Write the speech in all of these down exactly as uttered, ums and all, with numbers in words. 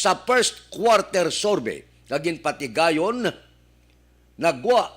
sa first quarter survey nga ginpatigayon, nagwa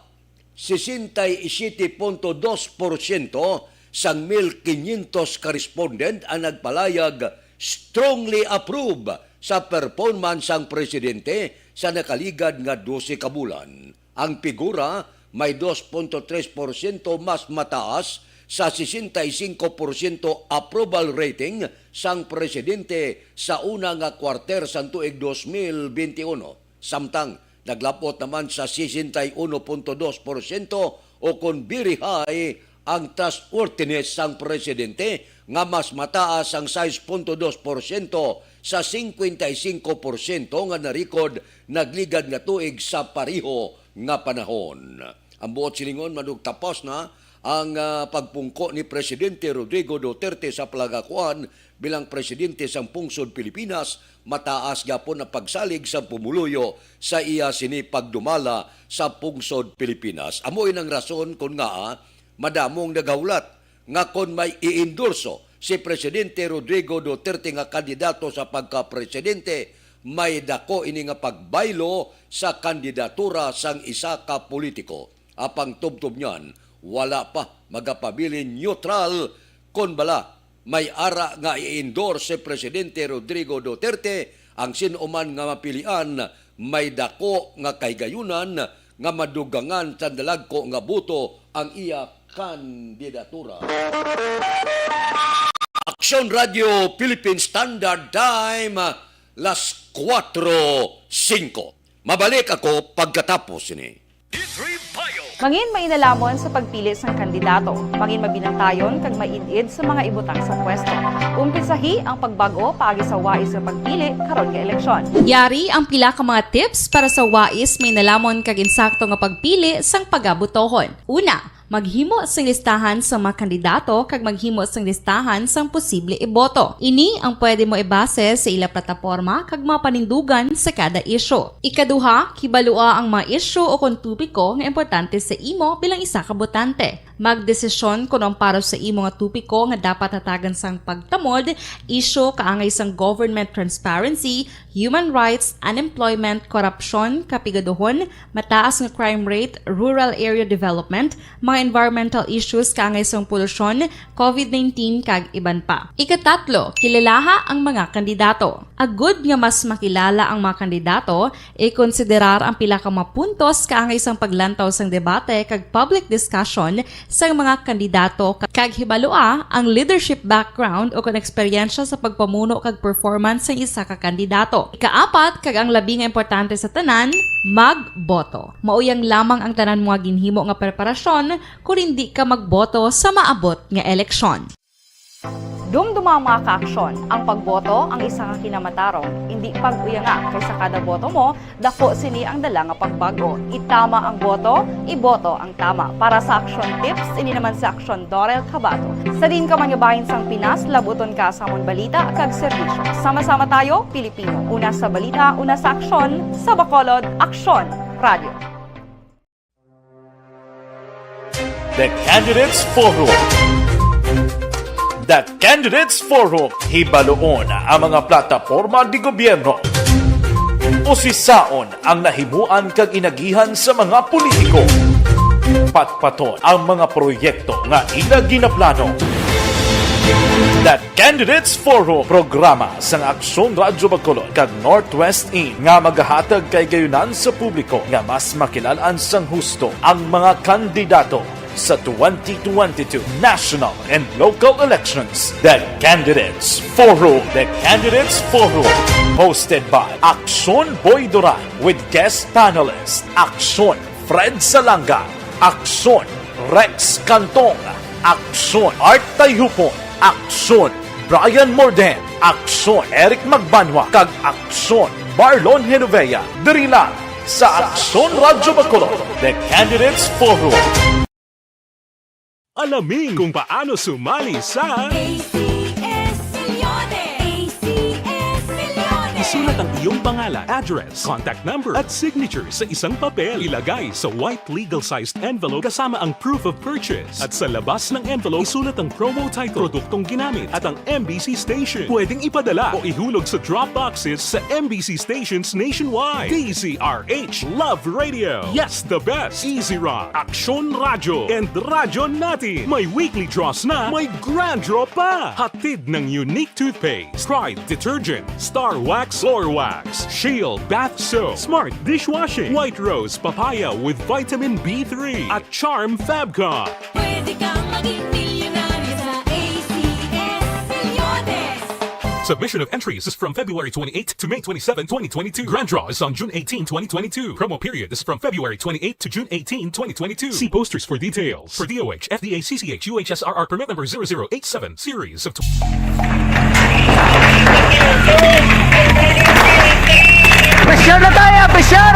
sesenta y siete punto dos porsyento sang mil quinientos ka respondent ang nagpalayag strongly approve sa performance sang presidente sa nakaligad nga dose ka bulan. Ang figura may dos punto tres porsyento mas mataas sa sesenta y cinco porsyento approval rating sang presidente sa una nga kwarter sang tuig dos mil twenty-one. Samtang naglabot naman sa sesenta y uno punto dos porsyento, o kon very high, ang trustworthiness sang presidente, nga mas mataas sang sais punto dos porsyento sa singkwenta y singko porsyento nga na-record nagligad nga tuig sa pareho nga panahon. Ang buot silingon, manugtapos na ang, ah, pagpungko ni Presidente Rodrigo Duterte sa palagakuan bilang presidente sang pungsod Pilipinas, mataas gyapon ang pagsalig sa pumuluyo sa iya sini pagdumala sa pungsod Pilipinas. Amo inang rason kon ngaa madamong nagahulat nga kon may iendorso si Presidente Rodrigo Duterte nga kandidato sa pagkapresidente, may dako ini nga pagbaylo sa kandidatura sang isa ka politiko. Apang tubtob niyan, wala pa magapabilin neutral kon bala may ara nga i-endorse si Presidente Rodrigo Duterte, ang sin-o man nga mapilian may dako nga kahigayunan nga madugangan sa dalagko nga boto ang iya kandidatura. Aksyon Radio Philippine Standard Time, las kuwatro singko. Mabalik ako pagkatapos ini. Mangin mainalamon sa pagpili sang kandidato. Mangin mabinantayon kag maid-id sa mga ibutang sa pwesto. Umpisahi ang pagbag-o paagi sa wais nga pagpili karon nga eleksyon. Yari ang pila ka mga tips para sa wais, mainalamon kag insakto nga pagpili sang pagabotohon. Una, maghimo sing listahan sa mga kandidato kag maghimo sing listahan sang posible iboto. Ini ang pwede mo ibase sa ila plataporma kag mga panindugan sa kada isyu. Ikaduha, kibalua ang mga isyu o kon topiko nga importante sa imo bilang isa ka botante. Magdesisyon kon ang para sa imo nga topiko nga dapat hatagan sang pagtamod, isyu kaangay sang government transparency, human rights, unemployment, korupsyon, kapigaduhon, mataas nga crime rate, rural area development, mga environmental issues kaangay sang polusyon, covid nineteen, kag iban pa. Ikatatlo, kilalaha ang mga kandidato. Agud nga mas makilala ang mga kandidato, ikonsiderar ang pila ka mga puntos kaangay sang paglantaw sang debate kag public discussion sang mga kandidato, kag hibalua ang leadership background o kon eksperyensya sa pagpamuno kag performance sang isa ka kandidato. Ikaapat, kag ang labi nga importante sa tanan, magboto. Mao yang lamang ang tanan mo nga ginhimo nga preparasyon kon indi ka magboto sa maabot nga eleksyon. Dumduma, mga kaaksyon, ang pagboto ang isa ka kinamatarong, indi pag-uyanga, kay sa kada boto mo, dako sini ang dala nga pagbag-o. Itama ang boto, iboto ang tama. Para sa Aksyon Tips, ini naman si Aksyon Dorel Cabato. Sa diin ka man nga bahin sang Pinas, labuton ka sa amon balita kag serbisyo. Sama-sama tayo, Pilipino. Una sa balita, una sa aksyon, sa Bacolod, Aksyon Radio. The Candidates Forum. The Candidates Forum. Hibaluon ang mga plataporma de gobierno. Usisaon ang nahimuan kag inagihan sa mga politiko. Patpaton ang mga proyekto nga ila ginaplano. The Candidates Forum, programa sang Aksyon Radyo Bacolod kag Northwest In, nga magahatag kahigayunan sa publiko nga mas makilal-an sang husto ang mga kandidato sa twenty twenty-two national and local elections. The Candidates Forum. The Candidates Forum, hosted by Aksyon Boy Duran with guest panelist Aksyon Fred Salanga, Aksyon Rex Cantong, Aksyon Art Tayhupon, Aksyon Brian Morden, Aksyon Eric Magbanwa, kag Aksyon Marlon Genovea, diri lang sa Aksyon Radyo Bacolod, The Candidates Forum. Alamin kung paano sumali sa A C S Millones. A C S Millones. Isulat ang iyong pangalan, address, contact number, at signature sa isang papel. Ilagay sa white legal-sized envelope kasama ang proof of purchase. At sa labas ng envelope, isulat ang promo title, produktong ginamit, at ang M B C station. Pwedeng ipadala o ihulog sa drop boxes sa M B C stations nationwide. D Z R H Love Radio. Yes, the best. Easy Rock, Aksyon Radyo, and Radyo Natin. May weekly draws na, may grand draw pa. Hatid ng Unique Toothpaste, Pride Detergent, Star Wax, Floor Wax, Shield Bath Soap, Smart Dishwashing, White Rose Papaya with Vitamin B three, at Charm Fabcon. Pwede kang maging milyonaryo sa A C S Milyones. Submission of entries is from February twenty-eighth to May twenty-seven, twenty twenty-two. Grand draw is on June eighteen, twenty twenty-two. Promo period is from February twenty-eighth to June eighteen, twenty twenty-two. See posters for details. For D O H, F D A, C C H, U H S R R permit number zero zero eight seven, series of tw- Pressure na tayo! Pressure!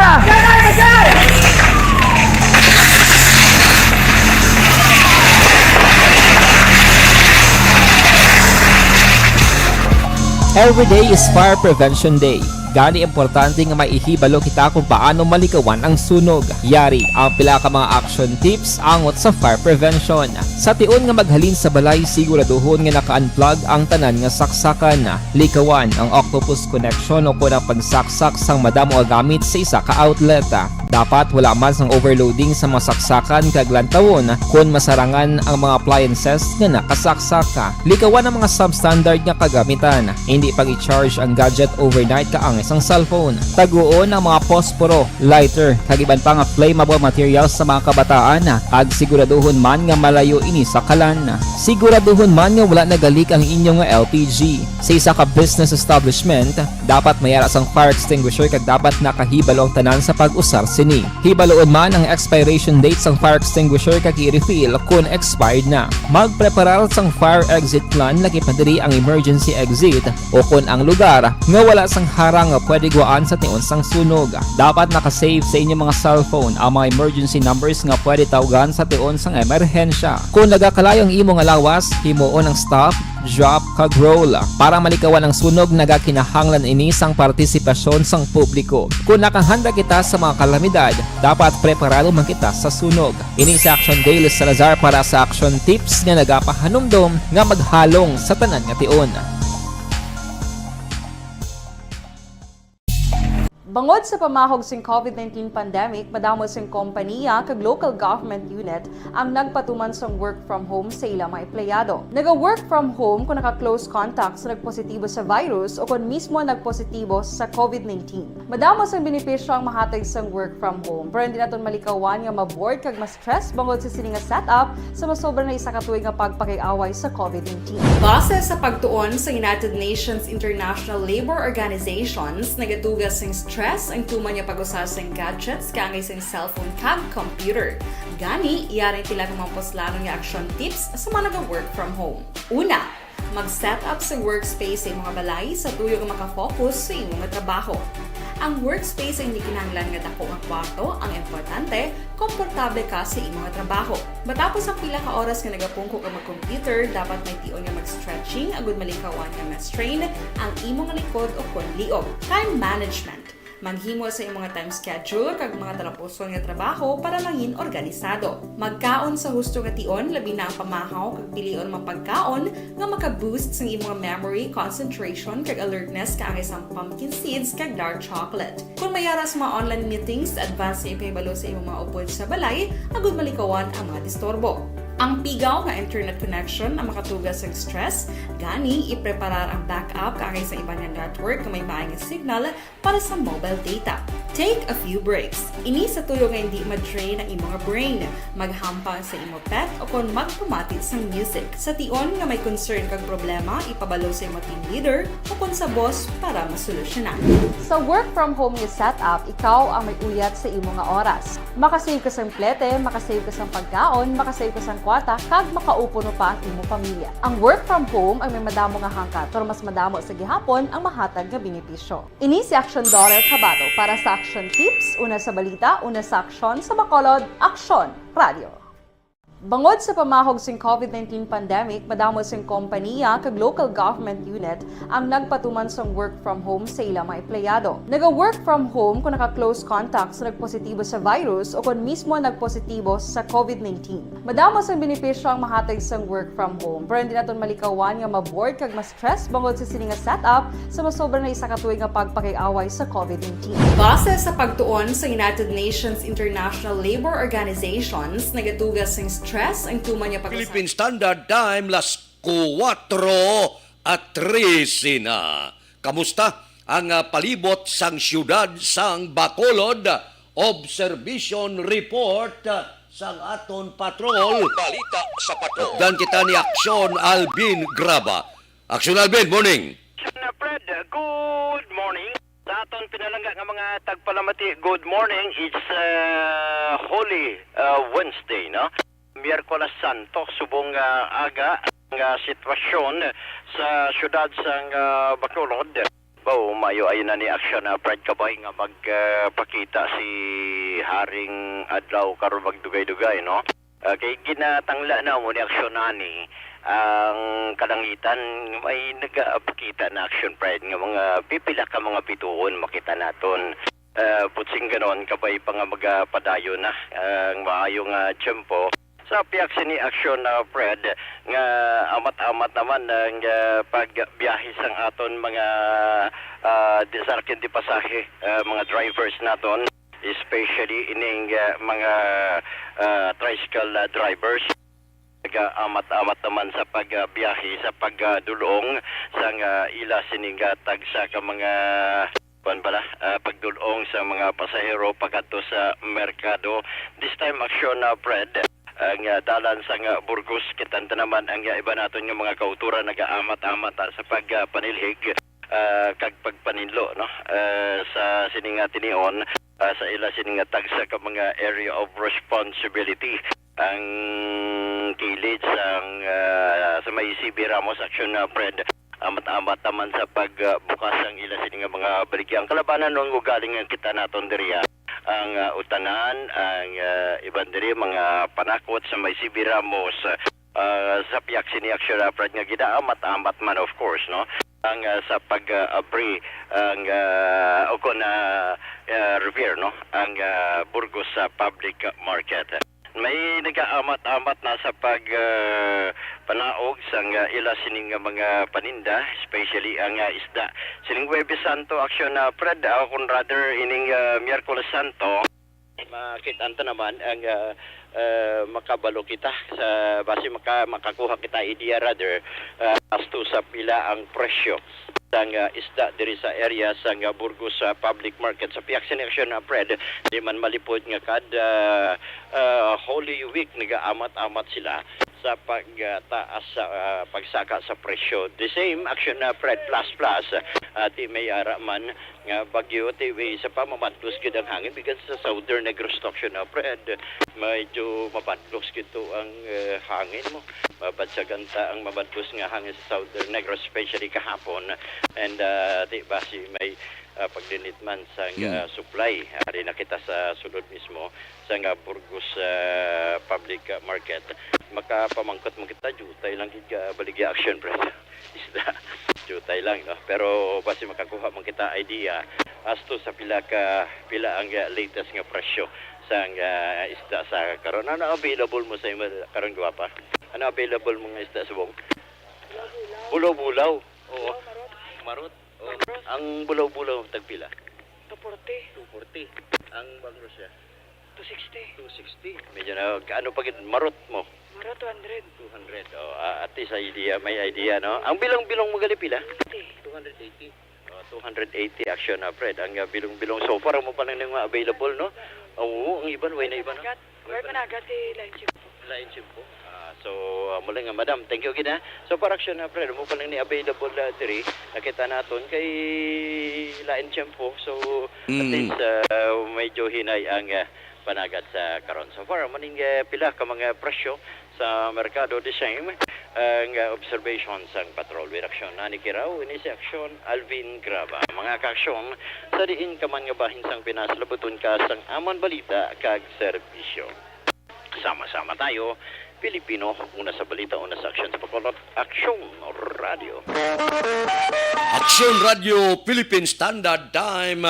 Every day is Fire Prevention Day. Gani, importante nga maihibalo kita kung paano malikawan ang sunog. Yari ang pila ka mga action tips angot sa fire prevention. Sa tion nga maghalin sa balay, siguraduhon nga naka-unplug ang tanan nga saksakan. Likawan ang octopus connection o kon ang pagsaksak sang madamo nga gamit sa isa ka outlet. Dapat wala man sang overloading sa mga saksakan kag lantawon kon masarangan ang mga appliances nga nakasaksak. Likawan ang mga substandard nga kagamitan. Indi pag-i-charge ang gadget overnight kaangay sang cellphone. Taguon ang mga posporo, lighter, kag iban pa nga flammable materials sa mga kabataan, kag siguraduhon man nga malayo ini sa kalan. Siguraduhon man nga wala nagalik ang inyo nga L P G. Sa isa ka business establishment, dapat may ara sang fire extinguisher kag dapat nakahibalo ang tanan sa pag-usar sini. Hibaloon man ang expiration date sang fire extinguisher kag i-refill kon expired na. Magpreparar sang fire exit plan, lakip na diri ang emergency exit o kon ang lugar nga wala sang harang nga pwede guwaan sa tion sang sunog. Dapat naka-save sa inyo mga cellphone ang mga emergency numbers nga pwede tawgan sa tion sang emerhensya. Kon nagakalayo ang imo nga lawas, himuon ang stop, drop, kag roll. Para malikawan ang sunog, nagakinahanglan ini sang partisipasyon sang publiko. Kon nakahanda kita sa mga kalamidad, dapat preparado man kita sa sunog. Ini si Action Daily Salazar para sa Action Tips nga nagapahanumdom nga maghalong sa tanan nga tion. Bangod sa pamahog sing COVID nineteen pandemic, madamo sing kompanya kag local government unit ang nagpatuman sang work from home sa ila mga empleyado. Naga-work from home kon naka-close contact sa nagpositibo sa virus o kon mismo nagpositibo sa COVID nineteen. Madamo sang benepisyo ang mahatag sang work from home, pero hindi naton malikawan nga ma-bored kag ma-stress bangod sa sini nga setup sa masobra na isa ka tuig nga pagpakig-away sa COVID nineteen. Base sa pagtuon sa United Nations International Labour Organizations, nagatuga sing stress ang tuman nga pag-usa sing gadgets kaangay sing cellphone kag computer. Gani, yari ang pila ka mga puslanon nga action tips sa mga naga-work from home. Una, mag-set up sa workspace sa imong balay sa tuyo nga maka-focus sa imo nga trabaho. Ang workspace ay hindi kinahanglan nga dako nga kwarto, ang importante, komportable ka sa imo nga trabaho. Matapos ang pila ka oras nga nagapungko ka mag-computer, dapat may tion nga mag-stretching agud malikawan nga ma-strain ang imo nga likod o kon liog. Time management. Maghimo sa imo nga time schedule kag mga talapuson nga trabaho para mangin organisado. Magkaon sa husto nga tion, labi na ang pamahaw kag pilion ang mga pagkaon nga maka-boost sang imo nga memory, concentration, kag alertness kaangay sang pumpkin seeds kag dark chocolate. Kon may ara sa mga online meetings, advance nga ipahibalo sa imo mga upod sa balay agud malikawan ang mga disturbo. Ang pigaw nga internet connection ang makatuga sang stress, gani ipreparar ang backup kaangay sa iban nga network nga may maay nga signal para sa mobile data. Take a few breaks. Ini sa tuyo nga hindi ma-drain ang imo nga brain. Maghampang sa imo pet o kon magpamati sang music. Sa tion nga may concern kag problema, ipabalo sa imo team leader o kon sa boss para masolusyonan. Sa work from home nga setup, ikaw ang may uyat sa imo nga oras. Makasave ka sang plete, makasave ka sang pagkaon, makasave ka sang kwarta, kag makaupod pa ang imo pamilya. Ang work from home ay may madamo nga hangkat, pero mas madamo sa gihapon ang mahatag nga benepisyo. Ini si Action Daughter Kabato para sa Action Tips, una sa balita, una sa aksyon, sa Bacolod, Aksyon Radio. Bangod sa pamahog sing COVID nineteen pandemic, madamo sing kompaniya kag local government unit ang nagpatuman sang work from home sa ila mga empleyado. Naga-work from home kon naka-close contact sa nagpositibo sa virus o kon mismo nagpositibo sa COVID nineteen. Madamo sang benepisyo ang mahatag sang work from home, pero hindi naton malikawan nga ma-bored kag ma-stress bangod sa sini nga setup sa masobra na isa ka tuig nga pagpakig-away sa COVID nineteen. Base sa pagtuon sa United Nations International Labour Organizations, nagatugas sing stress ang tuman nga pagkasal- Philippine Standard Time, las kuwatro at trese na. Kamusta ang, ah, palibot sang siyudad sang Bacolod? Observation report, ah, sang aton patrol. Balita sa patrol. Updan kita ni Aksyon Alvin Graba. Aksyon Alvin, morning. Aksyon, uh, Fred, uh, good morning. Sa aton pinalangga nga mga tagpalamati, good morning. It's, uh, Holy, uh, Wednesday, no? Miyerkules Santo, subong, uh, aga, nga sitwasyon sa siyudad sang, uh, Bacolod. Baw, maayo ay na ni Aksyon, uh, Fred, kabay nga mag, uh, pakita si Haring Adlaw karon magdugay-dugay, no? Ah, kay ginatangla na mo ni Aksyon ani ang kalangitan, may nagapakita na Aksyon, Fred, nga mga pipila ka mga bituon makita naton. Ah, butsing ganon, kabay pa nga magapadayon na ang maayo nga tiyempo. Sa pihak sini Aksyon, ah, Fred, nga amat-amat naman ang, ah, pagbiyahe sang aton mga, ah, di, sa akin di pasahe, ah, mga drivers naton. Especially ining, ah, mga, ah, tricycle, ah, drivers. Nagaamat-amat naman sa pagbiyahe, sa pagdul-ong sang, ah, ila sining, ah, tagsa ka mga, kuwan pala, ah, pagdul-ong sa mga pasahero pakadto sa merkado. This time, Aksyon, ah, Fred, ang, ah, dalan sang, ah, Burgos, kita naman ang, ah, iba naton nga mga kauturan nagaamat-amat, ah, sa pag, ah, panilhig, ah, kag pagpaninlo, no? Ah, sa sini nga tinion, ah, sa ila sini nga tagsa ka mga area of responsibility, ang kilid sang, ah, sa may C B Ramos Action, ah, Fred, amat-amat naman sa pag, ah, bukas ang ila sini nga mga baligya. Ang kalabanan nung ugaling nga kita naton diri, ah, ang, ah, utanan, ang, ah, iban diri mga panakot sa may C B Ramos, ah, sa pihak sini Action, ah, Fred, nga gidaamat-amat man, of course, no? Ang, ah, sa pag, ah, abri ang, ah, o kon, ah, ah, repair, no? Ang, ah, Burgos sa public market. May nagaamat-amat na sa pag, ah, panaog sang, ah, ila sining nga mga paninda, especially ang, ah, isda. Sining Huwebes Santo, Action, ah, Fred, ah, kon rather ining, ah, Miyerkules Santo, makit-an ta naman ang, ah, ah, makabalo kita sa basi maka-, makakuha kita idea rather, ah, as to sa pila ang presyo sang, ah, isda diri sa area sang, ah, Burgos, ah, public market. Sa pihak sini Action, ah, Fred, di man malipod nga kada, ah, Holy Week nagaamat-amat sila sa pag, ah, taas sa, ah, pagsaka sa presyo. The same Action, ah, Fred, plus plus, ah, di may ara man nga bagyo, ti, may isa pa, mabantlos gid ang hangin because sa southern Negros Action, ah, Fred, medyo mabantlos gid to ang, eh, hangin mo. Mabansagan ta ang mabantlos nga hangin sa southern Negros, especially kahapon. And, ah, ti, basi may, ah, paglinit man sa, mm, ah, supply. Ari na kita sa sulod mismo sa nga Burgos, ah, public, ah, market. Makapamangkot man kita, jutay lang gid ka baligya Action, Fred. Isda. Jutay lang, no? Pero basi makakuha man kita idea as to sa pila ka, pila ang, ah, latest nga presyo sang, ah, isda sa karon. Ano available mo sa imo karon, Gwapa? Ano available mo nga isda subong? Bulaw-bulaw. Oo. Marot. Marot. Oo. Ang bulaw-bulaw, tagpila? Two forty. Two forty. Ang bangros siya? Two sixty. Two sixty. Medyo na, ano pa gid, marot mo? Marot, two hundred. Two hundred. Oh, ah, at least idea, may idea, no? Ang bilong-bilong mo gali pila? Eighty. Two hundred eighty. Oh, two hundred eighty Action, ah, Fred. Ang, ah, bilong-bilong so far, mo pa lang nga available, no? Oo, ang iban, way na iban, no? Panagat. Way panagat, eh, lain siya. Lain siya po. Ah, so, ah, muli nga, madam, thank you gid, ha. So, para Action, ah, Fred, mo pa lang ni available, ah, diri. Nakita naton kay lain tiyempo. So, at, mm, least, ah, medyo hinay ang, ah, panagat sa karon. So far, maning, eh, pila ka mga presyo sa merkado. The same, ang, eh, observation sang Patrol with Action. Nani kiraw, ini si Action Alvin Graba. Mga ka-Action, sa diin ka man nga bahin sang Pinas, labuton ka sang amon balita kag serbisyo. Sama-sama tayo Pilipino, una sa balita, una sa aksyon sa Bacolod, Aksyon Radio. Aksyon Radio Philippine Standard Time,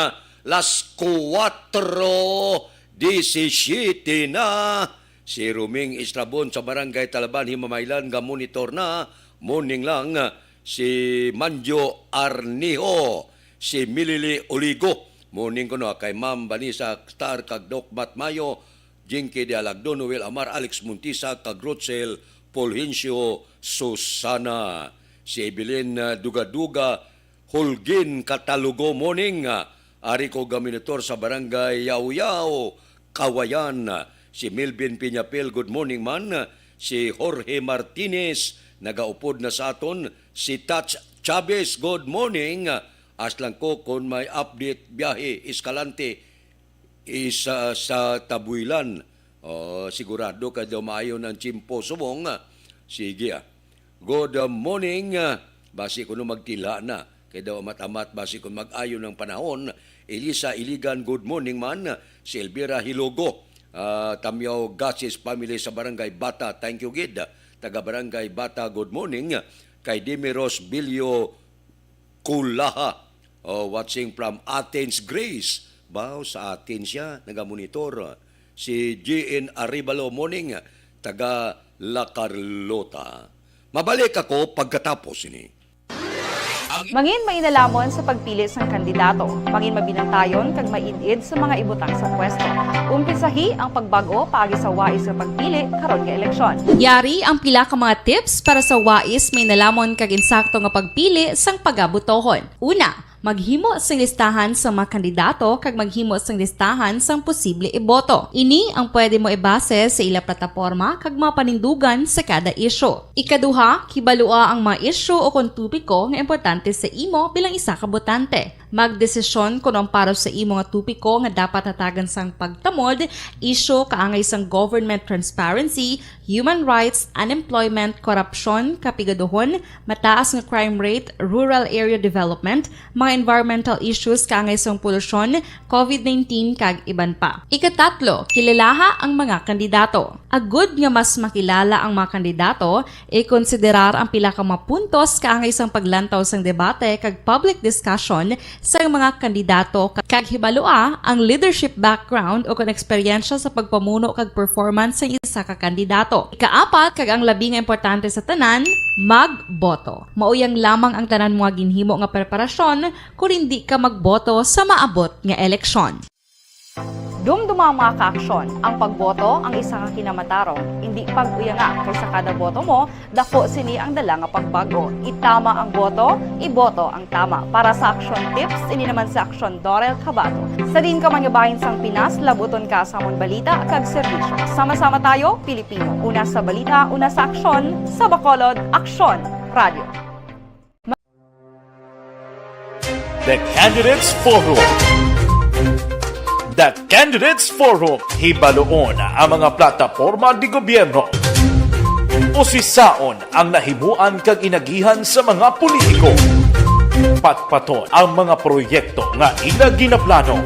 las kuwatro disisiyete na. Si Roming Estrabon sa Barangay Talaban, Himamaylan, nga monitor na. Morning lang, si Manjo Arniho, si Milili Oligo. Morning kuno kay Ma'am Vanessa Star kag Doc Matt Mayo, Jinky de Alagdo, Noel Amar, Alex Montisa, kag Rochelle Fulgencio Susana. Si Evelyn, ah, Dugaduga, Holguin Catalugo, morning. Ah, ari ko gaminitor sa Barangay Yauyao, Kawayan. Si Melvin Piñapel, good morning man. Si Jorge Martinez, nagaupod na sa aton. Si Touch Chavez, good morning. As lang ko kung may update biyahe Escalante, isa sa Tabuilan. Oh, sigurado kay daw maayo ng tiyempo subong. Sige, ah. Good morning, ah. Basi kuno magtilha na. Kay daw amat-amat, basi kung mag-ayo ng panahon. Elisa Iligan, good morning man. Si Elvira Hilogo, ah, Tamyaw Gasis family sa Barangay Bata. Thank you, gid. Taga Barangay Bata, good morning. Kay Dimiros Bilyo Kulaha. Oh, watching from Athens, Greece. Baw, sa Athens siya, nagamonitor. Si G N Arevalo, morning, taga La Carlota. Mabalik ako pagkatapos ini. Mangin mainalamon sa pagpili sang kandidato. Mangin mabinantayon kag maid-id sa mga ibutang sa pwesto. Umpisahi ang pagbag-o paagi sa wais nga pagpili karon nga eleksyon. Yari ang pila ka mga tips para sa wais, mainalamon kag insakto nga pagpili sang pagabotohon. Una, maghimo sing listahan sa mga kandidato kag maghimo sing listahan sang posible iboto. Ini ang pwede mo ibase sa ila plataporma kag mga panindugan sa kada isyu. Ikaduha, kibalua ang mga isyu o kon topiko nga importante sa imo bilang isa ka botante. Magdesisyon kon ang para sa imo nga topiko nga dapat hatagan sang pagtamod, isyu kaangay sang government transparency, human rights, unemployment, korupsyon, kapigaduhon, mataas nga crime rate, rural area development, mga environmental issues kaangay sang polusyon, covid nineteen, kag iban pa. Ikatatlo, kilalaha ang mga kandidato. Agud nga mas makilala ang mga kandidato, ikonsiderar ang pila ka mga puntos kaangay sang paglantaw sang debate kag public discussion sang mga kandidato, kag hibalua ang leadership background o kon eksperyensya sa pagpamuno kag performance sang isa ka kandidato. Ikaapat, kag ang labi nga importante sa tanan, magboto. Mauyang lamang ang tanan mo nga ginhimo nga preparasyon kon indi ka magboto sa maabot nga eleksyon. Dumduma, mga kaaksyon, ang pagboto ang isa ka kinamatarong, indi pag-uyanga, kay sa kada boto mo, dako sini ang dala nga pagbag-o. Itama ang boto, iboto ang tama. Para sa Aksyon Tips, ini naman si Aksyon Dorel Cabato. Sa diin ka man nga bahin sang Pinas, labuton ka sa amon balita kag serbisyo. Sama-sama tayo, Pilipino. Una sa balita, una sa aksyon, sa Bacolod, Aksyon Radio. The Candidates Forum. The Candidates Forum, hibaluon ang mga plataporma de gobyerno. Usisaon ang nahimuan kag inagihan sa mga politiko. Patpaton ang mga proyekto nga ila ginaplano.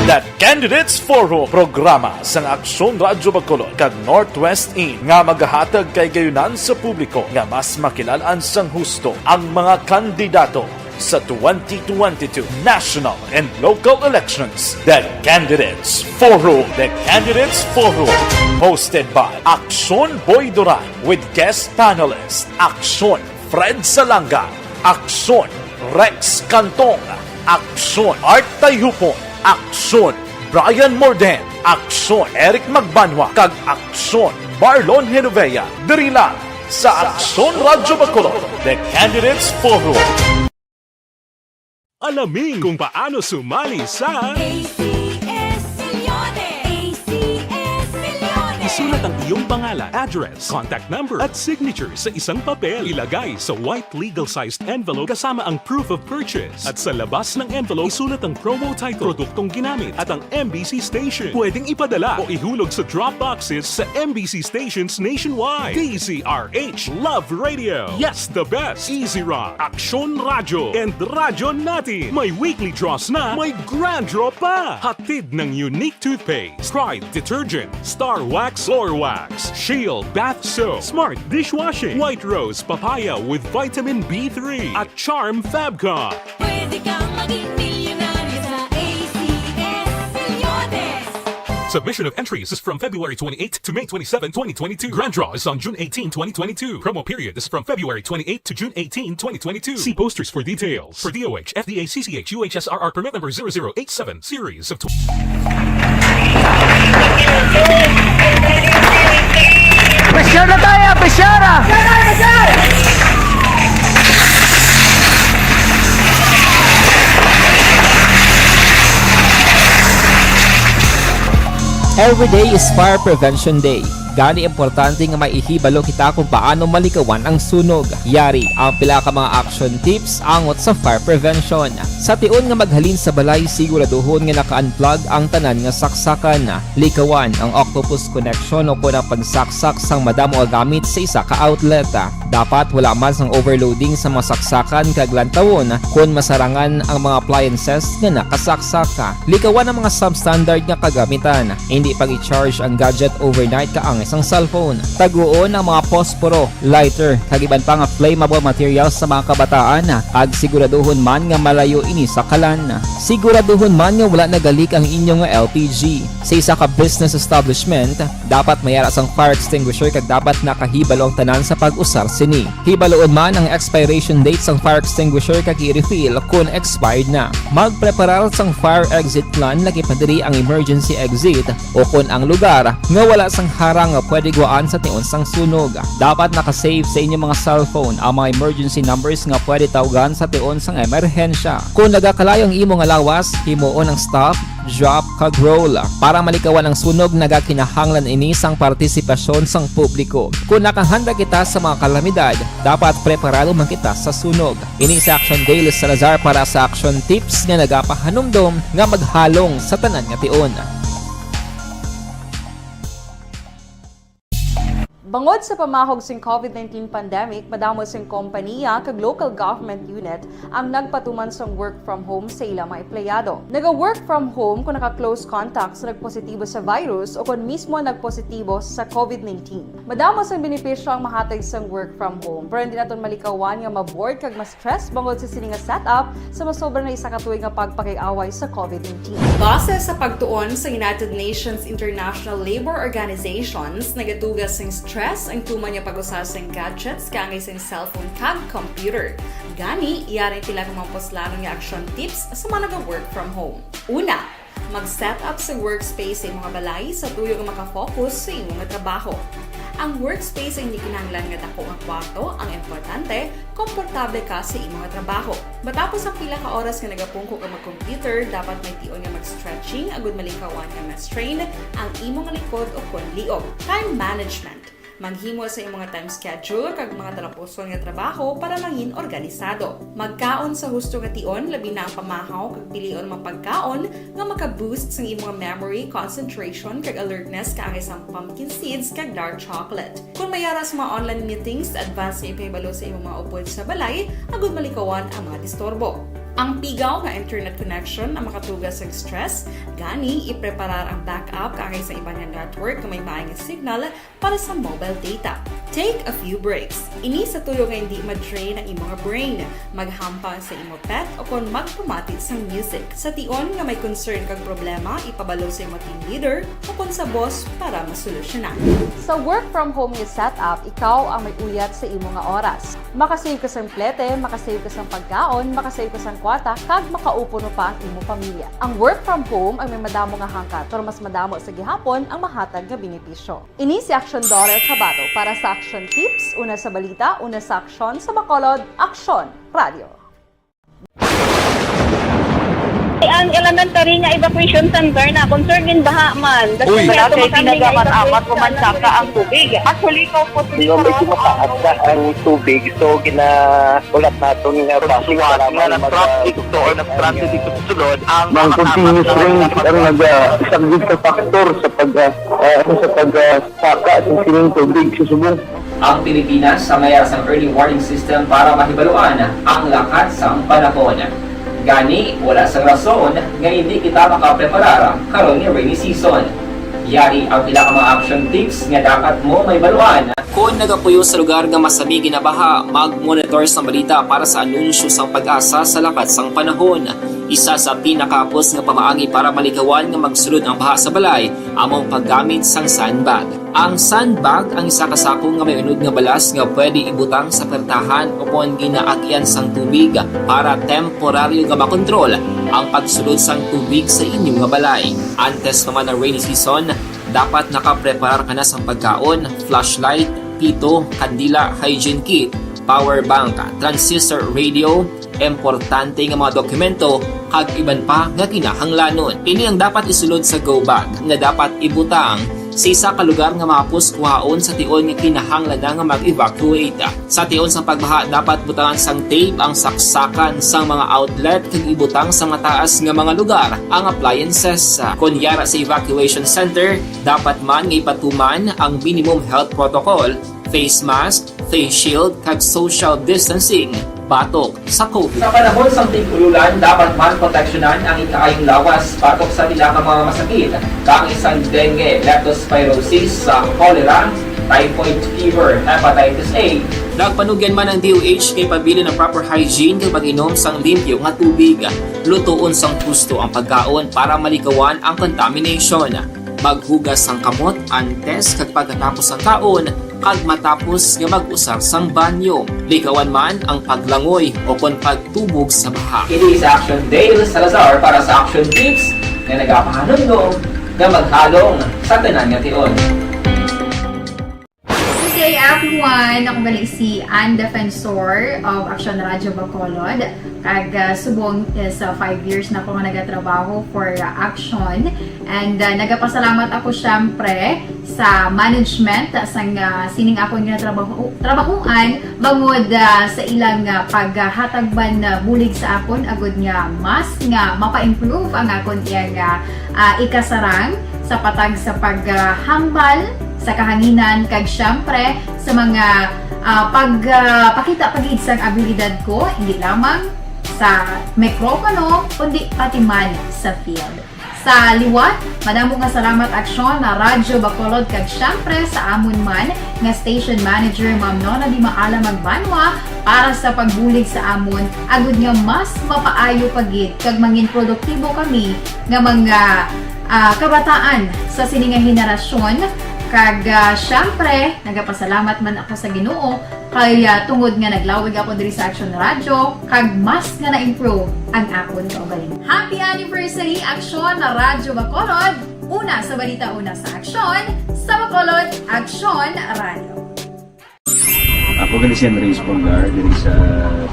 The Candidates Forum, programa sang Aksyon Radyo Bacolod kag Northwest In nga magahatag kay gayunan sa publiko nga mas makilal-an sang husto ang mga kandidato sa twenty twenty-two national and local elections. The Candidates Forum. The Candidates Forum, hosted by Aksyon Boy Duran with guest panelist Aksyon Fred Salanga, Aksyon Rex Cantong, Aksyon Art Tayhupon, Aksyon Brian Morden, Aksyon Eric Magbanwa, kag Aksyon Marlon Genovea. Diri lang sa Aksyon Radyo Bacolod, The Candidates Forum. Alamin kung paano sumali sa A C S Milyones! A C S Milyones! Isulat ang iyong pangalan, address, contact number, at signature sa isang papel. Ilagay sa white legal-sized envelope kasama ang proof of purchase. At sa labas ng envelope, isulat ang promo title, produktong ginamit, at ang M B C station. Pwedeng ipadala o ihulog sa drop boxes sa M B C stations nationwide. D Z R H Love Radio. Yes, the best. Easy Rock, Aksyon Radyo, and Radyo Natin. May weekly draws na, may grand draw pa. Hatid ng Unique Toothpaste, Pride Detergent, Star Wax Floor wax, Shield bath soap, Smart dishwashing, White Rose papaya with vitamin B three, at Charm Fabcon. Pwede kang maging milyonaryo sa A C S Reloaded. Submission of entries is from February twenty-eighth to May twenty-seven, twenty twenty-two. Grand draw is on June eighteen, twenty twenty-two. Promo period is from February twenty-eighth to June eighteen, twenty twenty-two. See posters for details. For D O H, F D A, C C H, U H S R R permit number zero zero eight seven, series of tw- Pressure na tayo! Pressure na! Every day is Fire Prevention Day. Gani, importante nga maihibalo kita kung paano malikawan ang sunog. Yari ang pila ka mga action tips angot sa fire prevention. Sa tion nga maghalin sa balay, siguraduhon nga naka-unplug ang tanan nga saksakan. Likawan ang octopus connection o kon ang pagsaksak sang madamo nga gamit sa isa ka outlet. Dapat wala man sang overloading sa mga saksakan kag lantawon kon masarangan ang mga appliances nga nakasaksak. Likawan ang mga substandard nga kagamitan. Hindi pag-i-charge ang gadget overnight kaangay sang cellphone. Taguon ang mga posporo, lighter, kag iban pa nga flammable materials sa mga kabataan, kag siguraduhon man nga malayo ini sa kalan. Siguraduhon man nga wala nagalik ang inyo nga L P G. Sa isa ka business establishment, dapat may ara sang fire extinguisher kag dapat nakahibalo ang tanan sa pag-usar sini. Hibaluon man ang expiration date sang fire extinguisher kag i-refill kon expired na. Magpreparar sang fire exit plan, lakip na diri ang emergency exit o kon ang lugar nga wala sang harang nga pwede gwaan sa tion sang sunog. Dapat naka-save sa inyo mga cellphone ang mga emergency numbers nga pwede tawgan sa tion sang emerhensya. Kon nagakalayo ang imo nga lawas, himuon ang stop, drop, kag roll. Para malikawan ang sunog, nagakinahanglan ini sang partisipasyon sang publiko. Kon nakahanda kita sa mga kalamidad, dapat preparado man kita sa sunog. Ini si Action Dale Salazar para sa Action Tips nga nagapahanumdom nga maghalong sa tanan nga tion. Bangod sa pamahog sing COVID nineteen pandemic, madamo sing kompaniya kag local government unit ang nagpatuman sang work from home sa ila mga empleyado. Naga-work from home kon naka-close contact sa nagpositibo sa virus o kon mismo nagpositibo sa COVID nineteen. Madamo sang benepisyo ang mahatag sang work from home, pero hindi naton malikawan nga ma-bored kag ma-stress bangod sa sini nga setup sa masobra na isa ka tuig nga pagpakig-away sa COVID nineteen. Base sa pagtuon sa United Nations International Labor Organizations, nagatuga sing stress ang tuman nga pag-usa sing gadgets kaangay sing cellphone kag computer. Gani, yari ang pila ka mga puslanon nga action tips sa mga naga-work from home. Una, mag-set up sa workspace sa imo nga balay sa tuyo nga maka-focus sa imo nga trabaho. Ang workspace ang hindi kinahanglan nga dako nga kwarto, ang importante, komportable ka sa imo nga trabaho. Matapos ang pila ka oras nga nagapungko ka mag-computer, dapat may tion nga mag-stretching agud malikawan nga ma-strain ang imo nga likod o kon liog. Time management. Maghimo sa imo nga time schedule kag mga talapuson nga trabaho para mangin organisado. Magkaon sa husto nga tion, labi na ang pamahaw kag pilion mga pagkaon nga maka-boost sang imo nga memory, concentration, kag alertness kaangay sang pumpkin seeds kag dark chocolate. Kon may ara sa mga online meetings, advance nga ipahibalo sa imo mga upod sa balay agud malikawan ang mga disturbo. Ang pigaw nga internet connection ang makatuga sang stress, gani ipreparar ang backup kaangay sa iban nga network nga may maayo nga signal para sa mobile data. Take a few breaks. Ini sa tuyo nga hindi ma-drain ang imo nga brain. Maghampang sa imo pet o kon magpamati sang music. Sa tion nga may concern kag problema, ipabalo sa imo team leader o kon sa boss para masolusyonan. Sa work from home nga setup, ikaw ang may uyat sa imo nga oras. Makasave ka sang plete, makasave ka sang pagkaon, makasave ka sang kwarta, kag makaupuno pa ang imo pamilya. Ang work from home ang may madamo nga hangkat, pero mas madamo sa gihapon ang mahatag nga benepisyo. Ini si Action Daughter Kabato para sa Action Tips, una sa balita, una sa aksyon, sa Bacolod, Aksyon Radio. Ang elementary nga evacuation center na concern in baha man. Uy. Wala kay ginagamat-amat, pumansaka ang tubig. Actually, ikaw po, medyo mataas na ang tubig, so gina- Ulat naton nga base sa lamang nga nag-traffic to or nag-transit dito sa sulod ang mga continuous rain ang nag-, ah, isa gid sa factor sa pag, ah, ah, ano, sa pag, ah, saka sa sining tubig sa subong. Ang Pilipinas sa may ara sang early warning system para mahibaluan ang lakat sang panahon. Gani, wala sang rason nga hindi kita makapreparar karon nga rainy season. Yari ang pila ka mga action tips nga dapat mo mahibaluan. Kon nagapuyo sa lugar nga masami ginabaha, mag-monitor sang balita para sa anunsyo sang PAGASA sa lakat sang panahon. Isa sa pinakahapos nga pamaagi para malikawan nga magsulod ang baha sa balay amo ang paggamit sang sandbag. Ang sandbag ang isa ka sako nga may unod nga balas nga pwede ibutang sa pertahan o kon ginaagyan sang tubig para temporaryo nga makontrol ang pagsulod sang tubig sa inyo nga balay. Antes pa man ang rainy season, dapat nakapreparar ka na sang pagkaon, flashlight, pito, kandila, hygiene kit, power bank, transistor radio, importante nga mga dokumento, kag iban pa nga kinahanglanon. Ini ang dapat isulod sa go bag nga dapat ibutang sa isa ka lugar nga mahapos kuhaon sa tion nga kinahanglan na nga mag-evacuate. Sa tion sang pagbaha, dapat butangan sang tape ang saksakan sang mga outlet kag ibutang sa mataas nga mga lugar ang appliances. Kon yara sa evacuation center, dapat man nga ipatuman ang minimum health protocol, face mask, face shield, kag social distancing batok sa COVID. Sa panahon sang tig-ululan, dapat man proteksyonan ang ikaayong lawas batok sa pila ka mga masakit, kaangay sang dengue, leptospirosis, sa cholera, typhoid fever, hepatitis A. Nagpanugyan man ang D O H nga ipabilin ang proper hygiene kag pag-inom sang limpyo nga tubig. Lutoon sang husto ang pagkaon para malikawan ang contamination. Maghugas sang kamot antes kag pagkatapos sang kaon, kag matapos nga mag-usar sang banyo. Likawan man ang paglangoy o kon pagtubog sa baha. Ini sa Action Dale Salazar para sa Action Tips nga nagapahanumdom nga maghalong sa tanan nga tion. Good day, everyone! Ako gali si Ann Defensor of Action Radio Bacolod. Kag, ah, subong is, ah, five years na ako nga nagatrabaho for, ah, Action. And, ah, nagapasalamat ako, syempre, sa management, ah, sang, ah, sining akon nga trabaho, trabahuan, bangod, ah, sa ilang, ah, paghatag man, ah, bulig sa akon, agud nga mas nga mapa-improve ang akon iyang, ah, ah, ikasarang sa patag sa paghambal sa kahanginan, kag, syempre, sa mga, ah, pag, ah, pakita pa gid sang abilidad ko, hindi lamang sa mikropono, kundi pati man sa field. Sa liwat, madamo nga salamat, Aksyon, na Radyo Bacolod, kag, syempre, sa amon man nga station manager, Ma'am Nona Di Maala Magbanwa, para sa pagbulig sa amon, agud nga mas mapaayo pa gid kag mangin produktibo kami nga mga, ah, kabataan sa sini nga henerasyon. Kag, ah, syempre, nagapasalamat man ako sa Ginoo kay, ah, tungod nga naglawig ako diri sa Action Radio, kag mas nga na-improve ang akon kaugalingon. Happy anniversary, Action Radyo Bacolod! Una sa balita, una sa aksyon, sa Bacolod, Action Radio. Ako gali si Andres Polgar, diri sa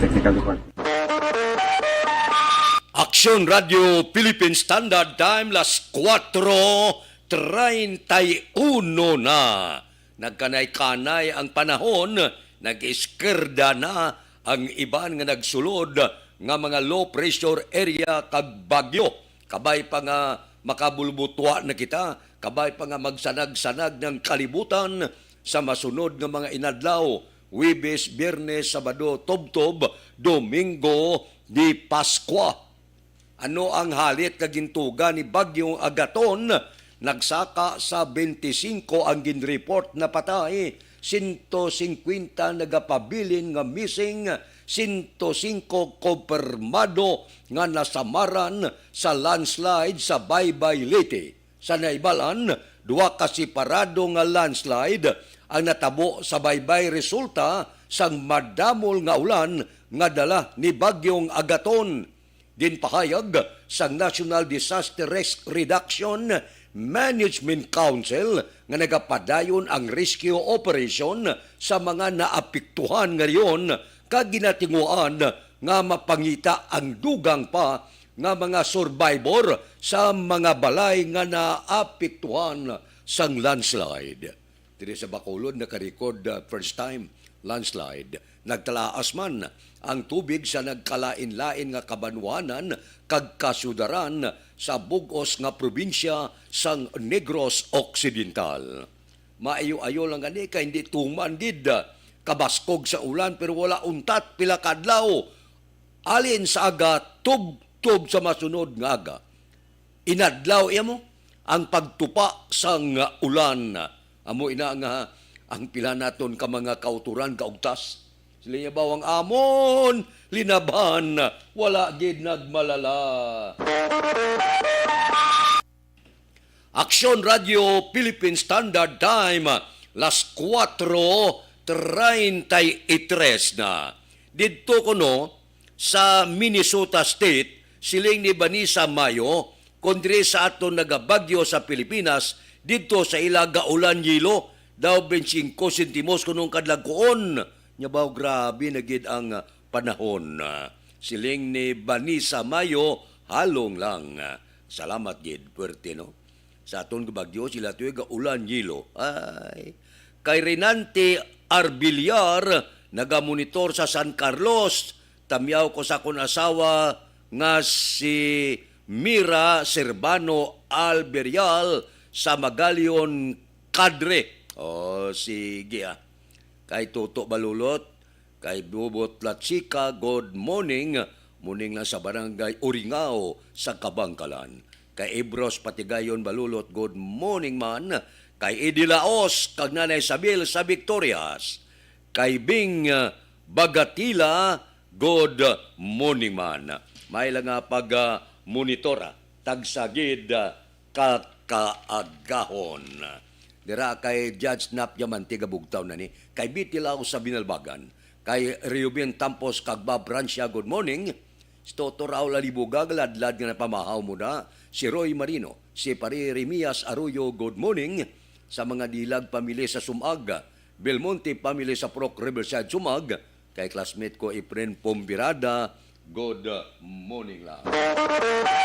Technical Department. Aksyon Radio Philippine Standard Time, las kuwatro treinta y uno na. Nagkanay-kanay ang panahon, nag-iskirda na ang iban nga nagsulod nga mga low pressure area kag bagyo. Kabay pa nga makabulbutwa na kita, kabay pa nga magsanag-sanag ng kalibutan sa masunod nga mga inadlaw, Huwebes, Biyernes, Sabado, Tubtob, Domingo ni Pascua. Ano ang halit nga gintuga ni Bagyong Agaton? Nagsaka sa twenty-five ang ginreport na patay, sento singkwenta nagapabilin nga missing, sento singko kompirmado nga nasamaran sa landslide sa Baybay, Leyte. Sa nahibalan, duha ka separado nga landslide ang natabo sa Baybay resulta sang madamol nga ulan nga dala ni Bagyong Agaton. Ginpahayag sang National Disaster Risk Reduction Management Council nga nagapadayon ang rescue operation sa mga naapektuhan nga rehiyon, kag ginatinguhaan nga mapangita ang dugang pa nga mga survivor sa mga balay nga naapektuhan sang landslide. Diri sa Bacolod, nakarecord, uh, first time landslide. Nagtalaas man ang tubig sa nagkalain-lain nga kabanwanan kag kasudaran sa bug-os nga probinsya sang Negros Occidental. Maayo-ayo lang gani kay hindi tuman gid, uh, kabaskog sa ulan, pero wala untat pila ka adlaw. Alin sa aga, tubtob sa masunod nga aga. Inadlaw iya mo, ang pagtupa sang ulan. Amo ina nga ang pila naton ka mga kautoran kaugtas. Sila niya bawang amon, linaban, wala gid nagmalala. Aksyon Radio Philippine Standard Time, las kuwatro treinta y tres na. Didto kuno sa Minnesota State, siling ni Vanessa Mayo, kon diri sa aton nagabagyo sa Pilipinas, didto sa ila gaulan yelo, daw twenty-five sentimos kuno ang kadlagkoon. Nya baw, grabe na gid ang panahon. Siling ni Vanessa Mayo, halong lang. Salamat gid, puwerte, no? Sa aton nga bagyo, sila tuig ulan, yelo. Ay. Kay Renante Arbiliar, nagamonitor sa San Carlos, tamyaw ko sa akon asawa nga si Mira Servano Alberial sa Magalion Cadre. O, sige, ah. Kay Toto Balulot, kay Bubot Latsika, good morning. Morning lang sa Barangay Uringao sa Kabangkalan. Kay Ibros Patigayon Balulot, good morning man. Kay Eddie Laos, kag Nanay Sabil sa Victorias. Kay Bing, ah, Bagatila, good morning man. May lang nga pag, ah, monitora, tagsa gid, ah, ka kaagahon. Dira kay Judge Nap Diamante, gabugtaw na ni. Kay Biti Lao sa Binalbagan. Kay Reubin Tampos kag Bob Rancia, good morning. Si Toto Raul Alibuga, galadlad nga napamahaw mo na. Si Roy Marino, si Pare Remias Arroyo, good morning. Sa mga Dilag family sa Sumag, Belmonte family sa Purok Riverside, Sumag, kay classmate ko Efren Pombirada, good morning lang.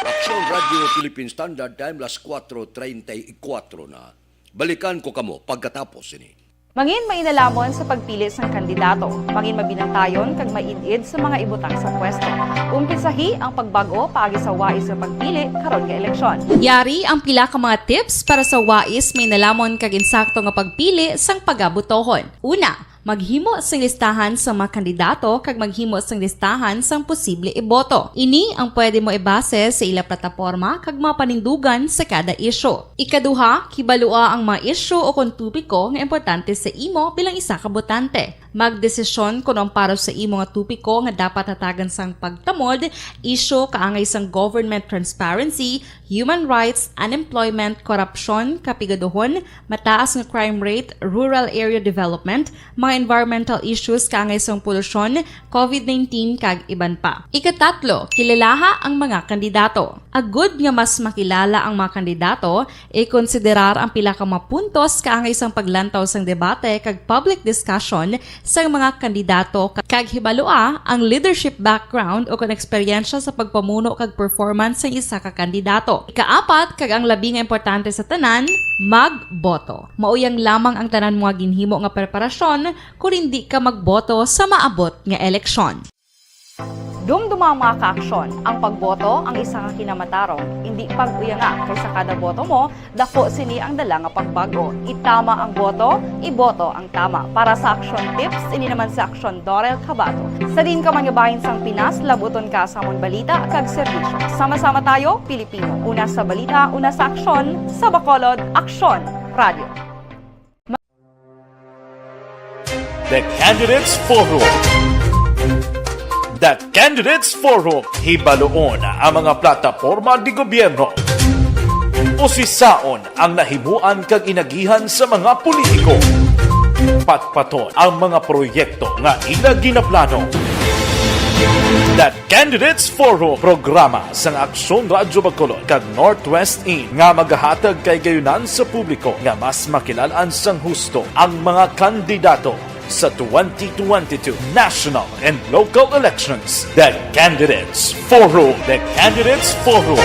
Aksyon Radio Philippine Standard Time, las kuwatro treinta y cuatro na. Balikan ko kamo pagkatapos sini. Mangin mainalamon sa pagpili sang kandidato. Mangin mabinantayon kag maid-id sa mga ibutang sa pwesto. Umpisahi ang pagbag-o paagi sa wais nga pagpili karon nga eleksyon. Yari ang pila ka mga tips para sa wais, mainalamon kag insakto nga pagpili sang pagabotohon. Una, maghimo sing listahan sa mga kandidato kag maghimo sing listahan sang posible iboto. Ini ang pwede mo ibase sa ila plataporma kag mga panindugan sa kada isyu. Ikaduha, kibalua ang mga isyu o kon topiko nga importante sa imo bilang isa ka botante. Magdesisyon kon ang para sa imo nga topiko nga dapat hatagan sang pagtamod, isyu kaangay sang government transparency, human rights, unemployment, korupsyon, kapigaduhon, mataas nga crime rate, rural area development, mga environmental issues kaangay sang polusyon, covid nineteen, kag iban pa. Ikatatlo, kilalaha ang mga kandidato. Agud nga mas makilala ang mga kandidato, ikonsiderar ang pila ka mga puntos kaangay sang paglantaw sang debate kag public discussion sang mga kandidato, kag hibalua ang leadership background o kon eksperyensya sa pagpamuno kag performance sang isa ka kandidato. Ikaapat, kag ang labi nga importante sa tanan, magboto. Mauyang lamang ang tanan mga ginhimo nga preparasyon kon indi ka magboto sa maabot nga eleksyon. Dumduma ang mga kaaksyon. Ang pagboto ang isa ka kinamatarong. Indi pag-uyanga, kay sa kada boto mo, dako sini ang dala nga pagbag-o. Itama ang boto, iboto ang tama. Para sa Aksyon Tips, ini naman si Aksyon Dorel Cabato. Sa diin ka man nga bahin sang Pinas, labuton ka sa amon balita kag serbisyo. Sama-sama tayo, Pilipino. Una sa balita, una sa aksyon, sa Bacolod, Aksyon Radio. The Candidates Forum. The Candidates Forum. Hibaluon ang mga plataporma di gobyerno. Usisaon ang nahimuan kag inagihan sa mga politiko. Patpaton ang mga proyekto nga ila ginaplano. The Candidates Forum, programa sang Aksyon Radyo Bacolod kag Northwest In nga magahatag kay gayunan sa publiko nga mas makilal-an sang husto ang mga kandidato sa twenty twenty-two national and local elections. The Candidates Forum. The Candidates Forum,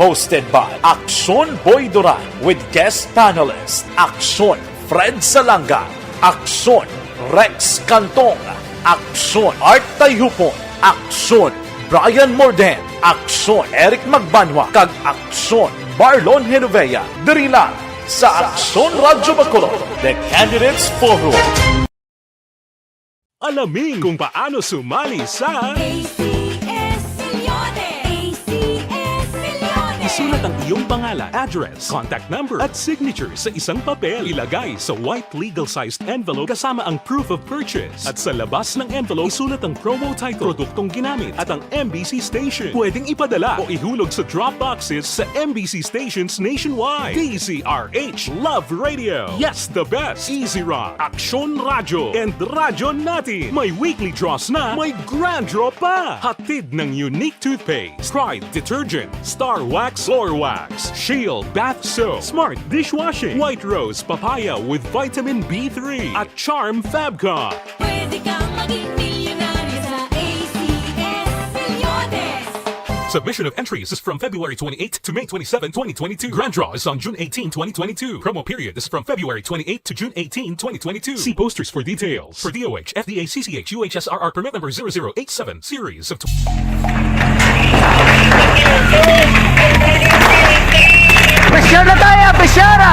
hosted by Aksyon Boy Duran with guest panelist Aksyon Fred Salanga, Aksyon Rex Cantong, Aksyon Art Tayhupon, Aksyon Brian Morden, Aksyon Eric Magbanwa, kag Aksyon Marlon Genovea. Diri lang sa Aksyon Radyo Bacolod, The Candidates Forum. Alamin kung paano sumali sa A C S Milyones! A C S Milyones! Isulat ang Iyong pangalan, address, contact number, at signature sa isang papel. Ilagay sa white legal-sized envelope kasama ang proof of purchase. At sa labas ng envelope, isulat ang promo title, produktong ginamit, at ang M B C station. Pwedeng ipadala o ihulog sa drop boxes sa M B C stations nationwide. D Z R H Love Radio. Yes, the best. Easy Rock, Aksyon Radyo, and Radyo Natin. May weekly draws na, may grand draw pa. Hatid ng Unique Toothpaste, Pride Detergent, Star Wax, Floor Wax, Shield Bath Soap, Smart Dishwashing, White Rose Papaya with Vitamin B three, at Charm Fabcon. Pwede kang maging milyonaryo sa A C S Reloaded. Submission of entries is from February twenty-eighth to May twenty-seven, twenty twenty-two. Grand draw is on June eighteen, twenty twenty-two. Promo period is from February twenty-eighth to June eighteen, twenty twenty-two. See posters for details. For D O H, F D A, C C H, U H S R R permit number zero zero eight seven, series of tw- Pressure na tayo, pressure na!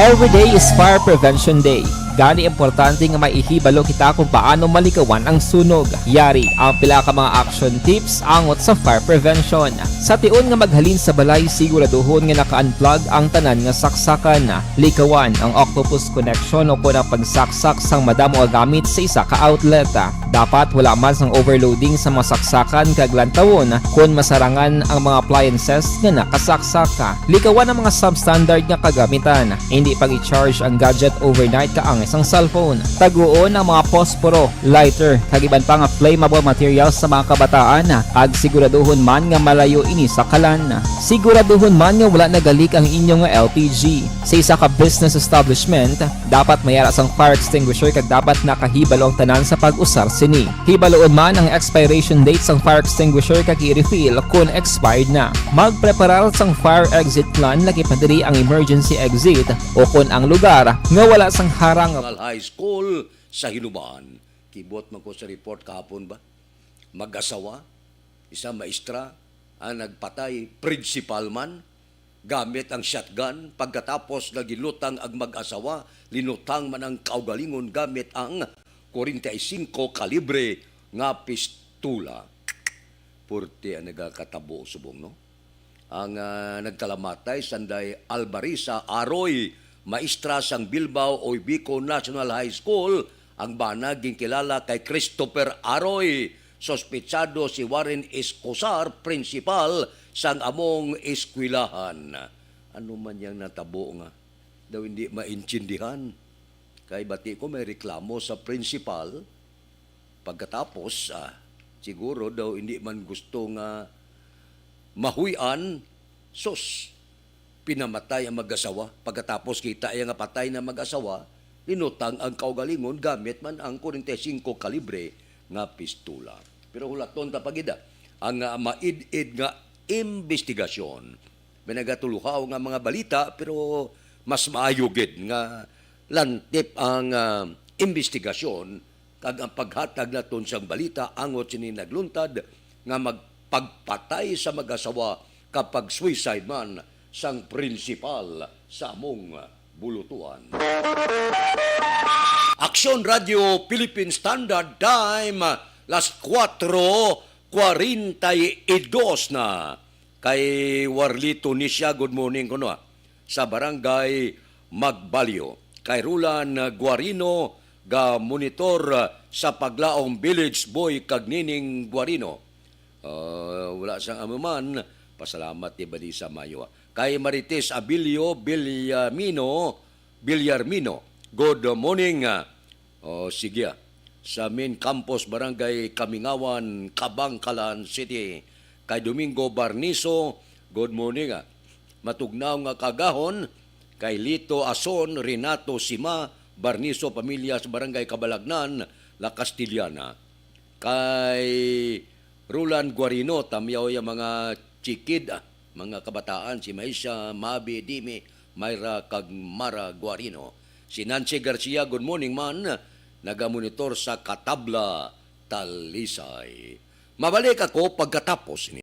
Every day is Fire Prevention Day. Gani, importante nga may ihibalo kita kung paano malikawan ang sunog. Yari ang pila ka mga action tips angot sa fire prevention. Sa tion nga maghalin sa balay, siguraduhon nga naka-unplug ang tanan nga saksakan. Likawan ang octopus connection o kon ang pagsaksak sang madamo nga gamit sa isa ka outlet. Dapat wala man sang overloading sa mga saksakan kag lantawon kon masarangan ang mga appliances nga nakasaksak. Likawan ang mga substandard nga kagamitan. Indi pag-i-charge ang gadget overnight kaangay sang cellphone. Taguon ang mga posporo, lighter, kag iban pa nga flammable materials sa mga kabataan, kag siguraduhon man nga malayo ini sa kalan. Siguraduhon man nga wala nagalik ang inyo nga L P G. Sa isa ka business establishment, dapat may ara sang fire extinguisher kag dapat nakahibalo ang tanan sa pag-usar sini. Hibaluon man ang expiration date sang fire extinguisher kag i-refill kon expired na. Magpreparar sang fire exit plan, lakip na diri ang emergency exit o kon ang lugar nga wala sang harang. National High School sa Hinubahan. Kibot man ko sa report kahapon ba? Mag-asawa, isa maestra, ang nagpatay, principal man, gamit ang shotgun. Pagkatapos nga gilutang ang mag-asawa, linutang man ang kaugalingon gamit ang forty-five kalibre nga pistola. Purti ang nagakatabo subong, no? Ang, ah, nagkalamatay sanday Albarisa Aroy, maestra sang Bilbao Oybico National High School. Ang bana ginkilala kay Christopher Aroy, suspetsado si Warren Escosar, principal sang among eskwelahan. Ano man yang natabo nga daw hindi maintindihan? Kay bati ko may reklamo sa principal. Pagkatapos, ah, siguro daw hindi man gusto nga mahuy-an, sus, pinamatay ang mag-asawa. Pagkatapos kita iya nga patay na mag-asawa, linutang ang kaugalingon gamit man ang forty-five kalibre nga pistola. Pero hulaton ta pa gid, ah, ang, ah, maid-id nga imbestigasyon. May nagatuluhaw nga mga balita, pero mas maayo gid nga lantip ang, ah, imbestigasyon kag ang paghatag naton sang balita angot sini nagluntad nga magpagpatay sa mag-asawa kag pag-suicide man sang prinsipal sa among bulutuan. Aksyon Radio Philippine Standard Time, las kuwatro kwarenta y dos na. Kay Warlito Nisha, good morning kuno, ah, sa Barangay Magbalyo. Kay Roland Guarino, ga monitor, ah, sa Paglaong Village Boy kag Nining Guarino. Ah, wala sang amuman, pasalamat ni Balisa Mayo, ah. Kay Marites Abilio Villamino, Villarmino, good morning, ah. O, sige, ah. Sa main campus, Barangay Kamingawan, Kabangkalan City. Kay Domingo Barniso, good morning, ah. Matugnaw nga kaagahon kay Lito Ason, Renato Sima, Barniso pamilya sa Barangay Kabalagnan, La Castellana. Kay Roland Guarino, tamyaw ya mga chikid, ah, mga kabataan, si Maisha, Mabi, Dimi, Myra, kag Mara Guarino. Si Nancy Garcia, good morning man, nagamonitor sa Katabla, Talisay. Mabalik ako pagkatapos ni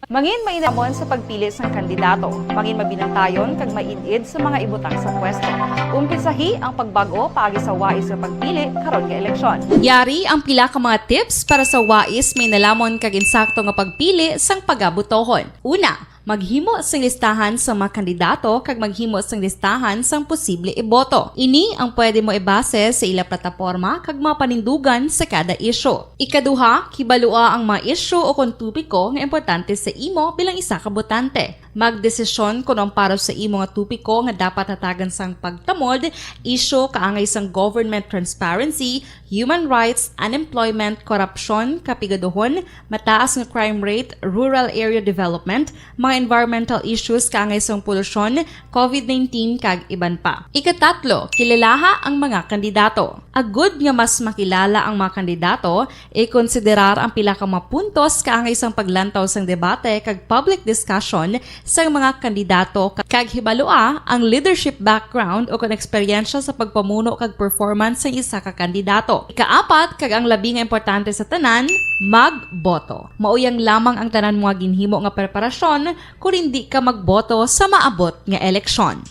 Mangin mainamon sa pagpili sang kandidato. Mangin mabinantayon kag maid-id sa mga ibutang sa pwesto. Umpisahi ang pagbag-o paagi sa wais nga pagpili karon nga eleksyon. Yari ang pila ka mga tips para sa wais, mainalamon kag insakto nga pagpili sang pagabotohon. Una, maghimo sing listahan sa mga kandidato kag maghimo sing listahan sang posible iboto. Ini ang pwede mo ibase sa ila plataporma kag mga panindugan sa kada isyu. Ikaduha, kibalua ang mga isyu o kon topiko nga importante sa imo bilang isa ka botante. Magdesisyon kon ang para sa imo nga topiko nga dapat hatagan sang pagtamod, isyu kaangay sang government transparency, human rights, unemployment, korupsyon, kapigaduhon, mataas nga crime rate, rural area development, mga environmental issues kaangay sang polusyon, covid nineteen, kag iban pa. Ikatatlo, kilalaha ang mga kandidato. Agud nga mas makilala ang mga kandidato, ikonsiderar ang pila ka mga puntos kaangay sang paglantaw sang debate kag public discussion sang mga kandidato, ka-, kag hibalua ang leadership background o kon eksperyensya sa pagpamuno kag performance sang isa ka kandidato. Ikaapat, kag ang labi nga importante sa tanan, magboto. Mao yang lamang ang tanan mo nga ginhimo nga preparasyon kon hindi ka magboto sa maabot nga eleksyon.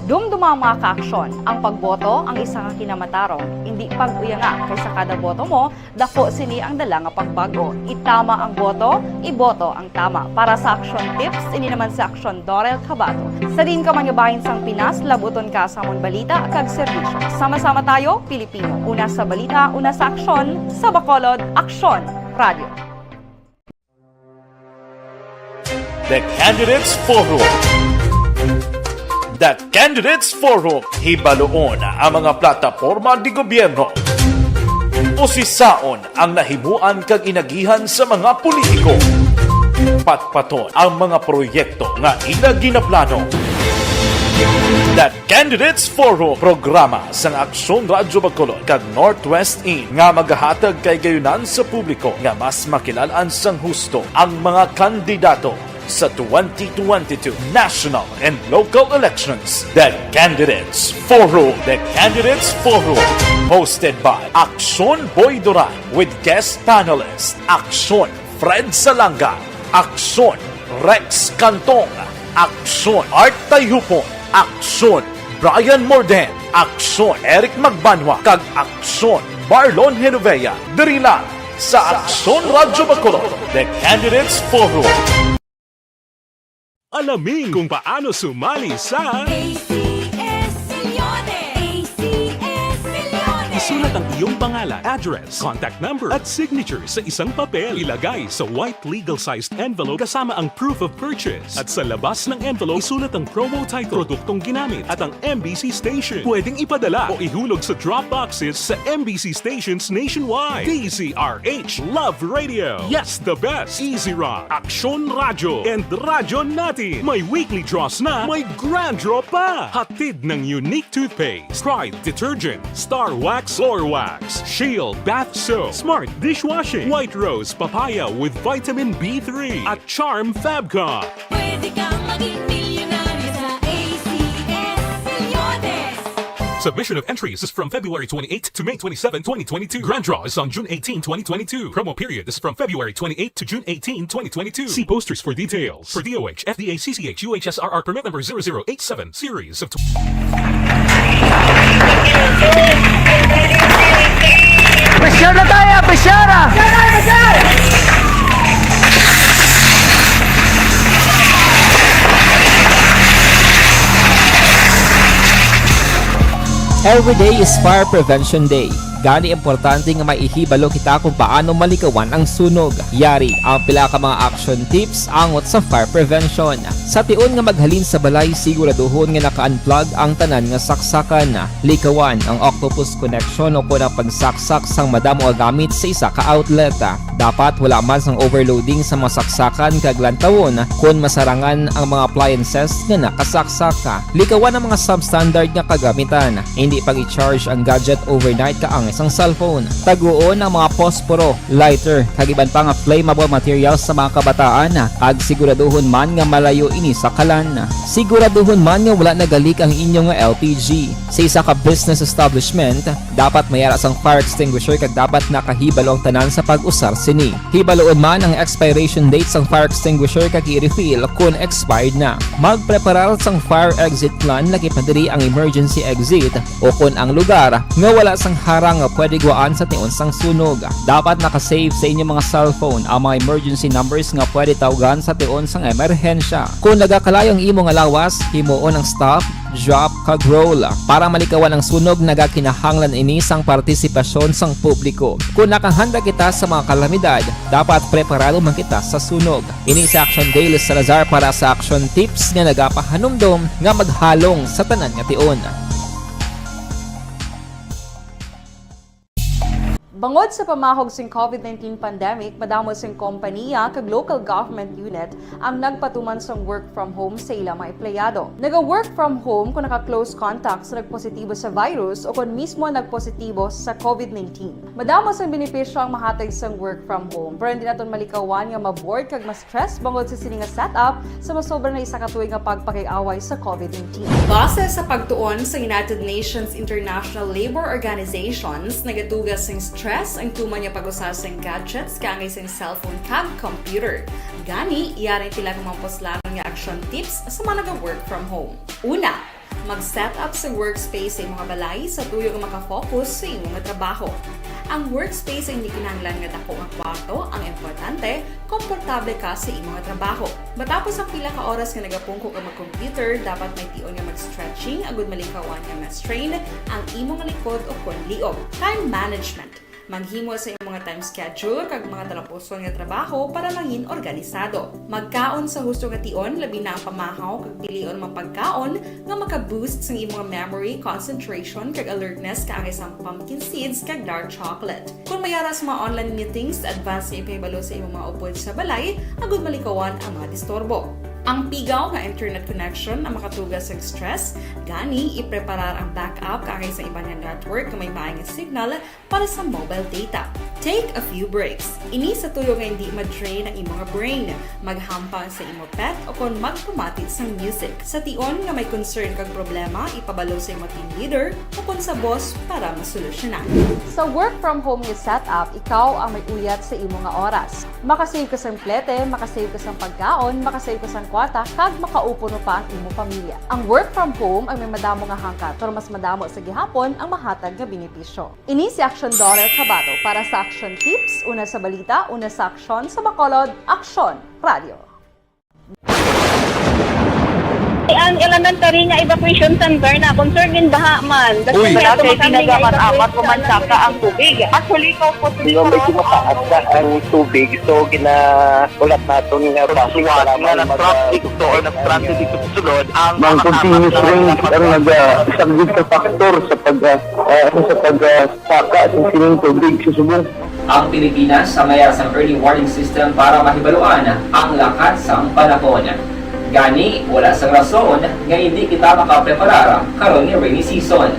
Dumduma ang mga kaaksyon. Ang pagboto ang isa ka kinamatarong. Indi pag-uyanga, kay sa kada boto mo, dako sini ang dala nga pagbag-o. Itama ang boto, iboto ang tama. Para sa Aksyon Tips, ini naman si Aksyon Dorel Cabato. Sa diin ka man nga bahin sang Pinas, labuton ka sa amon balita kag serbisyo. Sama-sama tayo, Pilipino. Una sa balita, una sa aksyon, sa Bacolod, Aksyon Radio. The Candidates Forum. The Candidates Forum. Hibaluon ang mga plataporma di gobyerno. Usisaon ang nahimuan kag inagihan sa mga politiko. Patpaton ang mga proyekto nga ila ginaplano. The Candidates Forum, programa sang Aksyon Radyo Bacolod kag Northwest In nga magahatag kay gayunan sa publiko nga mas makilal-an sang husto ang mga kandidato sa twenty twenty-two national and local elections. The Candidates Forum. The Candidates Forum, hosted by Aksyon Boy Duran with guest panelist Aksyon Fred Salanga, Aksyon Rex Cantong, Aksyon Art Tayhupon, Aksyon Brian Morden, Aksyon Eric Magbanwa, kag Aksyon Marlon Genovea. Diri lang sa Aksyon Radyo Bacolod, The Candidates Forum. Alamin kung paano sumali sa A C S Millones. A C S Millones. Isulat ang iyong pangalan, address, contact number, at signature sa isang papel. Ilagay sa white legal-sized envelope kasama ang proof of purchase. At sa labas ng envelope, isulat ang promo title, produktong ginamit, at ang M B C station. Pwedeng ipadala o ihulog sa drop boxes sa M B C stations nationwide. D Z R H Love Radio. Yes, the best. Easy Rock, Aksyon Radyo, and Radyo Natin. May weekly draws na, may grand draw pa. Hatid ng Unique Toothpaste, Pride Detergent, Star Wax Floor Wax, Shield Bath Soap, Smart Dishwashing, White Rose Papaya with Vitamin B three, at Charm Fabcon. Pwede kang maging milyonaryo sa A C S Millones. Submission of entries is from February twenty-eighth to May twenty-seven, twenty twenty-two. Grand draw is on June eighteen, twenty twenty-two. Promo period is from February twenty-eighth to June eighteen, twenty twenty-two. See posters for details. For D O H, F D A, C C H, U H S R R permit number zero zero eight seven, series of tw- Pressure na tayo! Pressure na! Every day is Fire Prevention Day. Gani, importante nga maihibalo kita kung paano malikawan ang sunog. Yari ang pila ka mga action tips angot sa fire prevention. Sa tion nga maghalin sa balay, siguraduhon nga naka-unplug ang tanan nga saksakan. Likawan ang octopus connection o kon ang pagsaksak sang madamo nga gamit sa isa ka outlet. Dapat wala man sang overloading sa mga saksakan kag lantawon kon masarangan ang mga appliances nga nakasaksak. Likawan ang mga substandard nga kagamitan. Hindi pag-i-charge ang gadget overnight kaang sang cellphone. Taguon ang mga posporo, lighter, kag iban pa nga flammable materials sa mga kabataan, kag siguraduhon man nga malayo ini sa kalan. Siguraduhon man nga wala nagalik ang inyo nga L P G. Sa isa ka business establishment, dapat may ara sang fire extinguisher kag dapat nakahibalo ang tanan sa pag-usar sini. Hibaluon man ang expiration date sang fire extinguisher kag i-refill kon expired na. Magpreparar sang fire exit plan, lakip na diri ang emergency exit o kon ang lugar nga wala sang harang nga pwede guwaan sa tion sang sunog. Dapat naka-save sa inyo mga cellphone ang mga emergency numbers nga pwede tawgan sa tion sang emerhensya. Kon nagakalayo ang imo nga lawas, himuon ang stop, drop, kag roll. Para malikawan ang sunog, nagakinahanglan ini sang partisipasyon sang publiko. Kon nakahanda kita sa mga kalamidad, dapat preparado man kita sa sunog. Ini si Action Dale Salazar para sa Action Tips nga nagapahanumdom nga maghalong sa tanan nga tion. Bangod sa pamahog sing covid nineteen pandemic, madamo sing kompaniya kag local government unit ang nagpatuman sang work from home sa ila mga empleyado. Naga-work from home kung naka-close contact sa nagpositibo sa virus o kon mismo nagpositibo sa covid nineteen. Madamo sang benepisyo ang mahatag sang work from home, pero hindi naton malikawan nga ma-bored kag ma-stress bangod sa sini nga setup sa masobra na isa ka tuig nga pagpakig-away sa covid nineteen. Base sa pagtuon sa United Nations International Labour Organizations, nagatuga sing stress ang tuman nga pag-usa sing gadgets kaangay sing cellphone kag computer. Gani, yari ang pila ka mga puslanon nga action tips sa mga naga-work from home. Una, mag-set up sa workspace sa imong balay sa tuyo nga maka-focus sa imo nga trabaho. Ang workspace ay hindi kinahanglan nga dako nga kwarto ang importante, komportable ka sa imo nga trabaho. Matapos ang pila ka oras nga nagapungko ka mag-computer, dapat may tion nga mag-stretching agud malikawan nga ma-strain ang imo nga likod o kon liog. Time management. Maghimo sa imo nga time schedule kag mga talapuson nga trabaho para mangin organisado. Magkaon sa husto nga tion, labi na ang pamahaw kag pilion mga pagkaon nga maka-boost sang imo nga memory, concentration, kag alertness kaangay sang pumpkin seeds kag dark chocolate. Kon may ara sa mga online meetings, advance nga ipahibalo sa imo mga upod sa balay agud malikawan ang mga disturbo. Ang pigaw nga internet connection ang makatuga sa stress, gani ipreparar ang backup kaangay sa iban nga network nga may maay nga signal para sa mobile data. Take a few breaks. Ini sa tuyo nga hindi ma-drain ang imo nga brain. Maghampang sa imo pet o kon magpamati sang music. Sa tion nga may concern kag problema, ipabalo sa imo team leader o kon sa boss para masolusyonan. Sa work from home nga setup, ikaw ang may uyat sa imo nga oras. Makasave ka sang plete, makasave ka sang pagkaon, makasave ka sang kwarta, kag makaupo pa ang imo pamilya. Ang work from home ay may madamo nga hangkat, pero mas madamo sa gihapon ang mahatag nga benepisyo. Ini si Action Daughter Kabato para sa Action Tips, una sa balita, una sa aksyon, sa Bacolod, Aksyon Radio. Ang elementary nga evacuation center na concern in baha man. Uy. Wala kay pinagaman amat pumansaka ang tubig. Actually, ikaw po, medyo mataas na ang tubig, so ginaulat naton nga traffic nga nag-traffic to or nag-traffic dito sa sulod ang mga continuous rain ang nag-, ah, isang big factor sa pag, ah, ah, ano, sa pag, ah, saka sa sining tubig sa subong. Ang Pilipinas sa may sang early warning system para mahibaluan ang lakat sang panahon. Gani, wala sang rason nga hindi kita makapreparar karon nga rainy season.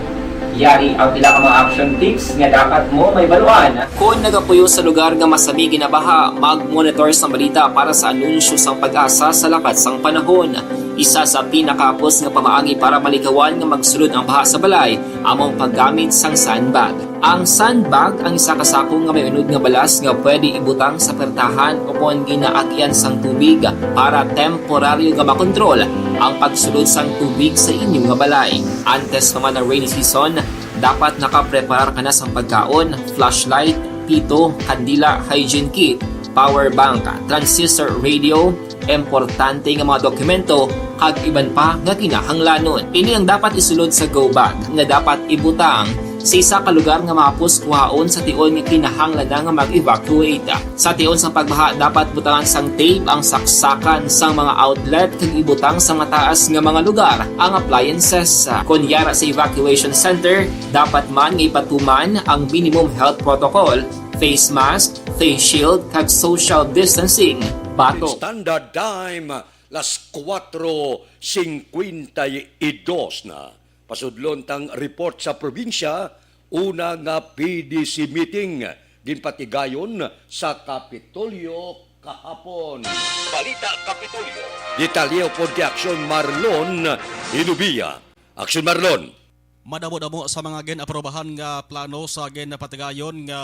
Yari ang pila ka mga action tips nga dapat mo mahibaluan. Kon nagapuyo sa lugar nga masami ginabaha, mag-monitor sang balita para sa anunsyo sang PAGASA sa lakat sang panahon. Isa sa pinakahapos nga pamaagi para malikawan nga magsulod ang baha sa balay amo ang paggamit sang sandbag. Ang sandbag ang isa ka sako nga may unod nga balas nga pwede ibutang sa pertahan o kon ginaagyan sang tubig para temporaryo nga makontrol ang pagsulod sang tubig sa inyo nga balay. Antes pa man ang rainy season, dapat nakapreparar ka na sang pagkaon, flashlight, pito, kandila, hygiene kit, power bank, transistor radio, importante nga mga dokumento, kag iban pa nga kinahanglanon. Ini ang dapat isulod sa go bag nga dapat ibutang sa isa ka lugar nga mahapos kuhaon sa tion nga kinahanglan na nga mag-evacuate. Sa tion sang pagbaha, dapat butangan sang tape ang saksakan sang mga outlet kag ibutang sa mataas nga mga lugar ang appliances. Kon yara sa evacuation center, dapat man nga ipatuman ang minimum health protocol, face mask, face shield, kag social distancing. Bato. Standard Time, las cuatro cincuenta y dos na. Pasudlon tang report sa probinsya, Una nga P D C meeting ginpatigayon sa Kapitolyo kahapon. Balita Kapitolyo. Detalye pod kay Aksyon Marlon Inubia. Aksyon Marlon. Madamo-damo sa mga gin-aprobahan nga plano sa ginpatigayon nga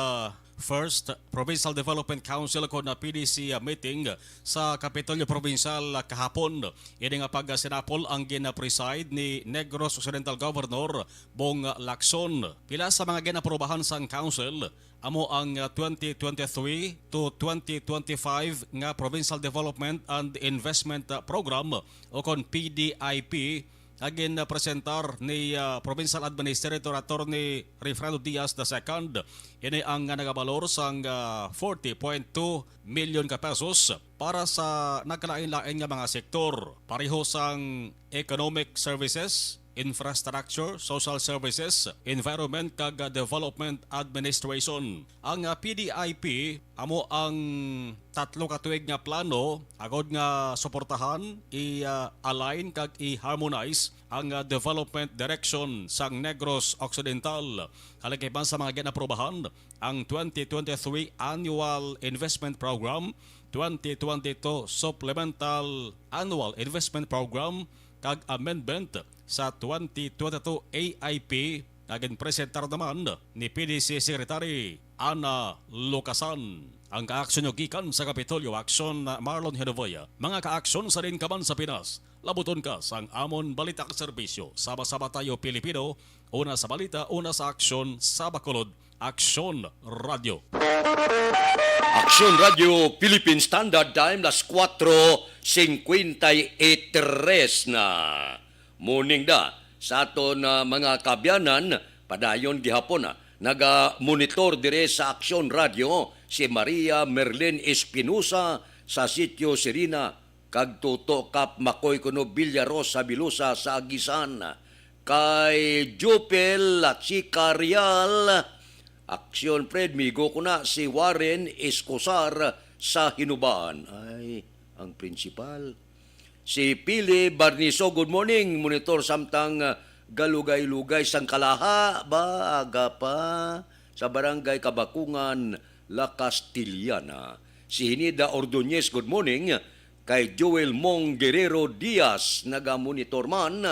First Provincial Development Council kon P D C meeting sa Kapitolyo Provincial kahapon. Ini nga pagsinapol ang gin-preside ni Negros Occidental Governor Bong Lacson. Pila sa mga gin-aprobahan sang Council amo ang, ah, twenty twenty-three to twenty twenty-five nga Provincial Development and Investment, ah, Program o kon P D I P nga ginpresentar ni, ah, Provincial Administrator Attorney Rayfrando Diaz the second. Ini ang, ah, nagabalor sang, ah, forty point two million ka pesos para sa nagkalain-lain nga mga sektor, pareho sang economic services, infrastructure, social services, environment, kag development administration. Ang, ah, P D I P amo ang tatlo ka tuig nga plano agod nga suportahan, i-align kag i-harmonize ang, ah, development direction sang Negros Occidental. Kalag iban sa mga ginaprobahan, ang twenty twenty-three Annual Investment Program, twenty twenty-two Supplemental Annual Investment Program, kag amendment sa twenty twenty-two A I P nga ginpresentar naman ni P D C Secretary Ana Lucasan. Ang kaaksyon nyo gikan sa Kapitolyo, Aksyon Marlon Hinovoya. Mga kaaksyon sa din ka man sa Pinas, labuton ka sang amon balita ka serbisyo. Sama-sama tayo, Pilipino, una sa balita, una sa aksyon, sa Bacolod, Aksyon Radio. Aksyon Radio Philippine Standard Time, las cuatro cincuenta y tres na. Morning da sa aton, ah, mga kaabyanan, padayon gihapon, ah, naga-monitor dire sa Aksyon Radio si Maria Merlin Espinosa sa Sitio Sirina, kag Toto Kap Makoy kuno Villarosa Bilosa sa Aguisan, kay Jupel at si Karial, Aksyon Fred, migo ko na si Warren Escosar sa Hinubaan. Ay, ang prinsipal. Si Pili Barniso, good morning. Monitor samtang, ah, galugay-lugay sang kalaha ba, aga pa, sa Barangay Kabakungan, La Castellana. Si Hinida Ordonez, good morning. Kay Joel Mong Guerrero Diaz, naga-monitor man.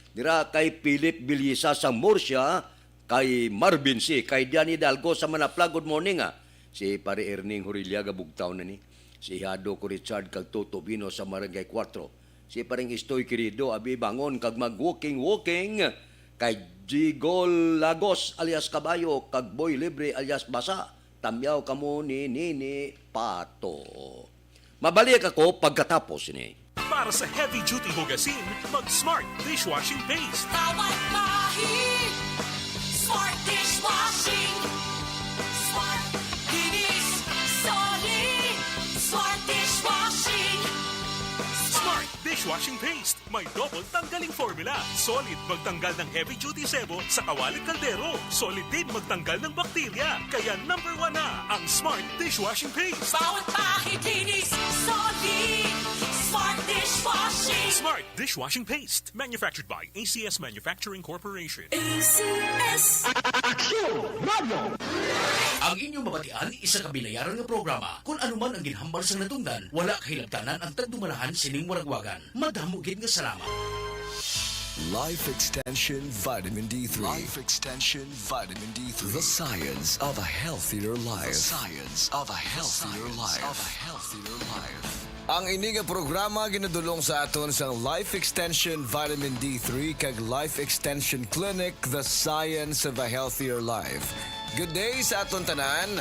Dira kay Philip Bilisa sa Murcia, kay Marvin C, kay Dian Hidalgo sa Manapla, good morning, ah. Si Pare Erning Horillaga, Bugtaw na ni. Si Hado ko Richard kag Toto Bino sa Barangay Cuatro. Si Pareng Istoy Querido, abi bangon kag mag-walking-walking. Kay Jigol Lagos alias Kabayo kag Boy Libre alias Basa, tamyaw kamo ni Nini Pato. Mabalik ako pagkatapos ini. Para sa heavy duty hugasin, mag Smart Dishwashing Paste. Bawat bahi, Smart Dishwashing. Smart, linis, solid. Smart Dishwashing. Smart Dishwashing Paste. May double tanggaling formula. Solid magtanggal ng heavy duty sebo sa kawali kaldero. Solid din magtanggal ng bakterya. Kaya number one na ang Smart Dishwashing Paste. Bawat bahi, linis, solid. Smart Dishwashing. Smart Dishwashing Paste. Manufactured by A C S Manufacturing Corporation. A C S. Aksyon Radio. Ang inyong mabatian, isa ka binayaran nga programa. Kung ano man ang ginhambal sang natungdan, wala kahilabtanan ang tagdumalahan sining waragwagan. Madamo gid nga salamat. Life Extension Vitamin D three. Life Extension Vitamin D three. The science of a healthier life. The science of a healthier life. Of a healthier life. Ang ini nga programa ginadulong sa aton sang Life Extension Vitamin D three kag Life Extension Clinic, The Science of a Healthier Life. Good day sa aton tanan.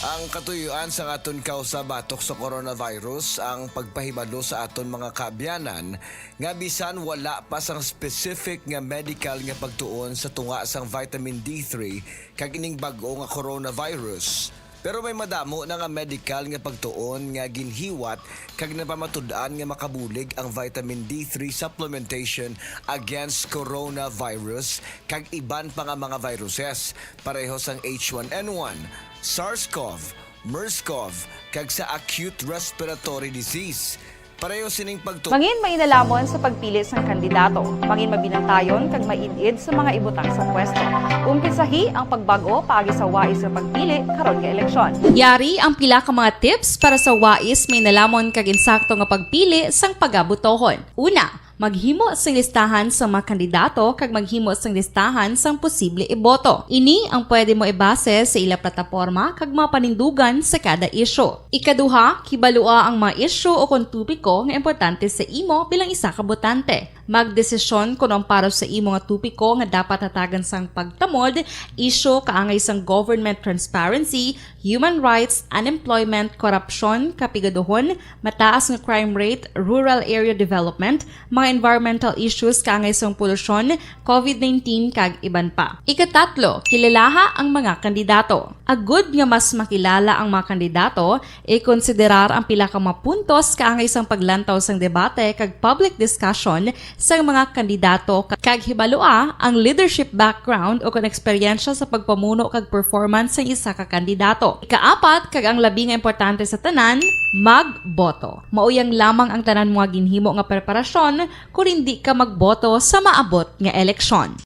Ang katuyuan sang aton kausa batok sa coronavirus ang pagpahibalo sa aton mga kaabyanan nga bisan wala pa sang specific nga medical nga pagtuon sa tunga sang vitamin D three kag ining bag-o nga coronavirus, pero may madamo na nga medical nga pagtuon nga ginhiwat kag napamatud-an nga makabulig ang vitamin D three supplementation against coronavirus kag iban pa nga mga viruses, pareho sang H one N one, SARS-CoV, MERS-CoV, kag sa acute respiratory disease. Pareho sining pagtu- Mangin mainalaman sa pagpili sang kandidato. Mangin mabinantayon kag maid-id sa mga ibutang sa pwesto. Umpisahi ang pagbag-o paagi sa wais nga pagpili karon nga eleksyon. Yari ang pila ka mga tips para sa wais, mainalaman kag insakto nga pagpili sang pagabutohon. Una, maghimo sing listahan sa mga kandidato kag maghimo sing listahan sang posible iboto. Ini ang pwede mo ibase sa ila plataporma kag mga panindugan sa kada isyu. Ikaduha, kibalua ang mga isyu o kon topiko nga importante sa imo bilang isa ka botante. Magdesisyon kon ang para sa imo nga topiko nga dapat hatagan sang pagtamod, isyu kaangay sang government transparency, human rights, unemployment, korupsyon, kapigaduhon, mataas nga crime rate, rural area development, mga environmental issues kaangay sang polusyon, covid nineteen, kag iban pa. Ikatatlo, kilalaha ang mga kandidato. Agud nga mas makilala ang mga kandidato, ikonsiderar ang pila ka mga puntos kaangay sang paglantaw sang debate kag public discussion sang mga kandidato, kag hibalua ang leadership background o kon eksperyensya sa pagpamuno kag performance sang isa ka kandidato. Ikaapat, kag ang labi nga importante sa tanan, magboto. Mao yang lamang ang tanan mo nga ginhimo nga preparasyon kon indi ka magboto sa maabot nga eleksyon.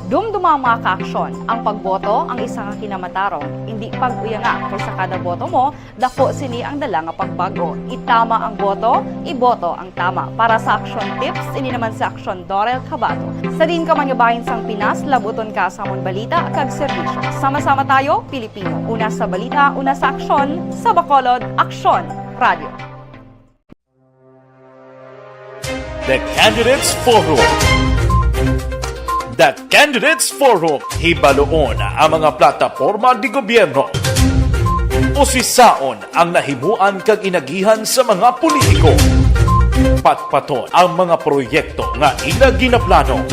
Dumduma, mga kaaksyon, ang pagboto ang isa ka kinamatarong. Indi pag-uyanga, kay sa kada boto mo, daku sini ang dala nga pagbag-o. Itama ang boto, iboto ang tama. Para sa Aksyon Tips, ini naman si Aksyon Dorel Cabato. Sa diin ka man nga bahin sang Pinas, labuton ka sa amon balita kag serbisyo. Sama-sama tayo, Pilipino. Una sa balita, una sa aksyon, sa Bacolod, Aksyon Radio. The Candidates Forum. The Candidates Forum, hibaluon ang mga plataporma di gobyerno. Usisaon ang nahimuan kag inagihan sa mga politiko. Patpaton ang mga proyekto nga ila ginaplano.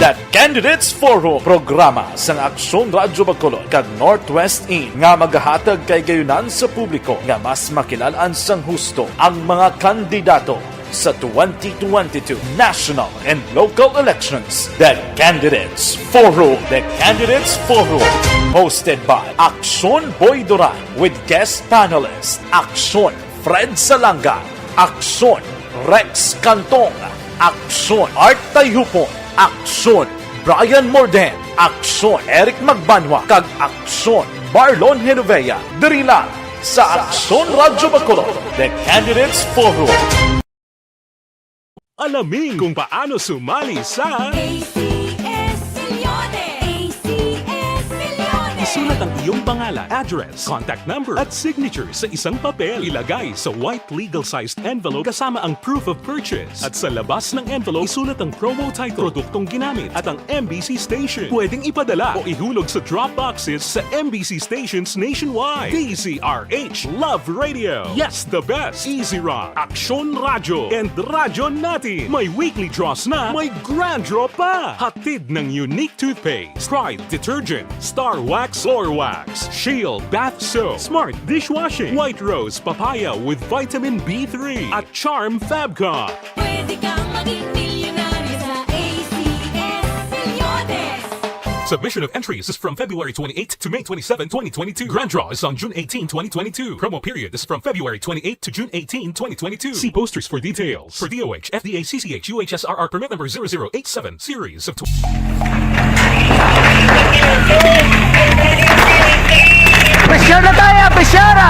The Candidates Forum, programa sang Aksyon Radyo Bacolod kag Northwest In, nga magahatag kay gayunan sa publiko nga mas makilalan sang husto ang mga kandidato sa twenty twenty-two national and local elections. The Candidates Forum. The Candidates Forum, hosted by Aksyon Boy Duran with guest panelist Aksyon Fred Salanga, Aksyon Rex Cantong, Aksyon Art Tayhupon, Aksyon Brian Morden, Aksyon Eric Magbanwa, kag Aksyon Marlon Genovea, diri lang sa Aksyon Radyo Bacolod, The Candidates Forum. Alamin kung paano sumali sa A C S Milyones! A C S Milyones! Isulat ang iyong pangalan, address, contact number, at signature sa isang papel. Ilagay sa white legal-sized envelope kasama ang proof of purchase. At sa labas ng envelope, isulat ang promo title, produktong ginamit, at ang M B C station. Pwedeng ipadala o ihulog sa drop boxes sa M B C stations nationwide. D Z R H Love Radio. Yes, the best. Easy Rock, Aksyon Radyo, and Radyo Natin. May weekly draws na, may grand draw pa. Hatid ng Unique Toothpaste, Pride Detergent, Star Wax Floor Wax, Shield Bath Soap, Smart Dishwashing, White Rose Papaya with Vitamin B three, at Charm Fabcon. Pwede kang maging milyonaryo sa A C S Milyones. Submission of entries is from February twenty-eighth to May twenty-seven, twenty twenty-two. Grand draw is on June eighteen, twenty twenty-two. Promo period is from February twenty-eighth to June eighteen, twenty twenty-two. See posters for details. For D O H, F D A, C C H, U H S R R permit number zero zero eight seven, series of tw- Pressure na tayo! Pressure na!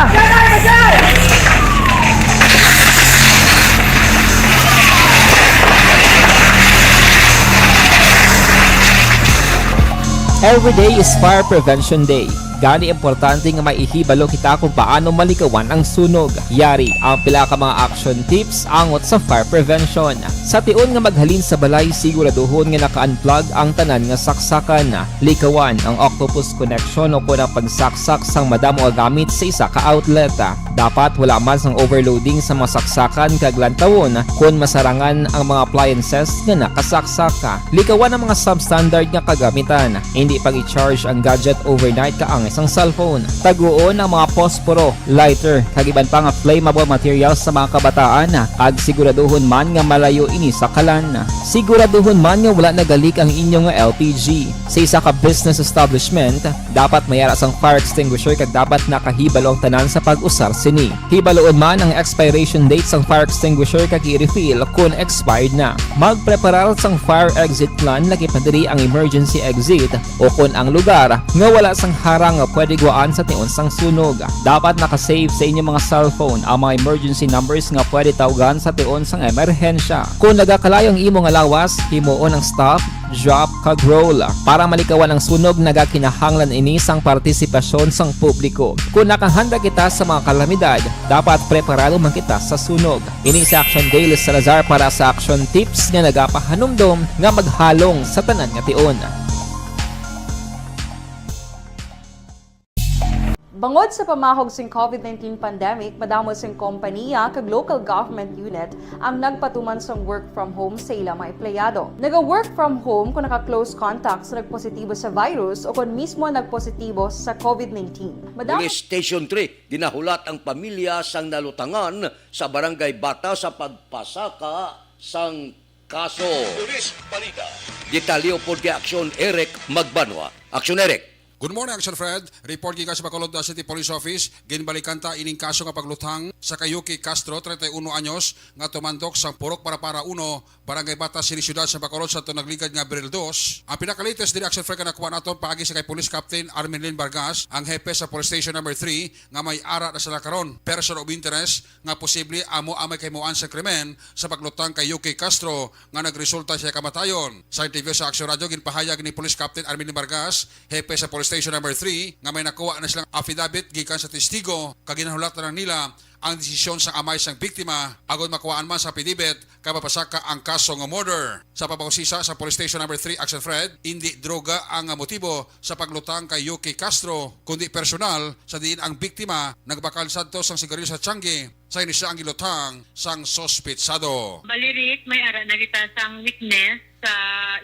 Every day is Fire Prevention Day. Gani, importante nga maihibalo kita kung paano malikawan ang sunog. Yari ang pila ka mga action tips angot sa fire prevention. Sa tion nga maghalin sa balay, siguraduhon nga naka-unplug ang tanan nga saksakan. Likawan ang octopus connection o kon ang pagsaksak sang madamo nga gamit sa isa ka outlet. Dapat wala man sang overloading sa mga saksakan kag lantawon kon masarangan ang mga appliances nga nakasaksak. Likawan ang mga substandard nga kagamitan. Hindi pag-i-charge ang gadget overnight kaangay sang cellphone. Taguon ang mga posporo, lighter, kag iban pa nga flammable materials sa mga kabataan, kag siguraduhon man nga malayo ini sa kalan. Siguraduhon man nga wala nagalik ang inyo nga L P G. Sa isa ka business establishment, dapat may ara sang fire extinguisher kag dapat nakahibalo ang tanan sa pag-usar sini. Hibaluon man ang expiration date sang fire extinguisher kag i-refill kon expired na. Magpreparar sang fire exit plan, lakip na diri ang emergency exit o kon ang lugar nga wala sang harang nga pwede guwaan sa tion sang sunog. Dapat naka-save sa inyo mga cellphone ang mga emergency numbers nga pwede tawgan sa tion sang emerhensya. Kon nagakalayo ang imo nga lawas, himuon ang stop, drop, kag roll. Para malikawan ang sunog, nagakinahanglan ini sang partisipasyon sang publiko. Kon nakahanda kita sa mga kalamidad, dapat preparado man kita sa sunog. Ini si Action Daily Salazar para sa Action Tips nga nagapahanumdom nga maghalong sa tanan nga tion. Bangod sa pamahog sing covid nineteen pandemic, madamo sing kompaniya kag local government unit ang nagpatuman sang work from home sa ila mga empleyado. Naga-work from home kung naka-close contact sa nagpositibo sa virus o kon mismo nagpositibo sa covid nineteen. Madamo Police Station three, ginahulat ang pamilya sang nalutangan sa Barangay Bata sa pagpasaka sang kaso. Police Balita. Detalye upod kay Aksyon Eric Magbanwa. Aksyon Eric. Good morning, Action Fred. Report gikan sa Bacolod City Police Office. Ginbalikan ta ining kaso nga pagluthang sa kay Yuki Castro, treinta y uno anyos, nga tumandok sa Purok Parapara uno, Barangay Bata, Sini, Siyudad sa Bacolod, sa aton nagligad nga Abril dos. Ang pinaka-latest diri, Action Fred, nga nakuha naton paagi sa kay Police Captain Armin Lin Vargas, ang hepe sa Police Station Number three, nga may ara na sila karon, person of interest, nga posible amo ang may kahimuan sa krimen sa paglutang kay Yuki Castro nga nagresulta sa kamatayon. Sa interview sa Action Radio, ginpahayag ni Police Captain Armin Vargas, hepe sa Police Station Number three, nga may nakuha na silang affidavit gikan sa testigo, kag ginahulat na lang nila ang desisyon sa amay sang biktima, agod makuhaan man sa affidavit kag mapasaka ang kaso nga murder. Sa pagpausisa sa Police Station Number three, Action Fred, indi droga ang motibo sa paglutang kay Yuki Castro, kundi personal, sa diin ang biktima nagbakal sadto sang sigarilyo sa tiyangge, sa ini siya ang gilutang sang suspetsado. Bali, Rick, may ara na kita sang witness sa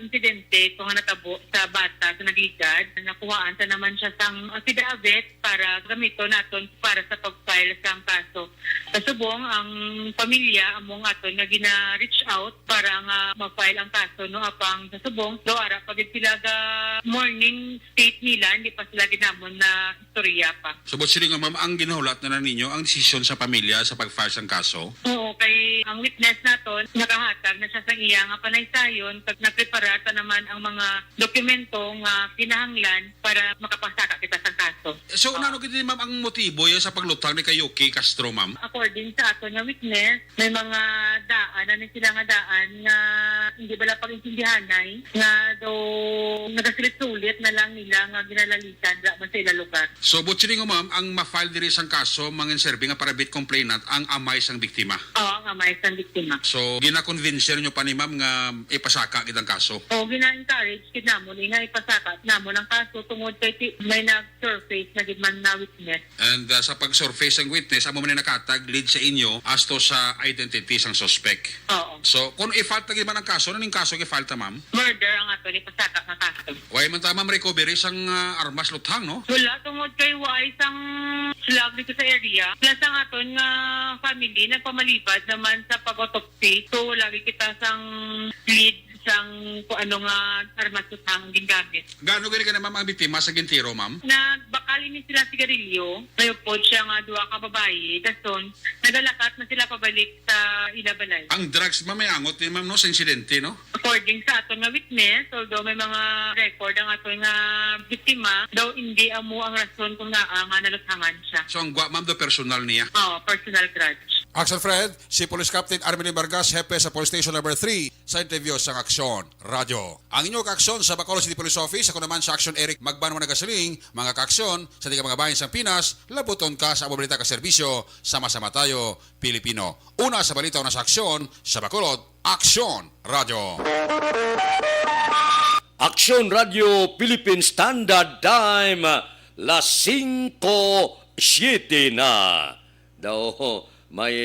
insidente ko nga natabo sa Bata sa nagligad. Nakuhaan ta naman siya sang affidavit para gamiton naton para sa pag-file sang kaso. Sa subong, ang pamilya among aton nga gina-reach out para nga ma-file ang kaso, no, apang sa subong, daw ara pa gid sila ga morning state nila, hindi pa sila ginamon na istorya pa. So, buot siling nga, ma'am, ang ginahulat na lang ninyo ang desisyon sa pamilya sa pag-file sang kaso? Oo, kay ang witness naton nakahatag na siya sang iya nga panaysayon, kag naprepara ta naman ang mga dokumento nga kinahanglan para makapasaka kita sang kaso. So, Ah. Ano gid, ma'am, ang motibo ya sa paglutang ni kay Yuki Castro, ma'am? According sa aton nga witness, may mga daan, ano sila nga daan nga hindi bala pag-intindihanay, nga daw nagasulit-sulit na lang nila nga ginalalitan dira man sa ila lugar. So, buot siling nga, ma'am, ang ma-file diri sang kaso, mangin serbi nga private complainant ang amay sang biktima. Oo, ang amay sang biktima. So, gina-convince nyo pa ni ma'am nga ipasaka gid ang kaso? Oo, gina-encourage gid namon, eh, nga ipasaka namon ang kaso tungod kay ti-, may nag-surface na gid man na witness. And, uh, sa pag-surface ang witness, amo man ang nakahatag lead sa inyo as to sa identity sang suspect. Oo. So, kung i-file ta gid man ang kaso, ano ning kaso i-file ta, ma'am? Murder ang aton ipasaka nga kaso. Wala man ta, ma'am, recovery sang, uh, armas luthang, no? Wala, tungod kay wala sang slug dito sa area. Plus ang aton nga family, nagpamalibad naman sa pag-autopsy. So, wala gid kita sang lead sang kung ano nga armas luthang ang gingamit. Gaano gani ka na, ma'am, ang biktima sa gintiro, ma'am? Nagbakal ini sila sigarilyo. May upod siya nga duha ka babayi. Dason, nagalakat na sila pabalik sa ila balay. Ang drugs, ma'am, may angot ni ma'am, no, sa insidente, no? According sa aton nga witness, although may mga record ang aton nga biktima, daw hindi amo ang rason kung ngaa nga naluthangan siya. So, ang gwa, ma'am, do personal niya? Oo, personal grudge. Action Fred, si Police Captain Armelin Vargas, hepe sa Police Station Number three, sa interview sang Aksyon Radyo. Ang inyo kaaksyon sa Bacolod City Police Office, ako naman sa Action Eric Magbanwa nagasiling, mga kaaksyon, sa di ka mga bahin sang Pinas, labuton ka sa amo balita ka serbisyo, sama-sama tayo, Pilipino. Una sa balita, una sa aksyon, sa Bacolod, Aksyon Radyo. Aksyon Radyo Philippine Standard Time, las singko siete na. Daw, may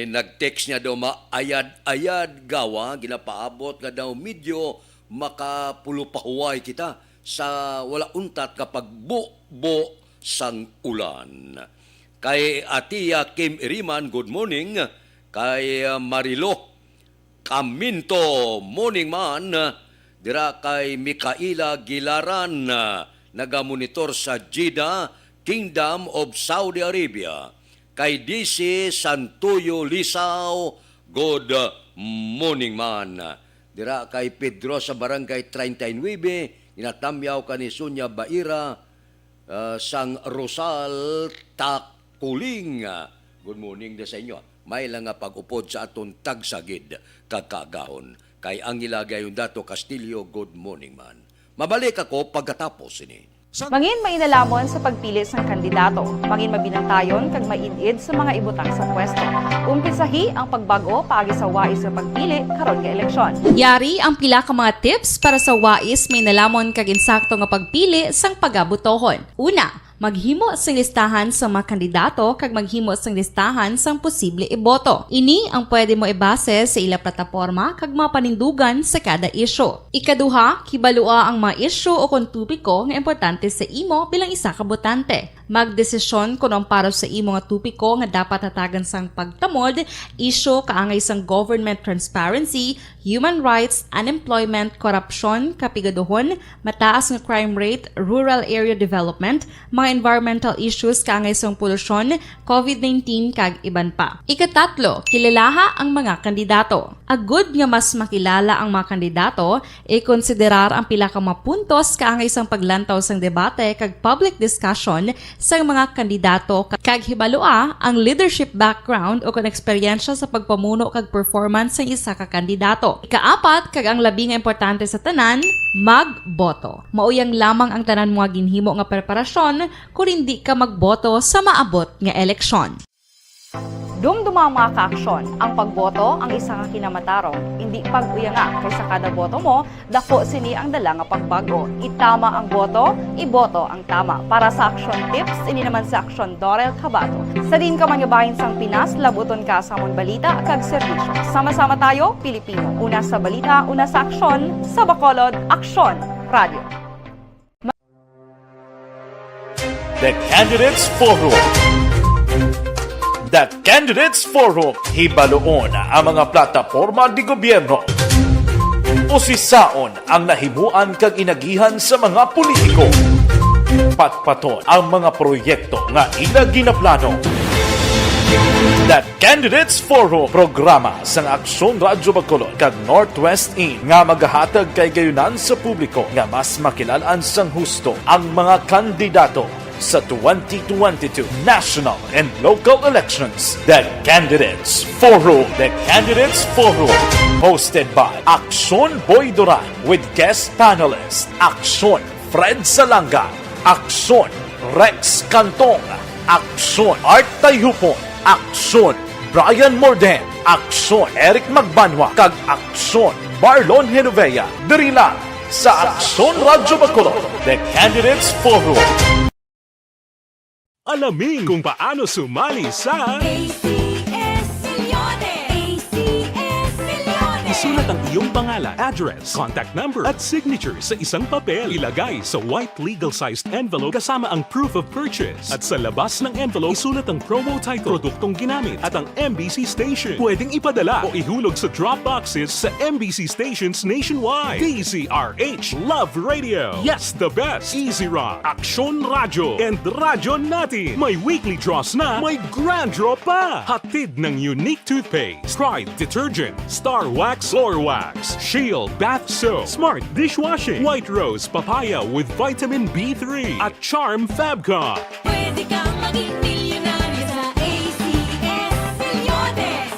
nag-text niya daw, maayad-ayad gawa, ginapaabot nga daw medyo makapulupahuway kita sa wala untat nga pagbubo sang ulan. Kay Atia Kim Iriman, good morning. Kay, ah, Marilo Caminto, morning man. Dira kay Mikaela Gilaran, ah, nagamonitor sa Jeddah, Kingdom of Saudi Arabia. Kay D C Santoyo Lisao, good morning man. Dira kay Pedro sa Barangay treinta y nueve, ginatamyaw ka ni Sonia Baira, ah, sang Rosal Takuling. Good morning na sa inyo. May lang nga pag-upod sa aton tagsa gid ka kaagahon. Kay Angela Gayondato Castillo, good morning man. Mabalik ako pagkatapos sini. Mangin mainalhamon sa pagpili sang kandidato. Mangin mabinantayon kag maid-id sa mga ibutang sa pwesto. Umpisahi ang pagbag-o paagi sa wais nga pagpili karon nga eleksyon. Yari ang pila ka mga tips para sa wais, mainalhamon kag insakto nga pagpili sang pagabotohon. Una, maghimo sing listahan sa mga kandidato kag maghimo sing listahan sang posible iboto. Ini ang pwede mo ibase sa ila plataporma kag mga panindugan sa kada isyu. Ikaduha, kibalua ang mga isyu o kon topiko nga importante sa imo bilang isa ka botante. Magdesisyon kon ang para sa imo nga topiko nga dapat hatagan sang pagtamod, isyu kaangay sang government transparency, human rights, unemployment, korupsyon, kapigaduhon, mataas nga crime rate, rural area development, mga environmental issues kaangay sang polusyon, covid nineteen, kag iban pa. Ikatatlo, kilalaha ang mga kandidato. Agud nga mas makilala ang mga kandidato, ikonsiderar ang pila ka mga puntos kaangay sang paglantaw sang debate kag public discussion sang mga kandidato, kag hibalua ang leadership background o kon eksperyensya sa pagpamuno kag performance sang isa ka kandidato. Ikaapat, kag ang labi nga importante sa tanan, magboto. Mauyang lamang ang tanan mga ginhimo nga preparasyon kon indi ka magboto sa maabot nga eleksyon. Dumduma ang mga kaaksyon. Ang pagboto ang isa ka kinamatarong. Indi pag-uyanga, kay sa kada boto mo, dako sini ang dala nga pagbag-o. Itama ang boto, iboto ang tama. Para sa Aksyon Tips, ini naman si Aksyon Dorel Cabato. Sa diin ka man nga bahin sang Pinas, labuton ka sa amon balita kag serbisyo. Sama-sama tayo, Pilipino. Una sa balita, una sa aksyon, sa Bacolod, Aksyon Radio. The Candidates Forum. The Candidates Forum, hibaluon ang mga plataporma de gobyerno. Usisaon ang nahimuan kag inagihan sa mga politiko. Patpaton ang mga proyekto nga ila ginaplano. The Candidates Forum, programa sang Aksyon Radyo Bacolod kag Northwest In nga magahatag kaigayonan sa publiko nga mas makilal-an sang husto ang mga kandidato sa twenty twenty-two national and local elections. The Candidates Forum. The Candidates Forum, hosted by Aksyon Boy Duran with guest panelist Aksyon Fred Salanga, Aksyon Rex Cantong, Aksyon Art Tayhupon, Aksyon Brian Morden, Aksyon Eric Magbanwa, kag Aksyon Marlon Genovea, diri lang sa Aksyon Radyo Bacolod, The Candidates Forum. Alamin kung paano sumali sa A C S Millones! A C S Millones! Isulat ang iyong pangalan, address, contact number, at signature sa isang papel. Ilagay sa white legal-sized envelope kasama ang proof of purchase. At sa labas ng envelope, isulat ang promo title, produktong ginamit, at ang M B C station. Pwedeng ipadala o ihulog sa drop boxes sa M B C stations nationwide. D Z R H, Love Radio. Yes, the best. Easy Rock, Aksyon Radyo, and Radyo Natin. May weekly draws na, may grand draw pa. Hatid ng Unique Toothpaste, Pride Detergent, Star Wax Floor Wax, Shield Bath Soap, Smart Dishwashing, White Rose Papaya with Vitamin B three, at Charm Fabcon. Pwede kang maging milyonaryo sa A C S Millones.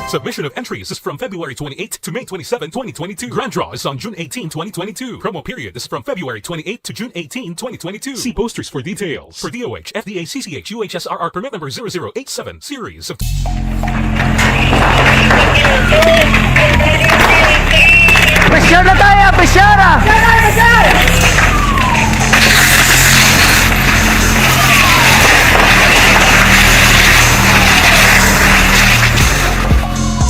Submission of entries is from February twenty-eighth to May twenty-seven, twenty twenty-two. Grand draw is on June eighteen, twenty twenty-two. Promo period is from February twenty-eighth to June eighteen, twenty twenty-two. See posters for details. For D O H, F D A, C C H, U H S R R permit number zero zero eight seven, series of Pressure na tayo! Pressure!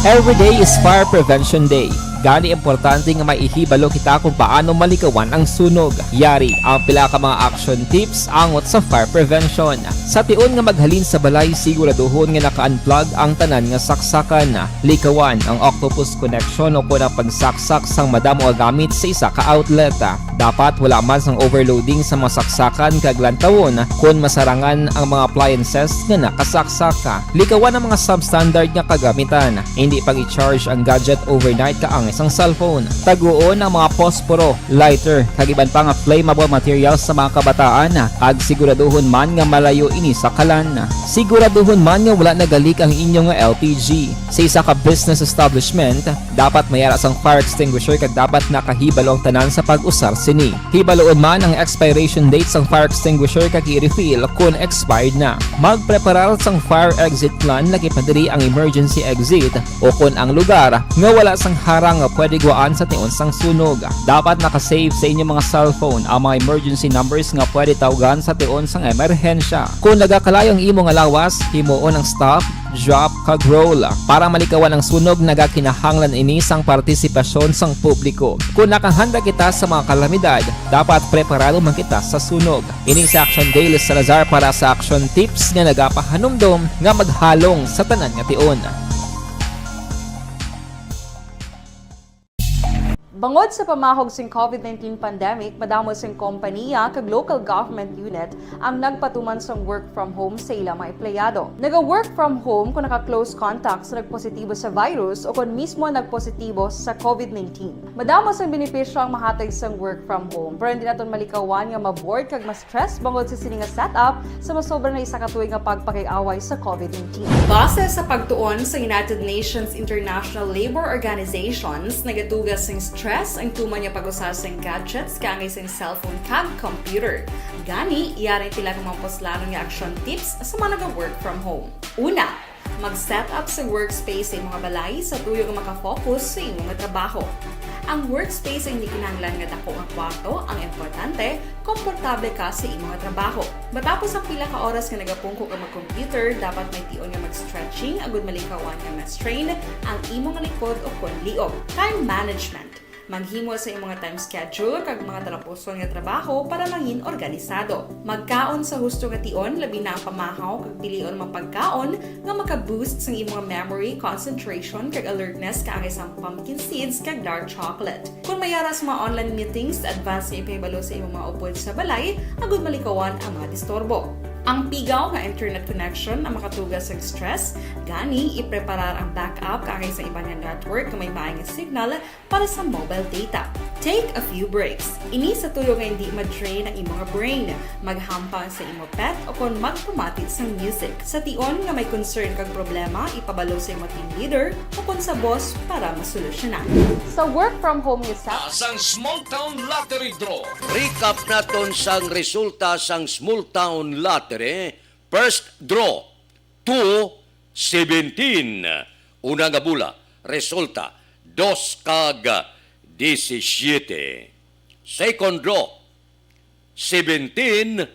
Every day is Fire Prevention Day. Gani, importante nga maihibalo kita kung paano malikawan ang sunog. Yari ang pila ka mga action tips angot sa fire prevention. Sa tion nga maghalin sa balay, siguraduhon nga naka-unplug ang tanan nga saksakan. Likawan ang octopus connection o kon ang pagsaksak sang madamo nga gamit sa isa ka outlet. Dapat wala man sang overloading sa mga saksakan kag lantawon kon masarangan ang mga appliances nga nakasaksak. Likawan ang mga substandard nga kagamitan. Hindi pag-i-charge ang gadget overnight kaangay sang cellphone. Taguon ang mga posporo, lighter, kag iban pa nga flammable materials sa mga kabataan, kag siguraduhon man nga malayo ini sa kalan. Siguraduhon man nga wala nagalik ang inyo nga L P G. Sa isa ka business establishment, dapat may ara sang fire extinguisher kag dapat nakahibalo ang tanan sa pag-usar sini. Hibaloon man ang expiration date sang fire extinguisher kag i-refill kon expired na. Magpreparar sang fire exit plan, laki pa diri ang emergency exit o kon ang lugar nga wala sang harang nga pwede guwaan sa tion sang sunog. Dapat naka-save sa inyo mga cellphone ang mga emergency numbers nga pwede tawgan sa tion sang emerhensya. Kon nagakalayo ang imo nga lawas, himuon ang stop, drop, kag roll. Para malikawan ang sunog, nagakinahanglan ini sang partisipasyon sang publiko. Kon nakahanda kita sa mga kalamidad, dapat preparado man kita sa sunog. Ini si Action Dale Salazar para sa Action Tips nga nagapahanumdom nga maghalong sa tanan nga tion. Bangod sa pamahog sing covid nineteen pandemic, madamo sing kompaniya kag local government unit ang nagpatuman sang work from home sa ila mga empleyado. Naga-work from home kung naka-close contact sa nagpositibo sa virus o kon mismo nagpositibo sa covid nineteen. Madamo sang benepisyo ang mahatag sang work from home, pero hindi naton malikawan nga ma-bored kag ma-stress bangod sa sini nga setup sa masobra na isa ka tuig nga pagpakig-away sa covid nineteen. Base sa pagtuon sa United Nations International Labour Organizations, nagatuga sing stress ang tuman nga pag-usa sing gadgets kaangay sing cellphone kag computer. Gani, yari pila ka mga puslanon nga action tips sa mga naga-work from home. Una, mag-set up sa workspace sa imong balay sa tuyo nga makafocus sa imong trabaho. Ang workspace ay hindi kinahanglan nga dako nga kwarto, ang importante, komportable ka sa imong trabaho. Matapos ang pila ka oras nga nagapungko ka mag-computer, dapat may tion nga mag-stretching agud malikawan nga ma-strain ang imong likod o kon liog. Time management. Maghimo sa imong time schedule kag mga talapuson nga trabaho para mangin organisado. Magkaon sa husto nga tion, labi na ang pamahaw kag pilion mga pagkaon nga maka-boost sang imong memory, concentration, kag alertness kaangay sang pumpkin seeds kag dark chocolate. Kon may ara sa mga online meetings, advance nga ipahibalo sa imong mga upod sa balay agud malikawan ang mga disturbo. Ang pigaw nga internet connection ang makatuga sa stress, gani ipreparar ang backup kaangay sa iban nga network nga may maay nga signal para sa mobile data. Take a few breaks. Ini sa tuyo nga hindi ma-drain ang imong brain. Maghampang sa imo pet o kon magpamati sang music. Sa tion nga may concern kag problema, ipabalo sa imo team leader o kon sa boss para masolusyonan. Sa work from home nga setup, sang Small Town Lottery Draw. Recap naton sang resulta sang Small Town Lottery. First draw, two seventeen. Una nga bula, resulta, dos kag disisiete. Second draw, seventeen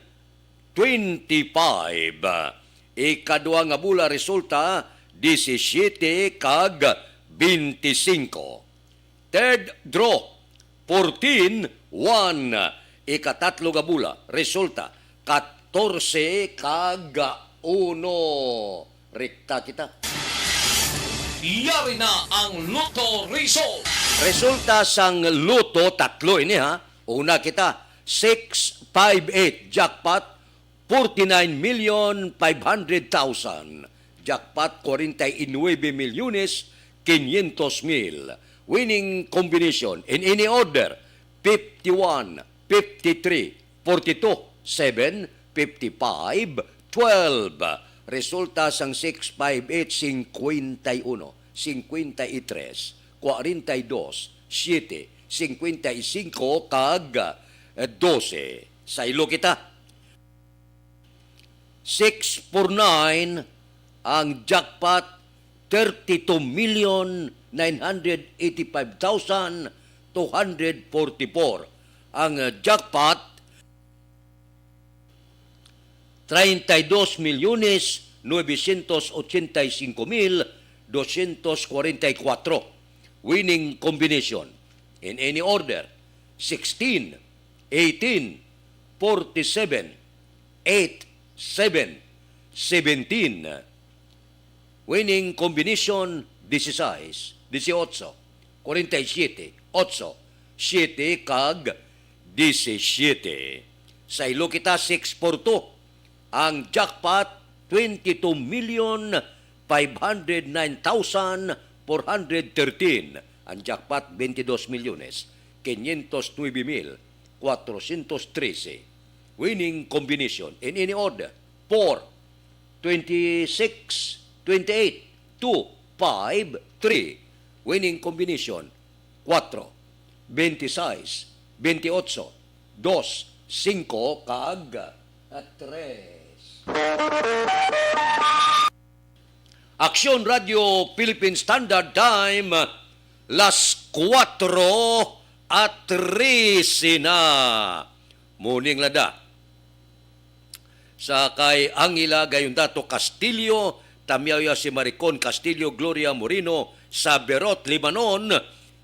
twenty-five. Ikadua nga bula, resulta, disisiete kag bente singko. Third draw, fourteen one. Ikatatlo nga bula, resulta, katorse kag uno. Rekta kita. Yari na ang Lotto Result. Resulta sang Lotto, tatlo ini, ha. Una kita, six five eight, jackpot, forty-nine million five hundred thousand. Jackpot, kwarenta y nuebe milyones quinientos mil. Winning combination in any order, fifty-one, fifty-three, forty-two, seven, fifty-five, twelve. Resulta sang six five eight, cincuenta y uno, cincuenta y tres, cuarenta y dos, siete, cincuenta y cinco, kag, eh, doce. Saylo kita. Six four nine ang jackpot, thirty-two million nine hundred eighty-five thousand two hundred forty-four. Ang, uh, jackpot, treinta y dos milyones novecientos ochenta y cinco mil doscientos cuarenta y cuatro. Winning combination in any order: sixteen, eighteen, forty-seven, eight, seven, seventeen. Winning combination: dieciséis, dieciocho, cuarenta y siete, ocho, siete, kag diecisiete. Saylo kita, six four two. Ang jackpot, twenty-two million five hundred nine thousand four hundred thirteen. Ang jackpot, twenty-dos milyones quinientos nuebe mil cuatrocientos trece. Winning combination in any order: four, twenty-six, twenty-eight, two, five, three. Winning combination: cuatro, veintiséis, veintiocho, dos, cinco, kag tres. Aksyon Radio Philippine Standard Time, las kuwatro at trese na. Morning, Lada. Sa kay Angela Gayondato Castillo, Tamyawya si Maricon Castillo, Gloria Moreno, sa Berot, Lebanon,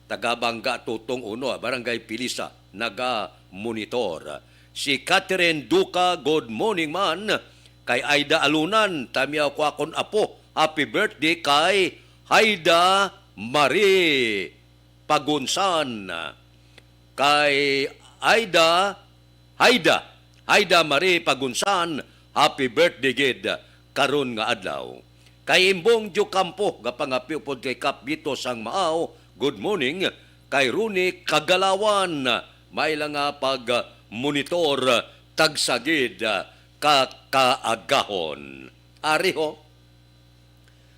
taga Bangga Tutong Uno, Barangay Pilisa, naga-monitor. Si Catherine Duca, good morning man. Kay Aida Alunan, Tamyaw ko akon apo, happy birthday kay Haida Marie Pagunsan. Kay Aida, Haida, Haida Marie Pagunsan, happy birthday gid karon nga adlaw. Kay Imbong Diocampo, gapangapi upod kay Kap Bito sang Maaw, good morning. Kay Runi Kagalawan, may lang nga pag-monitor, tagsa gid ka kaagahon. Ari ho,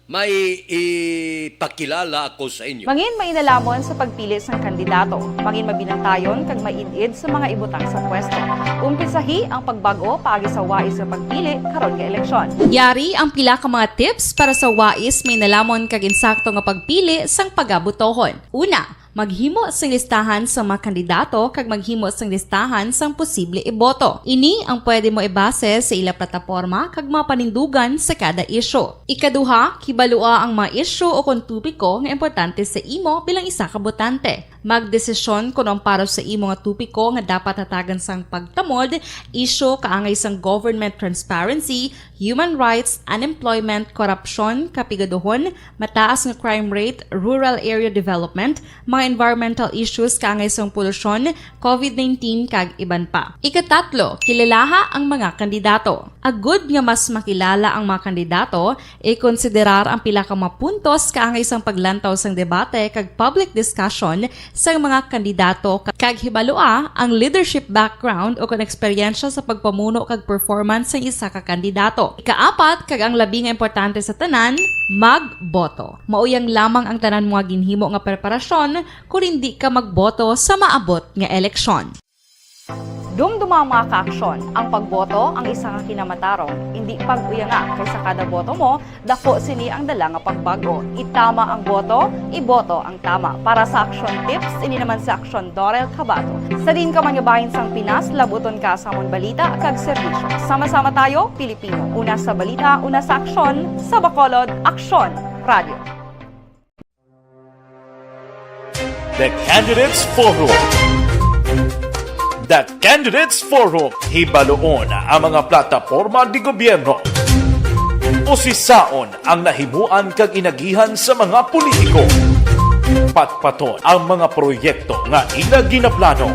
may ipakilala ako sa inyo. Mangin mainalamon sa pagpili sang kandidato. Mangin mabinantayon kag maid-id sa mga ibutang sa pwesto. Umpisahi ang pagbag-o paagi sa wais nga pagpili karon nga eleksyon. Yari ang pila ka mga tips para sa wais, mainalamon kag insakto nga pagpili sang pagabotohon. Una, maghimo sing listahan sang mga kandidato kag maghimo sing listahan sang posible iboto. Ini ang pwede mo ibase sa ila plataporma kag mga panindugan sa kada isyu. Ikaduha, kibalua ang mga isyu o kon topiko nga importante sa imo bilang isa ka botante. Magdesisyon kon ang para sa imo nga topiko nga dapat hatagan sang pagtamod, isyu kaangay sang government transparency, human rights, unemployment, korupsyon, kapigaduhon, mataas nga crime rate, rural area development, mga environmental issues kaangay sang polusyon, covid nineteen, kag iban pa. Ikatatlo, kilalaha ang mga kandidato. Agud nga mas makilala ang mga kandidato, ikonsiderar ang pila ka mga puntos kaangay sang paglantaw sang debate kag public discussion sang mga kandidato, kag hibalua ang leadership background o kon eksperyensya sa pagpamuno kag performance sang isa ka kandidato. Ikaapat, kag ang labi nga importante sa tanan, magboto. Mauyang lamang ang tanan mo nga ginhimo nga preparasyon kon indi ka magboto sa maabot nga eleksyon. Dumduma ang mga kaaksyon, ang pagboto ang isa ka kinamatarong, indi pag-uyanga, kay sa kada boto mo, dako sini ang dala nga pagbago. Itama ang boto, iboto ang tama. Para sa Aksyon Tips, ini naman si Aksyon Dorel Cabato. Sa diin ka man nga bahin sang Pinas, labuton ka sa amon balita kag serbisyo. Sama-sama tayo, Pilipino. Una sa balita, una sa aksyon, sa Bacolod, Aksyon Radio. The Candidates Forum. The Candidates Forum. Hibaluon ang mga plataporma de gobyerno. Usisaon ang nahimuan kag inagihan sa mga politiko. Patpaton ang mga proyekto nga ila ginaplano.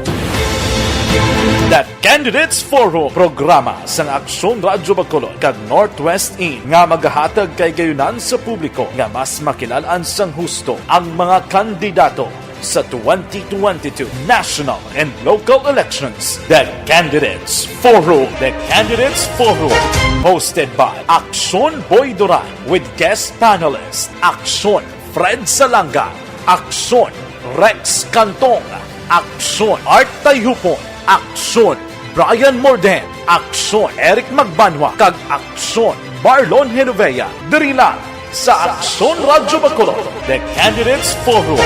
The Candidates Forum, programa sang Aksyon Radyo Bacolod kag Northwest In nga magahatag kay gayunan sa publiko nga mas makilalaan sang husto ang mga kandidato sa twenty twenty-two national and local elections. The Candidates Forum. The Candidates Forum. Hosted by Aksyon Boy Duran with guest panelist Aksyon Fred Salanga, Aksyon Rex Cantong, Aksyon Art Tayhupon, Aksyon Brian Morden, Aksyon Eric Magbanwa, kag Aksyon Marlon Genovea, diri lang sa Aksyon Radyo Bacolod, The Candidates Forum.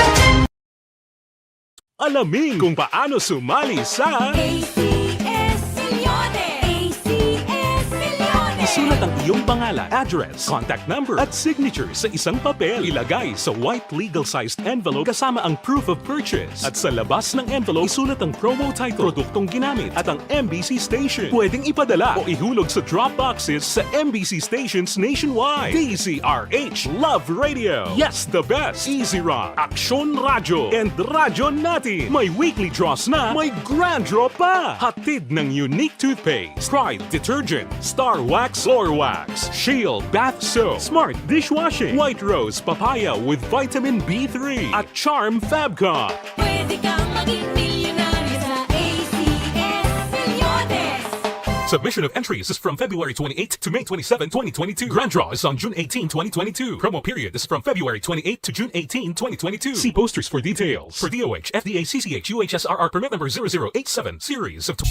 Alamin kung paano sumali sa A C S Milyones. A C S Milyones. Isulat Ang iyong pangalan, address, contact number, at signature sa isang papel. Ilagay sa white legal-sized envelope kasama ang proof of purchase. At sa labas ng envelope, isulat ang promo title, produktong ginamit, at ang M B C station. Pwedeng ipadala o ihulog sa drop boxes sa M B C stations nationwide. D Z R H Love Radio. Yes, the best. Easy Rock, Aksyon Radyo, and Radyo Natin. May weekly draws na, may grand draw pa. Hatid ng Unique Toothpaste, Pride Detergent, Star Wax, Floor Wax, Shield Bath Soap, Smart Dishwashing, White Rose Papaya with Vitamin B three, at Charm Fabcon. Pwede kang maging milyonaryo sa A C S Milyones. Submission of entries is from February twenty-eighth to May twenty-seven, twenty twenty-two. Grand draw is on June eighteen, twenty twenty-two. Promo period is from February twenty-eighth to June eighteen, twenty twenty-two. See posters for details. For D O H, F D A, C C H, U H S R R permit number zero zero eight seven, series of tw-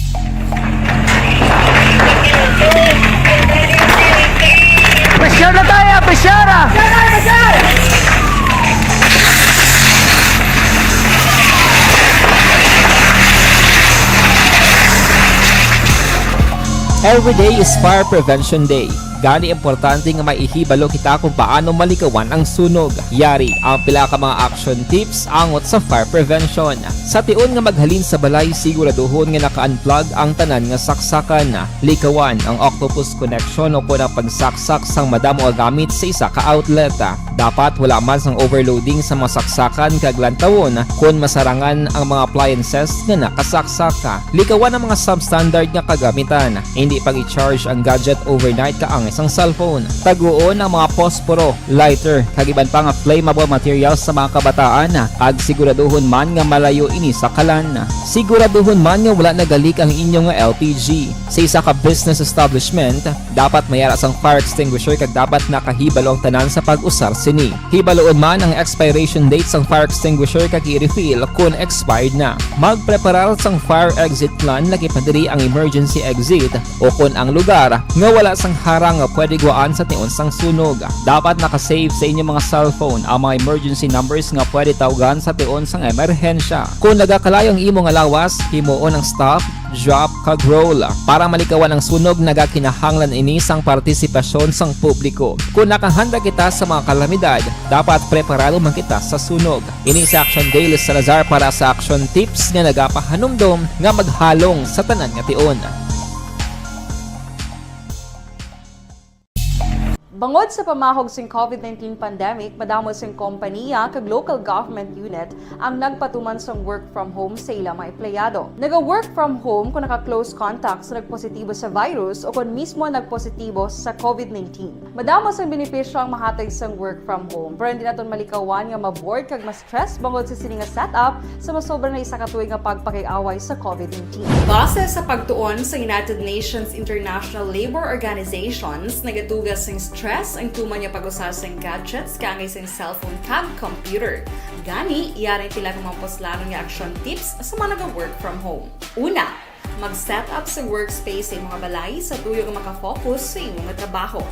Pressure na tayo! Pressure na! Every day is Fire Prevention Day. Gani, importante nga may ihibalo kita kung paano malikawan ang sunog. Yari ang pila ka mga action tips angot sa fire prevention. Sa tion nga maghalin sa balay, siguraduhon nga naka-unplug ang tanan nga saksakan. Likawan ang octopus connection o kon ang pagsaksak sang madamo nga gamit sa isa ka outlet. Dapat wala man sang overloading sa mga saksakan kag lantawon kon masarangan ang mga appliances nga nakasaksak. Likawan ang mga substandard nga kagamitan. Hindi pag-i-charge ang gadget overnight kaangay sang cellphone. Taguon ang mga posporo, lighter, kag iban pa nga flammable materials sa mga kabataan, kag siguraduhon man nga malayo ini sa kalan. Siguraduhon man nga wala nagalik ang inyo nga L P G. Sa isa ka business establishment, dapat may ara sang fire extinguisher kag dapat nakahibalo ang tanan sa pag-usar sini. Hibaluon man ang expiration date sang fire extinguisher kag i-refill kon expired na. Magpreparar sang fire exit plan, lakip na diri ang emergency exit o kon ang lugar nga wala sang harang nga pwede guwaan sa tion sang sunog. Dapat naka-save sa inyo mga cellphone ang mga emergency numbers nga pwede tawgan sa tion sang emerhensya. Kon nagakalayo ang imo nga lawas, himuon ang stop, drop, kag roll. Para malikawan ang sunog, nagakinahanglan ini sang partisipasyon sang publiko. Kon nakahanda kita sa mga kalamidad, dapat preparado man kita sa sunog. Ini si Action Dale Salazar para sa Action Tips nga nagapahanumdom nga maghalong sa tanan nga tion. Bangod sa pamahog sing COVID nineteen pandemic, madamo sing kompanya kag local government unit ang nagpatuman sang work from home sa ila mga empleyado. Naga-work from home kon naka-close contact sa nagpositibo sa virus o kon mismo nagpositibo sa COVID nineteen. Madamo sang benepisyo ang mahatag sang work from home, pero hindi naton malikawan nga ma-bored kag ma-stress bangod sa sini nga setup sa masobra na isa ka tuig nga pagpakig-away sa COVID nineteen. Base sa pagtuon sa United Nations International Labour Organizations, nagatuga sing stress ang tuman nga pag-usa sing gadgets kaangay sing cellphone kag computer. Gani, yari ang pila ka mga puslanon nga action tips sa mga naga-work from home. Una, mag-set up sa workspace sa imo nga balay sa tuyo nga makafocus sa imo nga trabaho.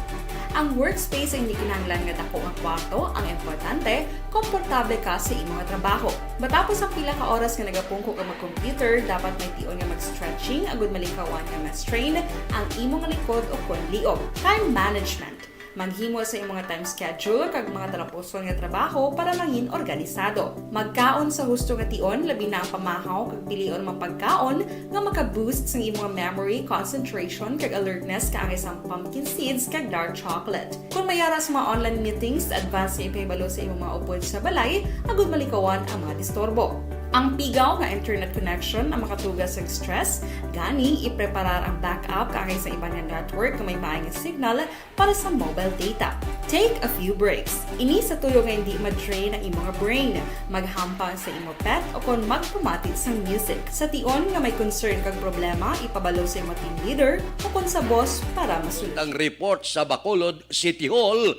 Ang workspace ay hindi kinahanglan nga dako nga kwarto, ang importante, komportable ka sa imo nga trabaho. Matapos ang pila ka oras nga nagapungko ka mag-computer, dapat may tion nga mag-stretching agud malikawan nga ma-strain ang imo nga likod o kon liog. Time management. Maghimo sa imo nga time schedule kag mga talapuson nga trabaho para mangin organisado. Magkaon sa husto nga tion, labi na ang pamahaw kag pilion mga pagkaon nga maka-boost sang imo nga memory, concentration, kag alertness kaangay sang pumpkin seeds kag dark chocolate. Kon may ara sa mga online meetings, advance nga ipahibalo sa imo mga upod sa balay agud malikawan ang mga disturbo. Ang pigaw nga internet connection ang makatuga sa stress, gani ipreparar ang backup kaangay sa iban nga network nga may maay nga signal para sa mobile data. Take a few breaks. Ini sa tuyo nga hindi ma-drain ang imo nga brain. Maghampang sa imo pet o kon magpamati sang music. Sa tion nga may concern kag problema, ipabalo sa imo team leader o kon sa boss para masulod. Ang report sa Bacolod City Hall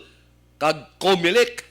kag Comelec.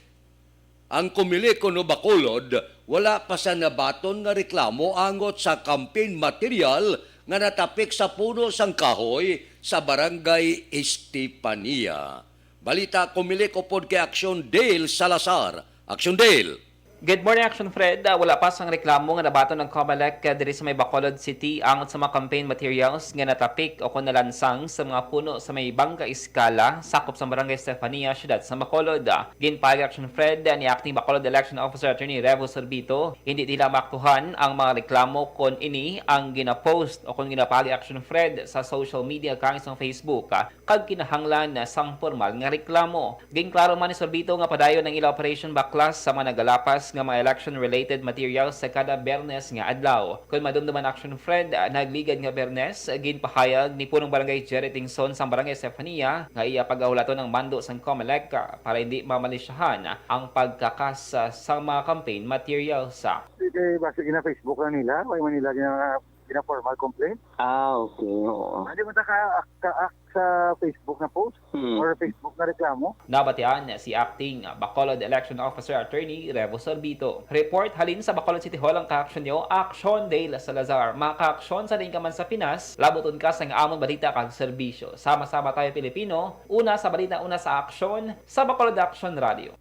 Ang Comelec kuno Bacolod, wala pa sa nabaton nga reklamo angot sa campaign material nga natapik sa puno sang kahoy sa Barangay Estefania. Balita Comelec upod kay Action Dale Salazar. Action Dale. Good morning, Action Fred. Ah, wala pa sang reklamo nga nabaton ng Comelec, ah, diri sa may Bacolod City angot sa mga campaign materials nga natapik o kon nalansang sa mga puno sa may Bangka Escala, sakop sa Barangay Estefania, siyudad sa Bacolod. Ah, ginpahayag, Action Fred, ni Acting Bacolod Election Officer Attorney Revo Sorbito, hindi nila maaktuhan ang mga reklamo kon ini ang ginapost o kon ginapahayag, Action Fred, sa social media kang isang Facebook. Ah, kag kinahanglan sang pormal nga reklamo. Ginklaro man ni Sorbito nga padayon ang ila operation baklas sa mga nagalapas nga mga election-related materials sa kada Biyernes nga adlaw. Kon madumduman, Action Fred, ah, nagligad nga Biyernes, ginpahayag ni Punong Barangay Jerry Tingson sang Barangay Estefania nga iya pagahulaton ang mando sang Comelec, ah, para hindi mamalisyahan ang pagkakas, ah, sang mga campaign materials. Di kay basi gina-Facebook lang nila, wala man nila gina-, gina-formal complaint. Ah, okay, oo. Pwede mo ta ka, ka, sa Facebook na post Hmm. or Facebook na reklamo. Nabatian si Acting Bacolod Election Officer Attorney Revo Sorbito. Report halin sa Bacolod City Hall ang kaaksyon niyo, Aksyon Dale Salazar. Makaaksyon sa diin ka man sa Pinas, labuton ka sang amon balita kag serbisyo. Sama-sama tayo, Pilipino, una sa balita, una sa aksyon, sa Bacolod Aksyon Radio.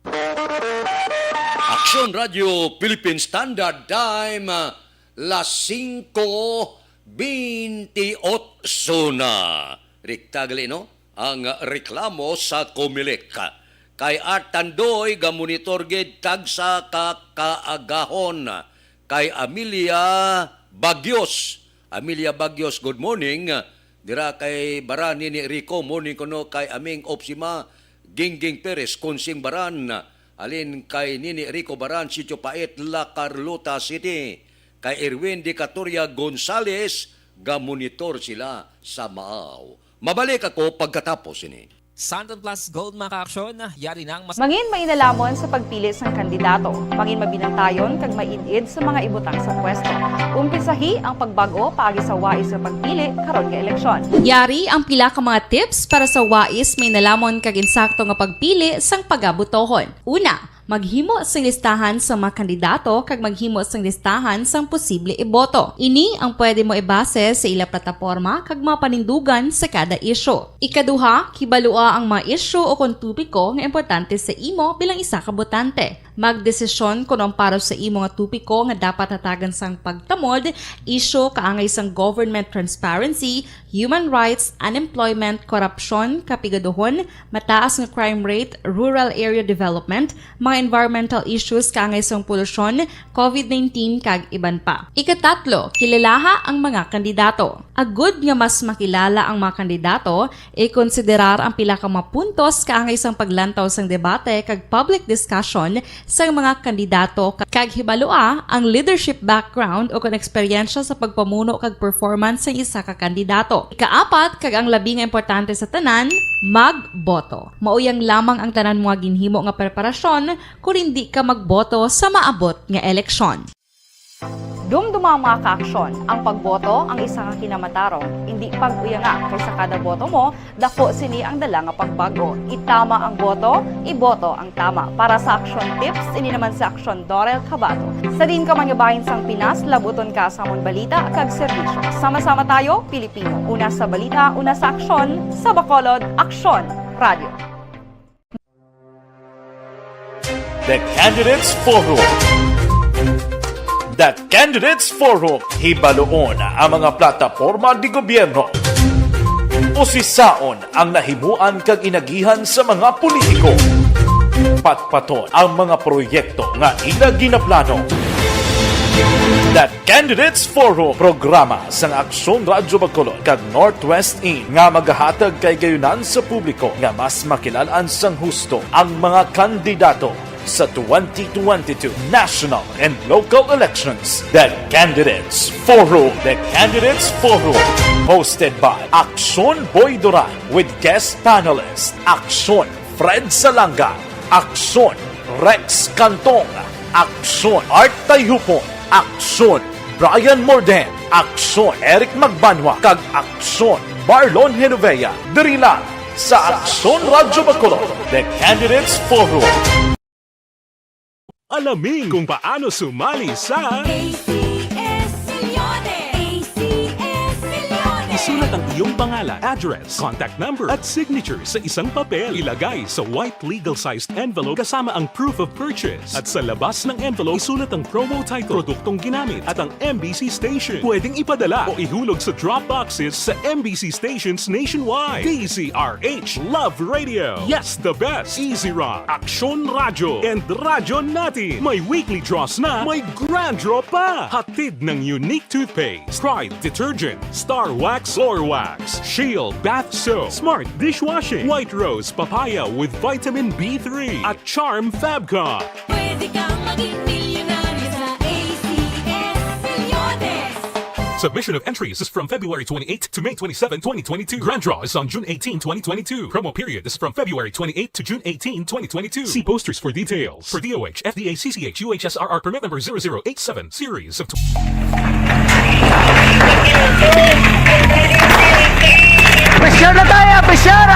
Aksyon Radio Philippine Standard Time, las singko beintiotso na. Rekta gali, no? Ang reklamo sa Comelec. Kay Art Tandoy, gamonitor gid tagsa ka kaagahon. Kay Amelia Bagios. Amelia Bagios, good morning. Dira kay Baran Nini Rico, morning kuno kay aming Opsima, Gingging Perez, Kunsing Baran. Alin kay Nini Rico Baran, Sitio Pait, La Carlota City. Kay Erwin Dicatoria Gonzales, gamonitor sila sa Maaw. Mabalik ako pagkatapos ini. Santon Plus Gold, mga kaaksyon, yari na ang mas Mangin mainalamon sa pagpili sang kandidato. Mangin mabinantayon kag maid-id sa mga ibutang sa pwesto. Umpisahi ang pagbag-o paagi sa wais nga pagpili karon nga eleksyon. Yari ang pila ka mga tips para sa wais mainalamon kag insakto nga pagpili sang pagabotohon. Una, maghimo sing listahan sa mga kandidato kag maghimo sing listahan sang posible iboto. Ini ang pwede mo ibase sa ila plataporma kag mga panindugan sa kada isyu. Ikaduha, kibalua ang mga isyu o kon topiko nga importante sa imo bilang isa ka botante. Magdesisyon kon ang para sa imo nga topiko nga dapat hatagan sang pagtamod, isyu kaangay sang government transparency, human rights, unemployment, korupsyon, kapigaduhon, mataas nga crime rate, rural area development, mga environmental issues kaangay sang polusyon, covid nineteen, kag iban pa. Ikatatlo, kilalaha ang mga kandidato. Agud nga mas makilala ang mga kandidato, ikonsiderar ang pila ka mga puntos kaangay sang paglantaw sang debate kag public discussion sang mga kandidato ka-, kag hibalua ang leadership background o kon eksperyensya sa pagpamuno kag performance sang isa ka kandidato. Ikaapat, kag ang labi nga importante sa tanan, magboto. Mauyang lamang ang tanan mo nga ginhimo nga preparasyon kon indi ka magboto sa maabot nga eleksyon. Dumduma, mga kaaksyon, ang pagboto ang isa ka kinamatarong. Indi pag-uyanga, kay sa kada boto mo, dako sini ang dala nga pagbag-o. Itama ang boto, iboto ang tama. Para sa Aksyon Tips, ini naman si Aksyon Dorel Cabato. Sa diin ka man nga bahin sang Pinas, labuton ka sa amon balita kag serbisyo. Sama-sama tayo, Pilipino. Una sa balita, una sa aksyon, sa Bacolod, Aksyon Radio. The Candidates Forum. The Candidates Forum. Hibaluon ang mga plataporma de gobyerno. Usisaon ang nahimuan kag inagihan sa mga politiko. Patpaton ang mga proyekto nga ila ginaplano. The Candidates Forum, programa sang Aksyon Radyo Bacolod kag Northwest In nga magahatag kay gayunan sa publiko nga mas makilal-an sang husto ang mga kandidato sa twenty twenty-two national and local elections. The Candidates Forum. The Candidates Forum, hosted by Aksyon Boy Duran with guest panelist Aksyon Fred Salanga, Aksyon Rex Cantong, Aksyon Art Tayhupon, Aksyon Brian Morden, Aksyon Eric Magbanwa, kag Aksyon Marlon Genovea. Diri lang sa Aksyon Radyo Bacolod, The Candidates Forum. Alamin kung paano sumali sa A C S Milyones! A C S Milyones! Sulat ang iyong pangalan, address, contact number, at signature sa isang papel. Ilagay sa white legal-sized envelope kasama ang proof of purchase. At sa labas ng envelope, isulat ang promo title, produktong ginamit, at ang M B C station. Pwedeng ipadala o ihulog sa drop boxes sa M B C stations nationwide. D Z R H Love Radio. Yes, the best. Easy Rock, Aksyon Radyo, and Radyo Natin. May weekly draws na, may grand draw pa. Hatid ng Unique Toothpaste, Pride Detergent, Star Wax, Floor Wax, Shield Bath Soap, Smart Dishwashing, White Rose Papaya with Vitamin B three, at Charm Fabcon. Pwede kang maging milyonaryo sa A C S Reloaded. Submission of entries is from February twenty-eighth to May twenty-seven, twenty twenty-two. Grand draw is on June eighteen, twenty twenty-two. Promo period is from February twenty-eighth to June eighteen, twenty twenty-two. See posters for details. For D O H, F D A, C C H, U H S R R permit number zero zero eight seven, series of tw- Pressure na tayo! Pressure!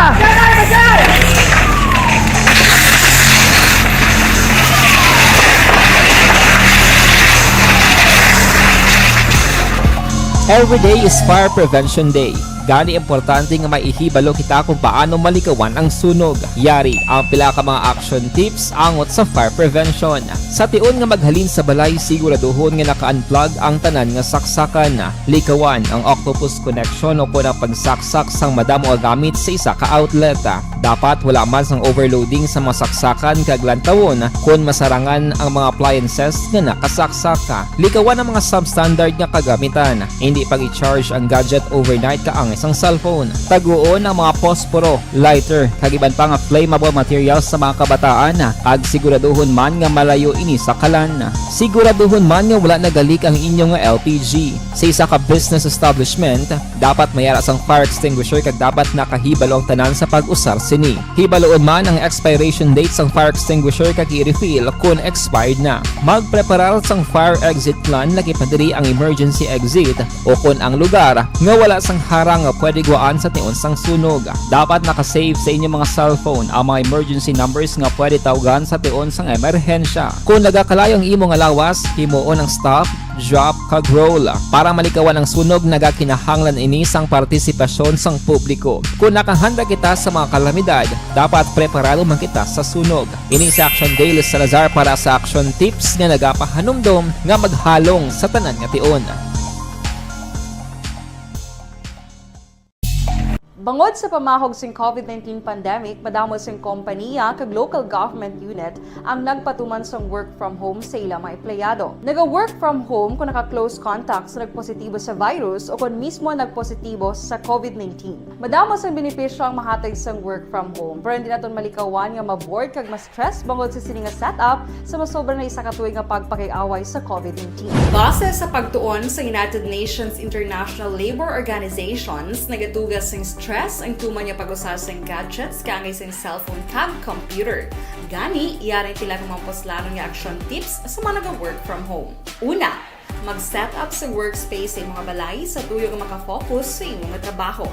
Every day is Fire Prevention Day. Gani, importante nga maihibalo kita kung paano malikawan ang sunog. Yari ang pila ka mga action tips angot sa fire prevention. Sa tion nga maghalin sa balay, siguraduhon nga naka-unplug ang tanan nga saksakan. Likawan ang octopus connection o kon ang pagsaksak sang madamo nga gamit sa isa ka outlet. Dapat wala man sang overloading sa mga saksakan kag lantawon kon masarangan ang mga appliances nga nakasaksak. Likawan ang mga substandard nga kagamitan. Hindi pag-i-charge ang gadget overnight kaangay sang cellphone. Taguon ang mga posporo, lighter, kag iban pa nga flammable materials sa mga kabataan, kag siguraduhon man nga malayo ini sa kalan. Siguraduhon man nga wala nagalik ang inyo nga L P G. Sa isa ka business establishment, dapat may ara sang fire extinguisher kag dapat nakahibalo ang tanan sa pag-usar sini. Hibaluon man ang expiration date sang fire extinguisher kag i-refill kon expired na. Magpreparar sang fire exit plan, lakip na diri ang emergency exit o kon ang lugar nga wala sang harang nga pwede guwaan sa tion sang sunog. Dapat naka-save sa inyo mga cellphone ang mga emergency numbers nga pwede tawgan sa tion sang emerhensya. Kon nagakalayo ang imo nga lawas, himuon ang stop, drop, kag roll. Para malikawan ang sunog, nagakinahanglan ini sang partisipasyon sang publiko. Kon nakahanda kita sa mga kalamidad, dapat preparado man kita sa sunog. Ini si Action Dale Salazar para sa Action Tips nga nagapahanumdom nga maghalong sa tanan nga tion. Bangod sa pamahog sing COVID nineteen pandemic, madamo sing kompanya kag local government unit ang nagpatuman sang work from home sa ila mga empleyado. Naga-work from home kon naka-close contact sa nagpositibo sa virus o kon mismo nagpositibo sa COVID nineteen. Madamo sang benepisyo ang mahatag sang work from home, pero hindi naton malikawan nga ma-bored kag ma-stress bangod sa sini nga setup sa masobra na isa ka tuig nga pagpakiaway sa COVID nineteen. Base sa pagtuon sa United Nations International Labor Organizations, nagatuga sing stress ang tuman nga pag-usa sing gadgets kaangay sing cellphone kag computer. Gani, yari ang pila ka mga puslanon nga action tips sa mga naga-work from home. Una, mag-set up sa workspace sa imong balay sa tuyo nga maka-focus sa imo nga trabaho.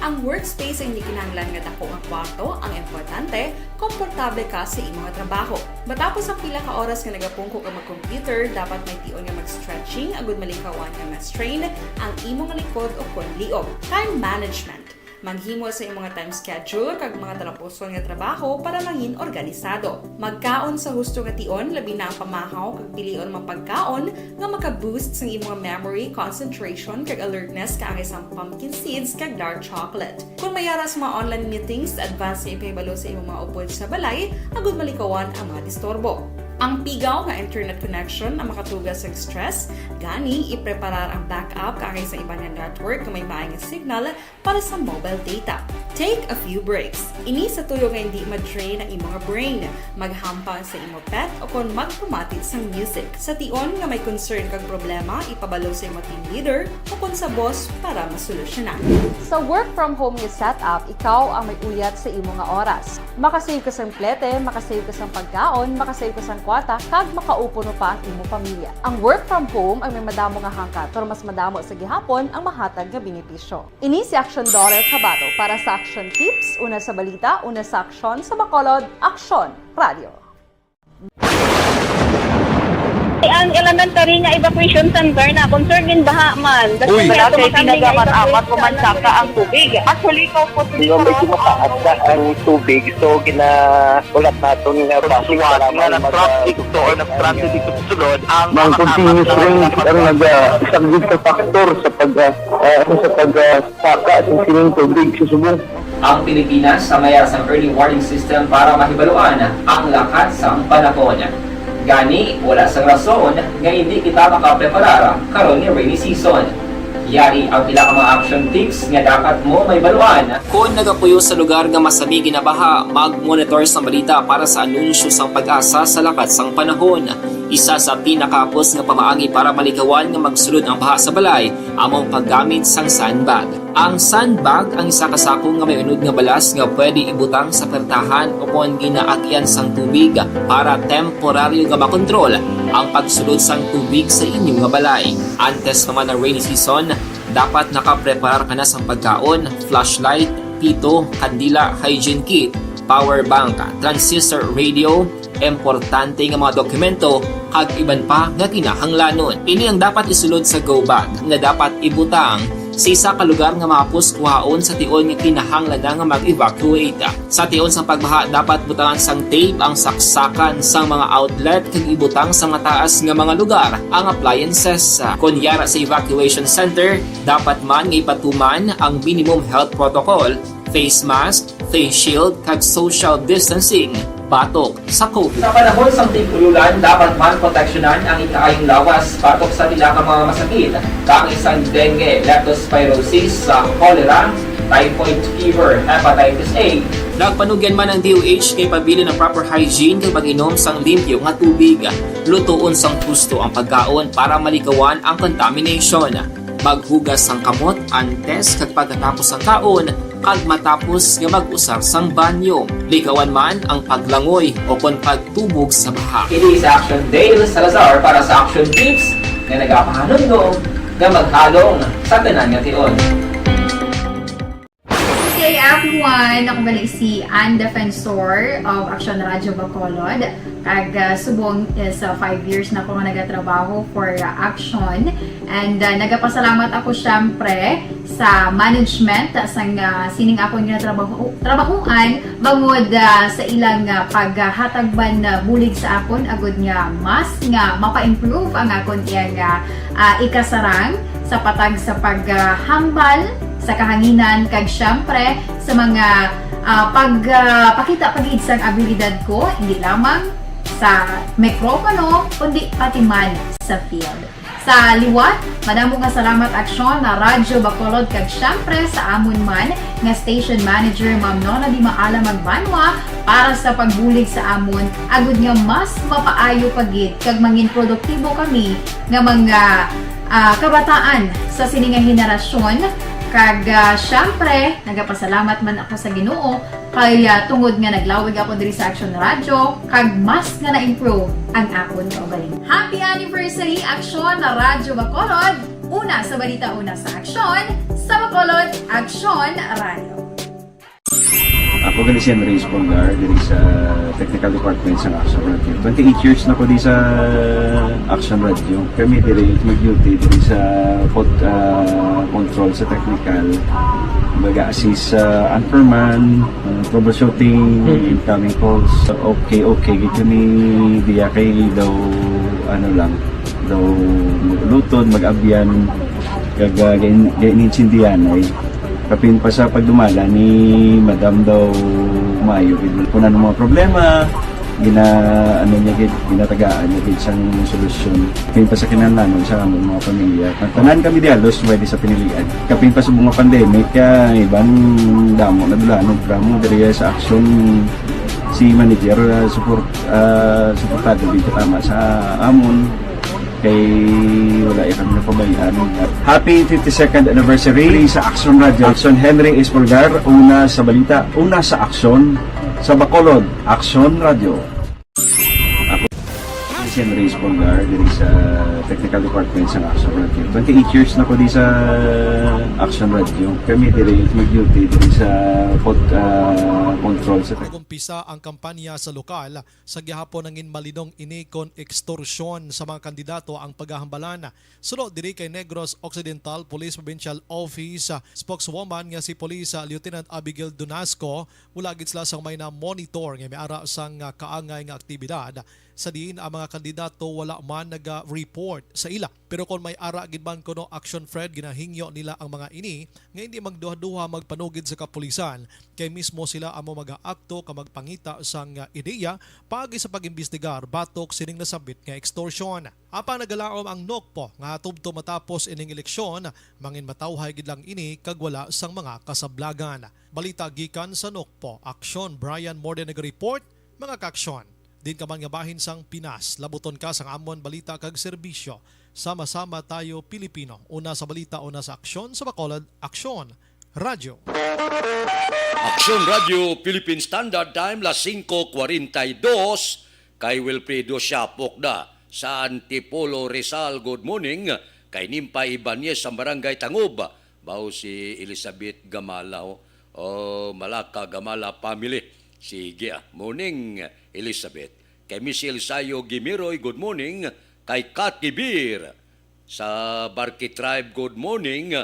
Ang workspace ay hindi kinahanglan nga dako nga kwarto, ang importante, komportable ka sa imo nga trabaho. Matapos ang pila ka oras nga nagapungko ka mag-computer, dapat may tion nga mag-stretching agud malikawan nga ma-strain ang imo nga likod o kon liog. Time management. Maghimo sa imo nga time schedule kag mga talapuson nga trabaho para mangin organisado. Magkaon sa husto nga tion, labi na ang pamahaw kag pilion mga pagkaon nga maka-boost sang imo nga memory, concentration, kag alertness kaangay sang pumpkin seeds kag dark chocolate. Kon may ara sa mga online meetings, advance nga ipahibalo sa imo mga upod sa balay agud malikawan ang mga disturbo. Ang pigaw nga internet connection ang makatuga sang stress, gani ipreparar ang backup kaangay sa iban nga network nga may maay nga signal para sa mobile data. Take a few breaks. Ini sa tuyo nga hindi ma-drain ang imo nga brain. Maghampang sa imo pet o kon magpamati sang music. Sa tion nga may concern kag problema, ipabalo sa imo team leader o kon sa boss para masolusyonan. Sa work from home nga setup, ikaw ang may uyat sa imo nga oras. Makasave ka sang plete, makasave ka sang pagkaon, makasave ka sang kwarta, kag makaupo pa ang imo pamilya. Ang work from home ang may madamo nga hangkat, pero mas madamo sa gihapon ang mahatag nga benepisyo. Ini si Action Daughter Kabato para sa Action Tips, una sa balita, una sa aksyon, sa Bacolod, Aksyon Radio. Ang elementary nga evacuation center na concerned din baha man. Uy. Wala kay pinagamat-amat mo man saka ang tubig. Actually, ko po. Di ba, medyo mataas na ang tubig, so ginaulat naton nga basi nga nag-traffic to or nag-transit dito sa sulod ang mga continuous rain ang nag-, ah, isang big factor sa pag, ah, ah, sa pag, ah, saka sa sining tubig sa subong. Ang Pilipinas sa mayar sang early warning system para mahibaluan ang lakat sang panahon. Gani, wala sang rason nga hindi kita makapreparar karon nga rainy season. Yari ang pila ka mga action tips nga dapat mo mahibaluan. Kon nagapuyo sa lugar nga masami ginabaha, mag-monitor sang balita para sa anunsyo sang PAGASA sa lakat sang panahon. Isa sa pinakahapos nga pamaagi para malikawan nga magsulod ang baha sa balay amo ang paggamit sang sandbag. Ang sandbag ang isa ka sako nga may unod nga balas nga pwede ibutang sa pertahan o kon ginaagyan sang tubig para temporaryo nga makontrol ang pagsulod sang tubig sa inyo nga balay. Antes pa man ang rainy season, dapat nakapreparar ka na sang pagkaon, flashlight, pito, kandila, hygiene kit, power bank, transistor radio, importante nga mga dokumento, kag iban pa nga kinahanglanon. Ini ang dapat isulod sa go bag nga dapat ibutang sa isa ka lugar nga mahapos kuhaon sa tion nga kinahanglan na nga mag-evacuate. Sa tion sang pagbaha, dapat butangan sang tape ang saksakan sang mga outlet kag ibutang sa mataas nga mga lugar ang appliances. Kon yara sa evacuation center, dapat man nga ipatuman ang minimum health protocol, face mask, face shield, kag social distancing batok sa COVID. Sa panahon sang tig-ululan, dapat man proteksyonan ang ikaayong lawas batok sa pila ka mga masakit, kaangay sang dengue, leptospirosis, sa cholera, typhoid fever, hepatitis A. Nagpanugyan man ang D O H kay pabilin ang proper hygiene kag pag-inom sang limpyo nga tubig, lutoon sang husto ang pagkaon para malikawan ang contamination. Maghugas sang kamot antes kag pagkatapos sang kaon, kag matapos nga mag-usar sang banyo. Likawan man ang paglangoy o kon pagtubog sa baha. Ini si Action Dale Salazar para sa Action Tips nga nagapahanumdom nga maghalong sa tanan nga tion. Good day, everyone! Ako gali si Ann Defensor of Action Radio Bacolod. Kag, ah, subong is, ah, five years na ako nga nagatrabaho for, ah, Action. And, ah, nagapasalamat ako, syempre, sa management sang, ah, sining akon nga trabaho, trabahoan, bangod, ah, sa ilang, ah, paghatag man, ah, bulig sa akon, agud nga mas nga mapa-improve ang akon iyang, ah, ah, ikasarang sa patag sa paghambal sa kahanginan, kag syempre sa mga, ah, pag, ah, pakita pa gid sang abilidad ko, hindi lamang sa mikropono, kundi pati man sa field. Sa liwat, madamo nga salamat, Aksyon, na Radyo Bacolod, kag syempre sa amon man nga station manager, Ma'am Nona Di Maala Magbanwa, para sa pagbulig sa amon, agud nga mas mapaayo pa gid kag mangin produktibo kami nga mga, ah, kabataan sa sini nga henerasyon. Kag, ah, syempre, nagapasalamat man ako sa Ginoo kay, ah, tungod nga naglawig ako diri sa Action Radio, kag mas nga na-improve ang akon kaugalingon. Happy anniversary, Action Radyo Bacolod! Una sa balita, una sa aksyon, sa Bacolod, Action Radio. Ako gali si Henry Espolgar, diri sa Technical Department sa Action Radio. Twenty-eight years na ko di sa Action Radio. Kami diri mag-duty diri sa pod-, ah, control sa technical. Mag-assist sa anchorman, ah, troubleshooting, Mm. incoming calls. Okay, okay, gid kami diya kay daw, ano lang, daw mag-ulutod, mag-abyan, kag, ah, gain-, gain-, gain-intindihan ay. Kapin pa sa pagdumala ni Madam daw maayo gid. Kung ano mga problema, gina-, ano niya gid, ginatagaan niya gid sang solusyon. Kapin pa sa kinahanglanon sa among mga pamilya. Tanan kami di halos pwede sa pinilian. Kapin pa sa mga pandemic, ah, iban damo na dula, ano, damo diri sa aksyon si manager, ah, support, ah, suportado gid tama sa amon. Kay wala ya kami napabayaan. Happy fifty-second anniversary sa Action Radio. Action Henry Espolgar, una sa balita, una sa aksyon, sa Bacolod, Action Radio. Ako si Yan, Reyes Polgar, diri sa technical department sa Action Radio. Twenty-eight years na ko di sa Action Radio. Kami diri mag-duty diri sa pod-, ah, control sa Nag-umpisa ang kampanya sa lokal. Sa gihapon, nangin malinong ini kon ekstorsion sa mga kandidato ang paghahambalan. Suno diri kay Negros Occidental Police Provincial Office, ah, spokeswoman nga si Police, ah, Lieutenant Abigail Dunasco, wala gid sila sang may na-monitor nga may ara sang, ah, kaangay nga aktibidad sa diin ang mga kandidato wala man naga-report sa ila. Pero kon may ara gid man kuno action, Fred, ginahingyo nila ang mga ini nga hindi magduha-duha magpanugid sa kapulisan, kay mismo sila amo magaakto ka magpangita sang, ah, ideya paagi sa pag-imbestigar batok sining nasambit nga ekstorsion. Apan nagalaom ang NOCPO nga tubtob matapos ining eleksyon, mangin matawhay gid lang ini kag wala sang mga kasablagan. Balita gikan sa NOCPO, Aksyon, Brian Morden nag-report, mga kaaksyon. Din ka man nga bahin sang Pinas, labuton ka sang amon balita kag serbisyo. Sama-sama tayo, Pilipino. Una sa balita, una sa aksyon, sa Bacolod, Aksyon Radyo. Aksyon Radyo, Philippine Standard Time, las singko kwarenta y dos, kay Wilfredo Siapok da sa Antipolo, Rizal. Good morning. Kay Nimpa Ibanez sa Barangay Tangob. Bao si Elizabeth Gamala, oh. Oh, Malaka Gamala family. Sige, ah. Morning, Elizabeth. Kay Michelle Sayo Gimiroy, good morning. Kay Kat Gibir sa Barki Tribe, good morning.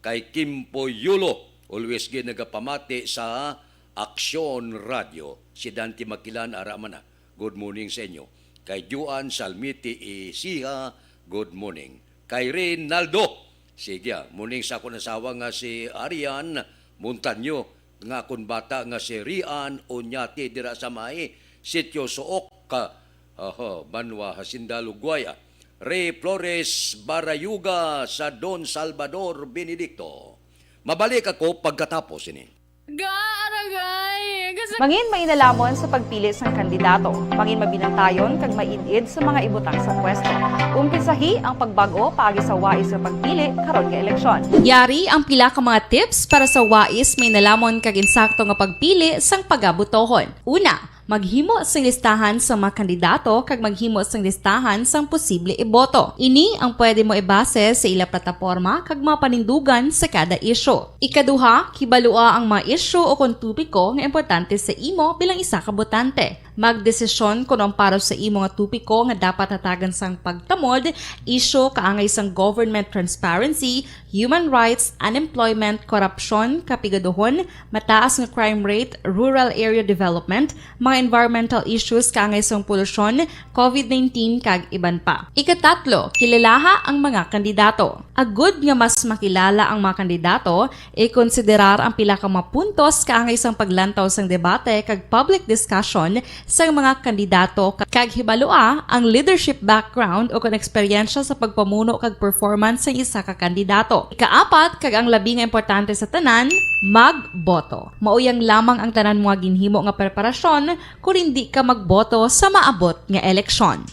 Kay Kimpo Yulo, always gid nagapamati sa Aksyon Radio. Si Dante Makilan, ara man na. Good morning sa inyo. Kay Juan Salmiti Isiha, good morning. Kay Reynaldo, sige, ah, morning sa akon asawa nga si Arian Montaño, nga akon bata nga si Rian Oñate dira sa may Sitio Suok, ah, oho, Banwa, Hacienda Lugway, ah. Ray Flores Barayuga sa Don Salvador Benedicto. Mabalik ako pagkatapos ini. Ga, aragay! Kasi Mangin mainalamon sa pagpili sang kandidato. Mangin mabinantayon kag maid-id sa mga ibutang sa pwesto. Umpisahi ang pagbag-o paagi sa wais nga pagpili karon nga eleksyon. Yari ang pila ka mga tips para sa wais, mainalamon kag insakto nga pagpili sang pagabotohon. Una, maghimo sing listahan sa mga kandidato kag maghimo sing listahan sang posible iboto. Ini ang pwede mo ibase sa ila plataporma kag mga panindugan sa kada isyu. Ikaduha, kibalua ang mga isyu o kon topiko nga importante sa imo bilang isa ka botante. Magdesisyon kon ang para sa imo nga topiko nga dapat hatagan sang pagtamod, isyu kaangay sang government transparency, human rights, unemployment, korupsyon, kapigaduhon, mataas nga crime rate, rural area development, mga environmental issues kaangay sang polusyon, covid nineteen, kag iban pa. Ikatatlo, kilalaha ang mga kandidato. Agud nga mas makilala ang mga kandidato, ikonsiderar ang pila ka mga puntos kaangay sang paglantaw sang debate kag public discussion sang mga kandidato, ka-, kag hibalua ang leadership background o kon eksperyensya sa pagpamuno kag performance sang isa ka kandidato. Ikaapat, kag ang labi nga importante sa tanan, magboto. Mauyang lamang ang tanan mo nga ginhimo nga preparasyon kon hindi ka magboto sa maabot nga eleksyon.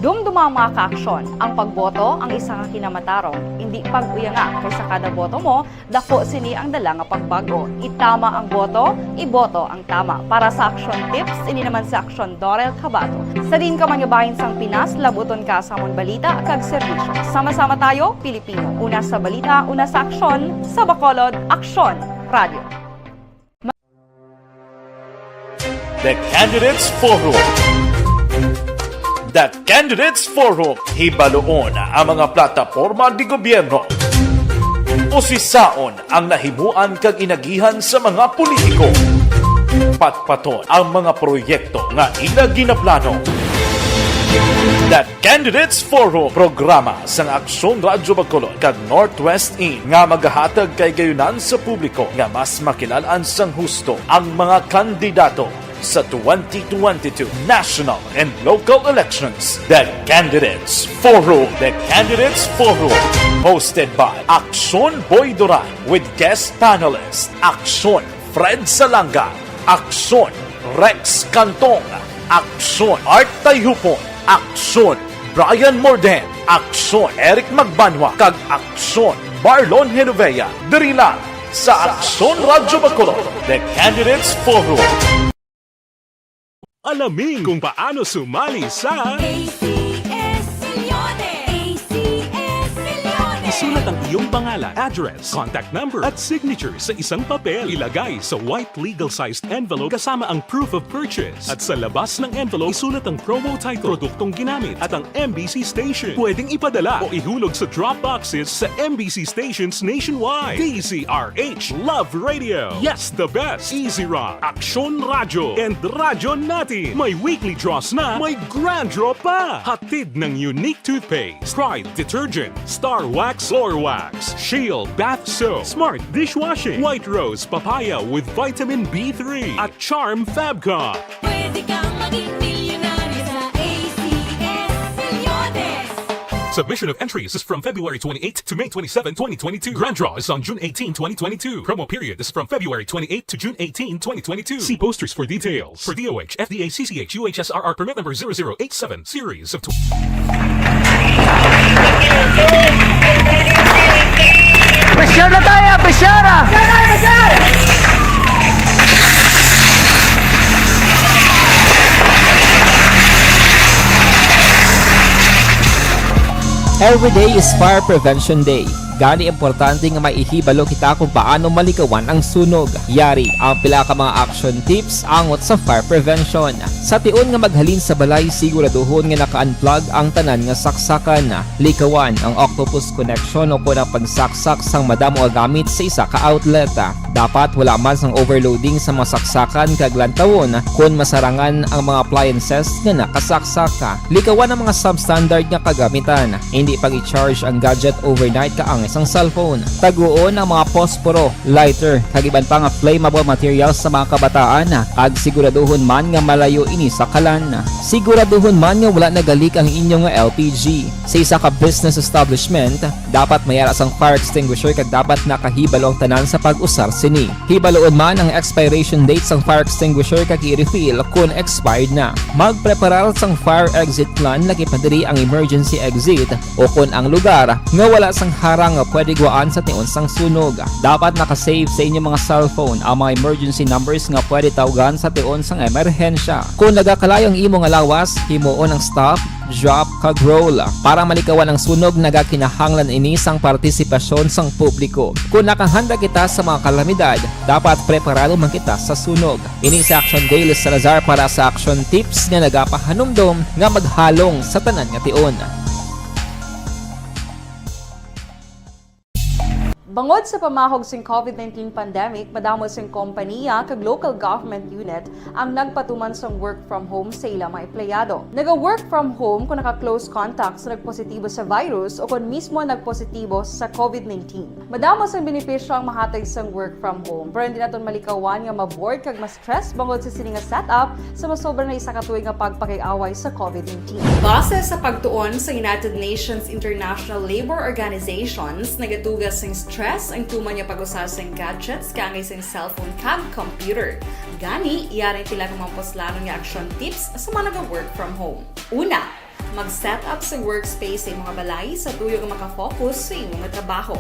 Dumduma, mga kaaksyon, ang pagboto ang isa ka kinamatarong. Indi pag-uyanga, kay sa kada boto mo, dako sini ang dala nga pagbag-o. Itama ang boto, iboto ang tama. Para sa Aksyon Tips, ini naman si Aksyon Dorel Cabato. Sa diin ka man nga bahin sang Pinas, labuton ka sa amon balita kag serbisyo. Sama-sama tayo, Pilipino. Una sa balita, una sa aksyon, sa Bacolod, Aksyon Radio. The Candidates Forum. The Candidates Forum. Hibaluon ang mga plataporma di gobyerno. Usisaon ang nahimuan kag inagihan sa mga politiko. Patpaton ang mga proyekto nga ila ginaplano. The Candidates Forum, programa sang Aksyon Radyo Bacolod kag Northwest In nga magahatag kahigayonan sa publiko nga mas makilal-an sang husto ang mga kandidato sa twenty twenty-two national and local elections. The Candidates Forum. The Candidates Forum, hosted by Aksyon Boy Duran with guest panelist Aksyon Fred Salanga, Aksyon Rex Cantong, Aksyon Art Tayhupon, Aksyon Brian Morden, Aksyon Eric Magbanwa, kag Aksyon Marlon Genovea, diri lang sa Aksyon Radyo Bacolod, The Candidates Forum. Alamin kung paano sumali sa A C S Milyones! A C S Milyones! Isulat ang iyong pangalan, address, contact number, at signature sa isang papel. Ilagay sa white legal-sized envelope kasama ang proof of purchase. At sa labas ng envelope, isulat ang promo title, produktong ginamit, at ang M B C station. Pwedeng ipadala o ihulog sa drop boxes sa M B C stations nationwide. D Z R H, Love Radio. Yes, the best. Easy Rock, Aksyon Radyo, and Radyo Natin. May weekly draws na, may grand draw pa. Hatid ng Unique Toothpaste, Pride Detergent, Star Wax Floor Wax, Shield Bath Soap, Smart Dishwashing, White Rose Papaya with Vitamin B three, at Charm Fabcon. Pwede kang maging milyonaryo sa A C S Milyones. Submission of entries is from February twenty-eighth to May twenty-seven, twenty twenty-two. Grand draw is on June eighteen, twenty twenty-two. Promo period is from February twenty-eighth to June eighteen, twenty twenty-two. See posters for details. For D O H, F D A, C C H, U H S R R permit number zero zero eight seven, series of tw- Pressure na tayo! Pressure na! Every day is Fire Prevention Day. Gani, importante nga may ihibalo kita kung paano malikawan ang sunog. Yari ang pila ka mga action tips angot sa fire prevention. Sa tion nga maghalin sa balay, siguraduhon nga naka-unplug ang tanan nga saksakan. Likawan ang octopus connection o kon ang pagsaksak sang madamo nga gamit sa isa ka outlet. Dapat wala man sang overloading sa mga saksakan kag lantawon kon masarangan ang mga appliances nga nakasaksak. Likawan ang mga substandard nga kagamitan. Indi pag-i-charge ang gadget overnight kaangay sang cellphone. Taguon ang mga posporo, lighter, kag iban pa nga flammable materials sa mga kabataan, kag siguraduhon man nga malayo ini sa kalan. Siguraduhon man nga wala nagalik ang inyo nga L P G. Sa isa ka business establishment, dapat may ara sang fire extinguisher kag dapat nakahibalo ang tanan sa pag-usar sini. Hibaloon man ang expiration date sang fire extinguisher kag i-refill kon expired na. Magpreparar sang fire exit plan, lakip na diri ang emergency exit, o kon ang lugar nga wala sang harang nga pwede gwaan sa tion sang sunog. Dapat naka-save sa inyo mga cellphone ang mga emergency numbers nga pwede tawgan sa tion sang emerhensya. Kon nagakalayo ang imo nga lawas, himuon ang stop, drop, kag roll. Para malikawan ang sunog, nagakinahanglan ini sang partisipasyon sang publiko. Kon nakahanda kita sa mga kalamidad, dapat preparado man kita sa sunog. Ini si Action Dale Salazar para sa Action Tips nga nagapahanumdom nga maghalong sa tanan nga tion. Bangod sa pamahog sing COVID nineteen pandemic, madamo sing kompaniya kag local government unit ang nagpatuman sang work from home sa ila mga empleyado. Naga-work from home kon naka-close contact sa nagpositibo sa virus o kon mismo nagpositibo sa COVID nineteen. Madamo sang benepisyo ang mahatag sang work from home, pero hindi naton malikawan nga ma-bored kag ma-stress bangod sa sini nga setup sa masobra na isa ka tuig nga pagpakig-away sa COVID nineteen. Base sa pagtuon sa United Nations International Labor Organizations, nagatuga sing stress ang tuman nga pag-usa sing gadgets kaangay sing cellphone kag computer. Gani, yari ang pila ka mga puslanon nga action tips sa mga naga-work from home. Una, mag-set up sa workspace sa imo nga balay sa tuyo nga maka-focus sa imo nga trabaho.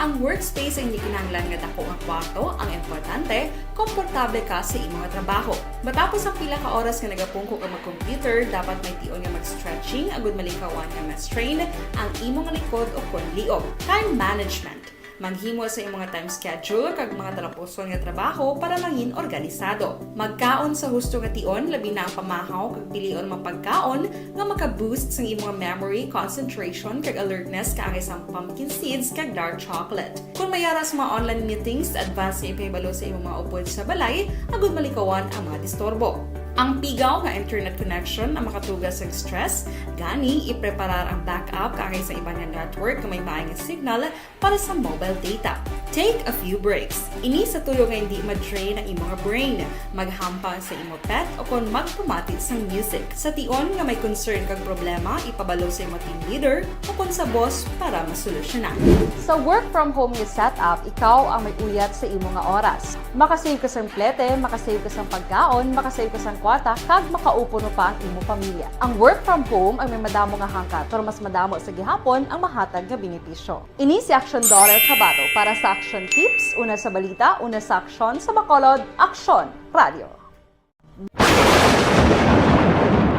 Ang workspace ay hindi kinahanglan nga dako nga kwarto, ang importante, komportable ka sa imo nga trabaho. Matapos ang pila ka oras nga nagapungko ka mag-computer, dapat may tion nga mag-stretching agud malikawan nga ma-strain ang imo nga likod o kon liog. Time management. Maghimo sa imo nga time schedule kag mga talapuson nga trabaho para mangin organisado. Magkaon sa husto nga tion, labi na ang pamahaw, kag pilion ang mga pagkaon nga maka-boost sang imo nga memory, concentration, kag alertness, kaangay sang pumpkin seeds kag dark chocolate. Kon may ara sa mga online meetings, advance nga ipahibalo sa imo mga upod sa balay agud malikawan ang mga disturbo. Ang pigaw nga internet connection ang makatuga sa stress, gani ipreparar ang backup kaangay sa iban nga network nga may maay nga signal para sa mobile data. Take a few breaks. Ini sa tuyo nga hindi ma-drain ang imo nga brain. Maghampang sa imo pet o kon magpamati sang music. Sa tion nga may concern kag problema, ipabalo sa imo team leader o kon sa boss para masolusyonan. Sa work from home nga setup, ikaw ang may uyat sa imo nga oras. Makasave ka sang plete, makasave ka sang pagkaon, makasave ka sang kwarta, kag makaupo pa ang imo pamilya. Ang work from home ang may madamo nga hangkat, pero mas madamo sa gihapon ang mahatag nga benepisyo. Ini si Action Daughter Kabato para sa Action Tips, una sa balita, una sa aksyon, sa Bacolod, Aksyon Radio.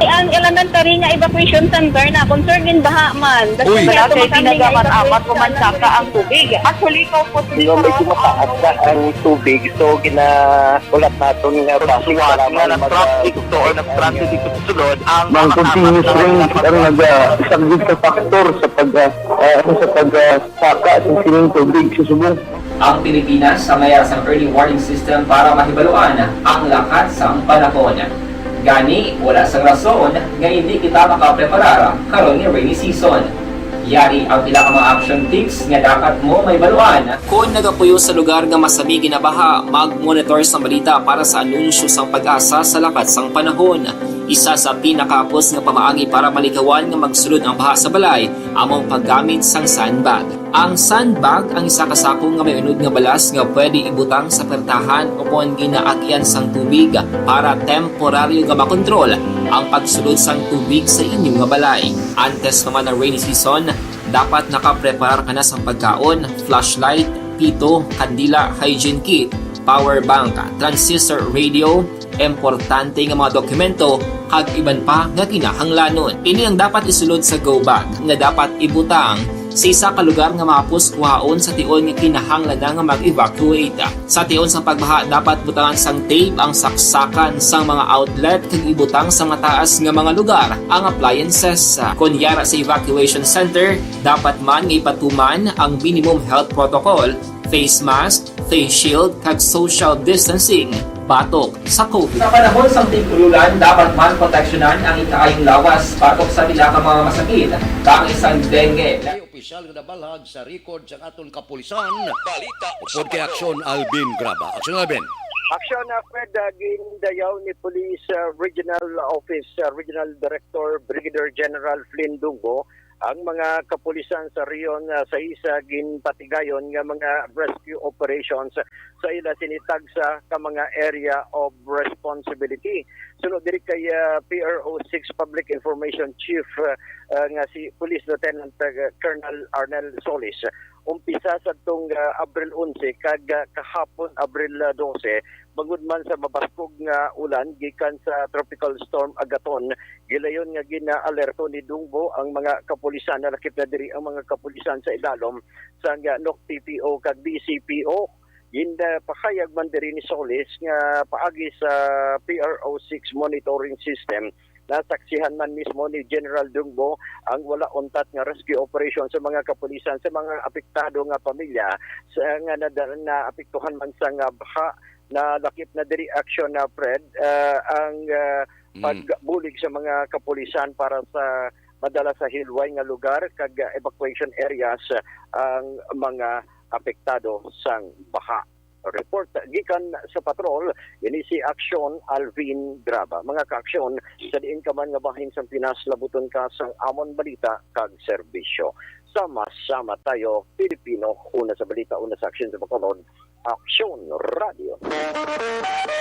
Ang elementary nga evacuation center na concern in baha man. Uy. Wala kay pinagaman-amat, pumansaka ang tubig. Actually, ikaw po, medyo mataas na ang tubig, so gina-, ulat naton nga base nga lang nag-traffic to or nag-traffic dito sa sulod, ang mga continuous rain ang nag-, ah, isang big factor sa pag, ah, ah, ano, sa pag, ah, saka sa sining tubig sa subong. Ang Pilipinas sa may sang early warning system para mahibaluan ang lakat sang panahon. Gani, wala sang rason nga hindi kita makapreparar karon nga rainy season. Yari ang pila ka mga action tips nga dapat mo mahibaluan. Kon nagapuyo sa lugar nga masami ginabaha, mag-monitor sang balita para sa anunsyo sang PAGASA sa lakat sang panahon. Isa sa pinakahapos nga pamaagi para malikawan nga magsulod ang baha sa balay amo ang paggamit sang sandbag. Ang sandbag ang isa ka sako nga may unod nga balas nga pwede ibutang sa pertahan o kon ginaagyan sang tubig para temporaryo nga makontrol ang pagsulod sang tubig sa inyo nga balay. Antes pa man ang rainy season, dapat nakapreparar ka na sang pagkaon, flashlight, pito, kandila, hygiene kit, power bank, transistor radio, importante nga mga dokumento, kag iban pa nga kinahanglanon. Ini ang dapat isulod sa go bag nga dapat ibutang sa isa ka lugar nga mahapos kuhaon sa tion nga kinahanglan na nga mag-evacuate. Sa tion sang pagbaha, dapat butangan sang tape ang saksakan sang mga outlet kag ibutang sa mataas nga mga lugar ang appliances. Kon yara sa evacuation center, dapat man nga ipatuman ang minimum health protocol, face mask, face shield, kag social distancing batok sa COVID. Sa panahon sang tig-ulan, dapat man proteksyonan ang ikaayong lawas batok sa pila ka mga masakit, kaangay sang dengue. May opisyal nga nabalhag sa record sang aton kapulisan. Balita sa upod kay Aksyon Alvin Graba. Aksyon Alvin. Aksyon, uh, Fred, uh, gindayaw ni Police, uh, Regional Office, uh, Regional Director Brigadier General Flynn Dungbo ang mga kapulisan sa rehiyon, ah, sa isa ginpatigayon nga mga rescue operations sa ila sini tagsa ka mga area of responsibility. Suno diri kay, ah, P R O six Public Information Chief, ah, ah, nga si Police Lieutenant, ah, Colonel Arnel Solis, umpisa sadtong, ah, Abril onse kag, ah, kahapon, Abril, ah, dose, bangod man sa mabaskog nga ulan gikan sa Tropical Storm Agaton, gilayon nga gina-alerto ni Dungbo ang mga kapulisan. Nalakip na diri ang mga kapulisan sa ilalom sang, ah, N O C P P O kag B C P O. Ginpahayag man diri ni Solis nga paagi sa P R O six monitoring system, nasaksihan man mismo ni General Dungbo ang wala untat nga rescue operation sa mga kapulisan sa mga apektado nga pamilya sa, nga nada-, naapektuhan man sang, ah, baha. Nalakip na diri, Aksyon, ah, Fred, ah, ang, ah, Mm. pagbulig sa mga kapulisan para sa madala sa hilway nga lugar kag, ah, evacuation areas, ah, ang mga apektado sang baha. Report gikan sa patrol, ini si Aksyon Alvin Graba. Mga ka-aksyon, sa diin ka man nga bahin sang Pinas, labuton ka sang amon balita kag serbisyo. Sama-sama tayo, Pilipino, una sa balita, una sa aksyon sa Bacolod, Aksyon Radio.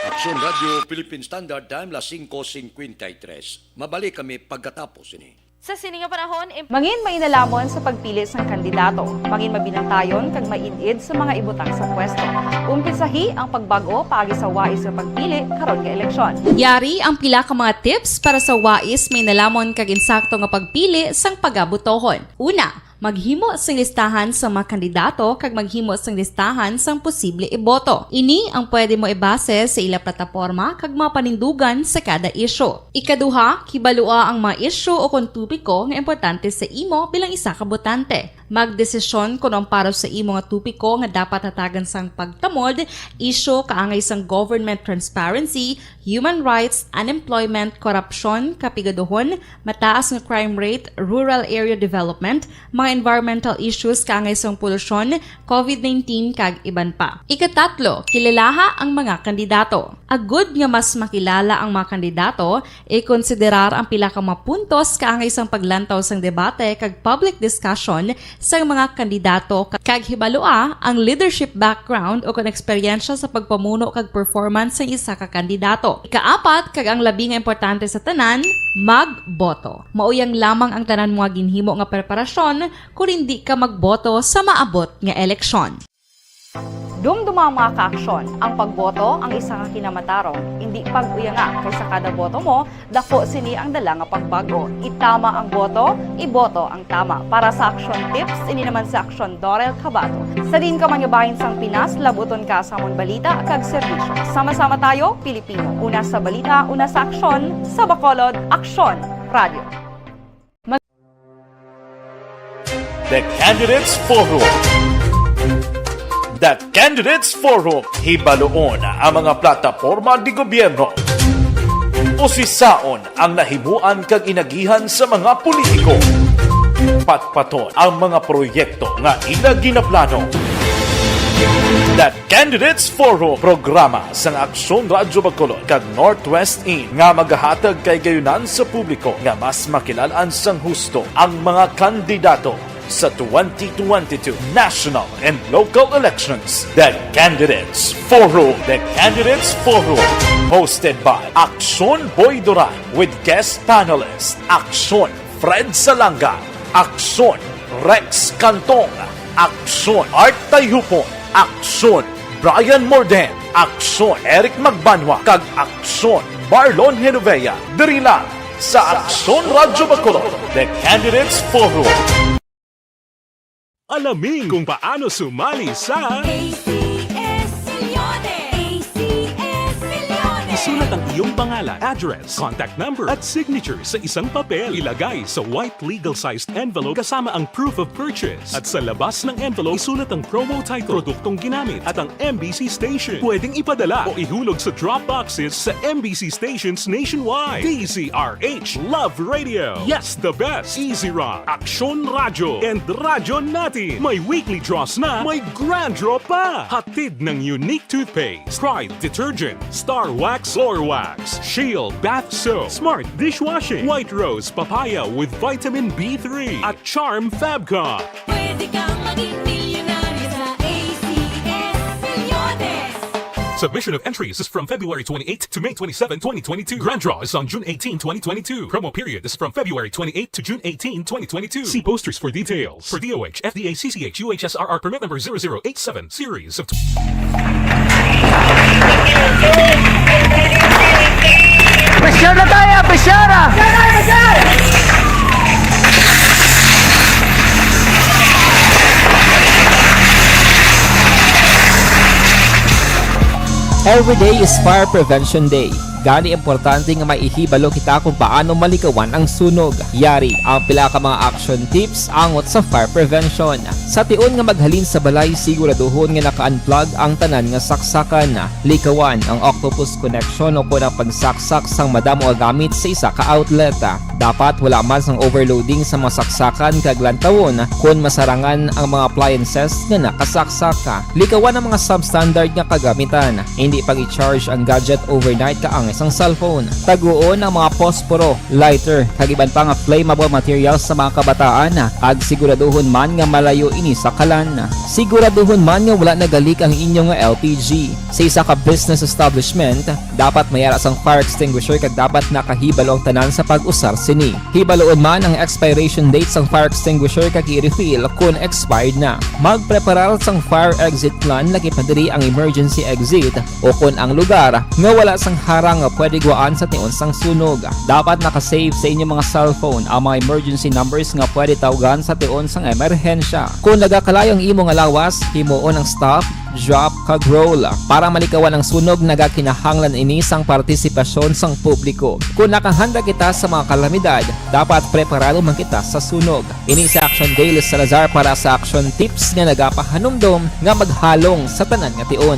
Aksyon Radio, Philippine Standard Time, las singko cincuenta y tres. Mabalik kami pagkatapos ini. Sa sini nga panahon, im- Mangin mainalomon sa pagpili sang kandidato. Mangin mabinantayon kag maid-id sa mga ibutang sa pwesto. Umpisahi ang pagbag-o paagi sa wais nga pagpili karon nga eleksyon. Yari ang pila ka mga tips para sa wais, mainalomon kag insakto nga pagpili sang pagabutohon. Una, maghimo sing listahan sa mga kandidato kag maghimo sing listahan sang posible iboto. Ini ang pwede mo ibase sa ila plataporma kag mga panindugan sa kada isyu. Ikaduha, hibalua ang mga isyu o kon topiko nga importante sa imo bilang isa ka botante. Magdesisyon kon ang para sa imo nga topiko nga dapat hatagan sang pagtamod, isyu kaangay sang government transparency, human rights, unemployment, korupsyon, kapigaduhon, mataas nga crime rate, rural area development, mga environmental issues kaangay sang polusyon, COVID nineteen, kag iban pa. Ikatatlo, kilalaha ang mga kandidato. Agud nga mas makilala ang mga kandidato, ikonsiderar ang pila ka mga puntos kaangay sang paglantaw sang debate kag public discussion sang mga kandidato, kag hibalua ang leadership background o kon eksperyensya sa pagpamuno kag performance sang isa ka kandidato. Ikaapat, kag ang labi nga importante sa tanan, magboto. Mauyang lamang ang tanan mo nga ginhimo nga preparasyon kon indi ka magboto sa maabot nga eleksyon. Dumduma ang mga kaaksyon, ang pagboto ang isa ka kinamatarong, indi pag-uyanga, kay sa kada boto mo, dako sini ang dala nga pagbago. Itama ang boto, iboto ang tama. Para sa Aksyon Tips, ini naman si Aksyon Dorel Cabato. Sa diin ka man nga bahin sang Pinas, labuton ka sa amon balita kag serbisyo. Sama-sama tayo, Pilipino. Una sa balita, una sa aksyon, sa Bacolod, Aksyon Radio. The Candidates Forum. The Candidates Forum, hibaluon ang mga plataporma di gobyerno. Usisaon ang nahimuan kag inagihan sa mga politiko. Patpaton ang mga proyekto nga ila ginaplano. The Candidates Forum, programa sang Aksyon Radyo Bacolod kag Northwest Inn nga magahatag kay gayunan sa publiko nga mas makilalan sang husto ang mga kandidato sa twenty twenty-two national and local elections. The Candidates Forum. The Candidates Forum, hosted by Aksyon Boy Duran with guest panelist Aksyon Fred Salanga, Aksyon Rex Cantong, Aksyon Art Tayhupon, Aksyon Brian Morden, Aksyon Eric Magbanwa, kag Aksyon Marlon Genovea. Diri lang sa Aksyon Radyo Bacolod, The Candidates Forum. Alamin kung paano sumali sa A C S Milyones! A C S Milyones! Isulat ang iyong pangalan, address, contact number, at signature sa isang papel. Ilagay sa white legal-sized envelope kasama ang proof of purchase. At sa labas ng envelope, isulat ang promo title, produktong ginamit, at ang M B C station. Pwedeng ipadala o ihulog sa drop boxes sa M B C stations nationwide. D Z R H Love Radio. Yes, the best. Easy Rock, Aksyon Radyo, and Radyo Natin. May weekly draws na, may grand draw pa. Hatid ng Unique Toothpaste, Pride Detergent, Star Wax Floor Wax, Shield Bath Soap, Smart Dishwashing, White Rose Papaya with Vitamin B three, at Charm Fab Cup. Pwede kang maging milyonaryo sa A C S Milyones. Submission of entries is from February twenty-eight to May twenty-seven, twenty twenty-two. Grand draw is on June eighteen, twenty twenty-two. Promo period is from February twenty-eight to June eighteen, twenty twenty-two. See posters for details. For D O H, F D A, C C H, U H S R R permit number zero zero eight seven, series of Pressure na tayo, pressure na! Every day is Fire Prevention Day. Gani, importante nga may ihibalo kita kung paano malikawan ang sunog. Yari ang pila ka mga action tips angot sa fire prevention. Sa tion nga maghalin sa balay, siguraduhon nga naka-unplug ang tanan nga saksakan. Likawan ang octopus connection o kon ang pagsaksak sang madamo nga gamit sa isa ka outlet. Dapat wala man sang overloading sa mga saksakan kag lantawon kon masarangan ang mga appliances nga nakasaksak. Likawan ang mga substandard nga kagamitan. Indi pag-i-charge ang gadget overnight kaangay sang cellphone. Taguon ang mga posporo, lighter, kag iban pa nga flammable materials sa mga kabataan, kag siguraduhon man nga malayo ini sa kalan. Siguraduhon man nga wala nagalik ang inyo nga L P G. Sa isa ka business establishment, dapat may ara sang fire extinguisher kag dapat nakahibalo ang tanan sa pag-usar sini. Hibaluon man ang expiration date sang fire extinguisher kag i-refill kon expired na. Magpreparar sang fire exit plan, lakip na diri ang emergency exit o kon ang lugar nga wala sang harang nga pwede gwaan sa tion sang sunog. Dapat naka-save sa inyo mga cellphone ang mga emergency numbers nga pwede tawgan sa tion sang emerhensya. Kon nagakalayo ang imo nga lawas, himuon ang stop, drop, kag roll. Para malikawan ang sunog, nagakinahanglan ini sang partisipasyon sang publiko. Kon nakahanda kita sa mga kalamidad, dapat preparado man kita sa sunog. Ini si Action Daily Salazar para sa Action Tips nga nagapahanumdom nga maghalong sa tanan nga tion.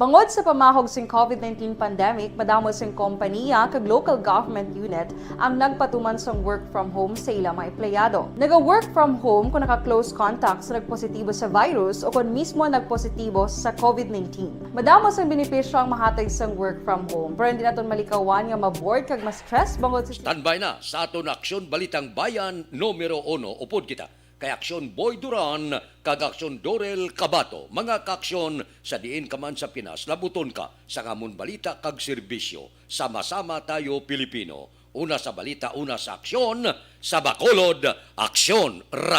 Bangod sa pamahog sing COVID nineteen pandemic, madamo sing kompaniya kag local government unit ang nagpatuman sang work from home sa ila mga empleyado. Naga-work from home kon naka-close contact sa nagpositibo sa virus o kon mismo nagpositibo sa COVID nineteen. Madamo sang benepisyo ang mahatag sang work from home, pero hindi naton malikawan nga ma-bored kag ma-stress bangod sa Standby na sa aton Aksyon Balitang Bayan numero uno. Upod kita kay Aksyon Boy Duran kag Aksyon Dorel Cabato, mga kaaksyon sa diin ka man sa Pinas, labuton ka sa amon balita kag serbisyo. Sama-sama tayo, Pilipino. Una sa balita, una sa aksyon, sa Bacolod, Aksyon Radio.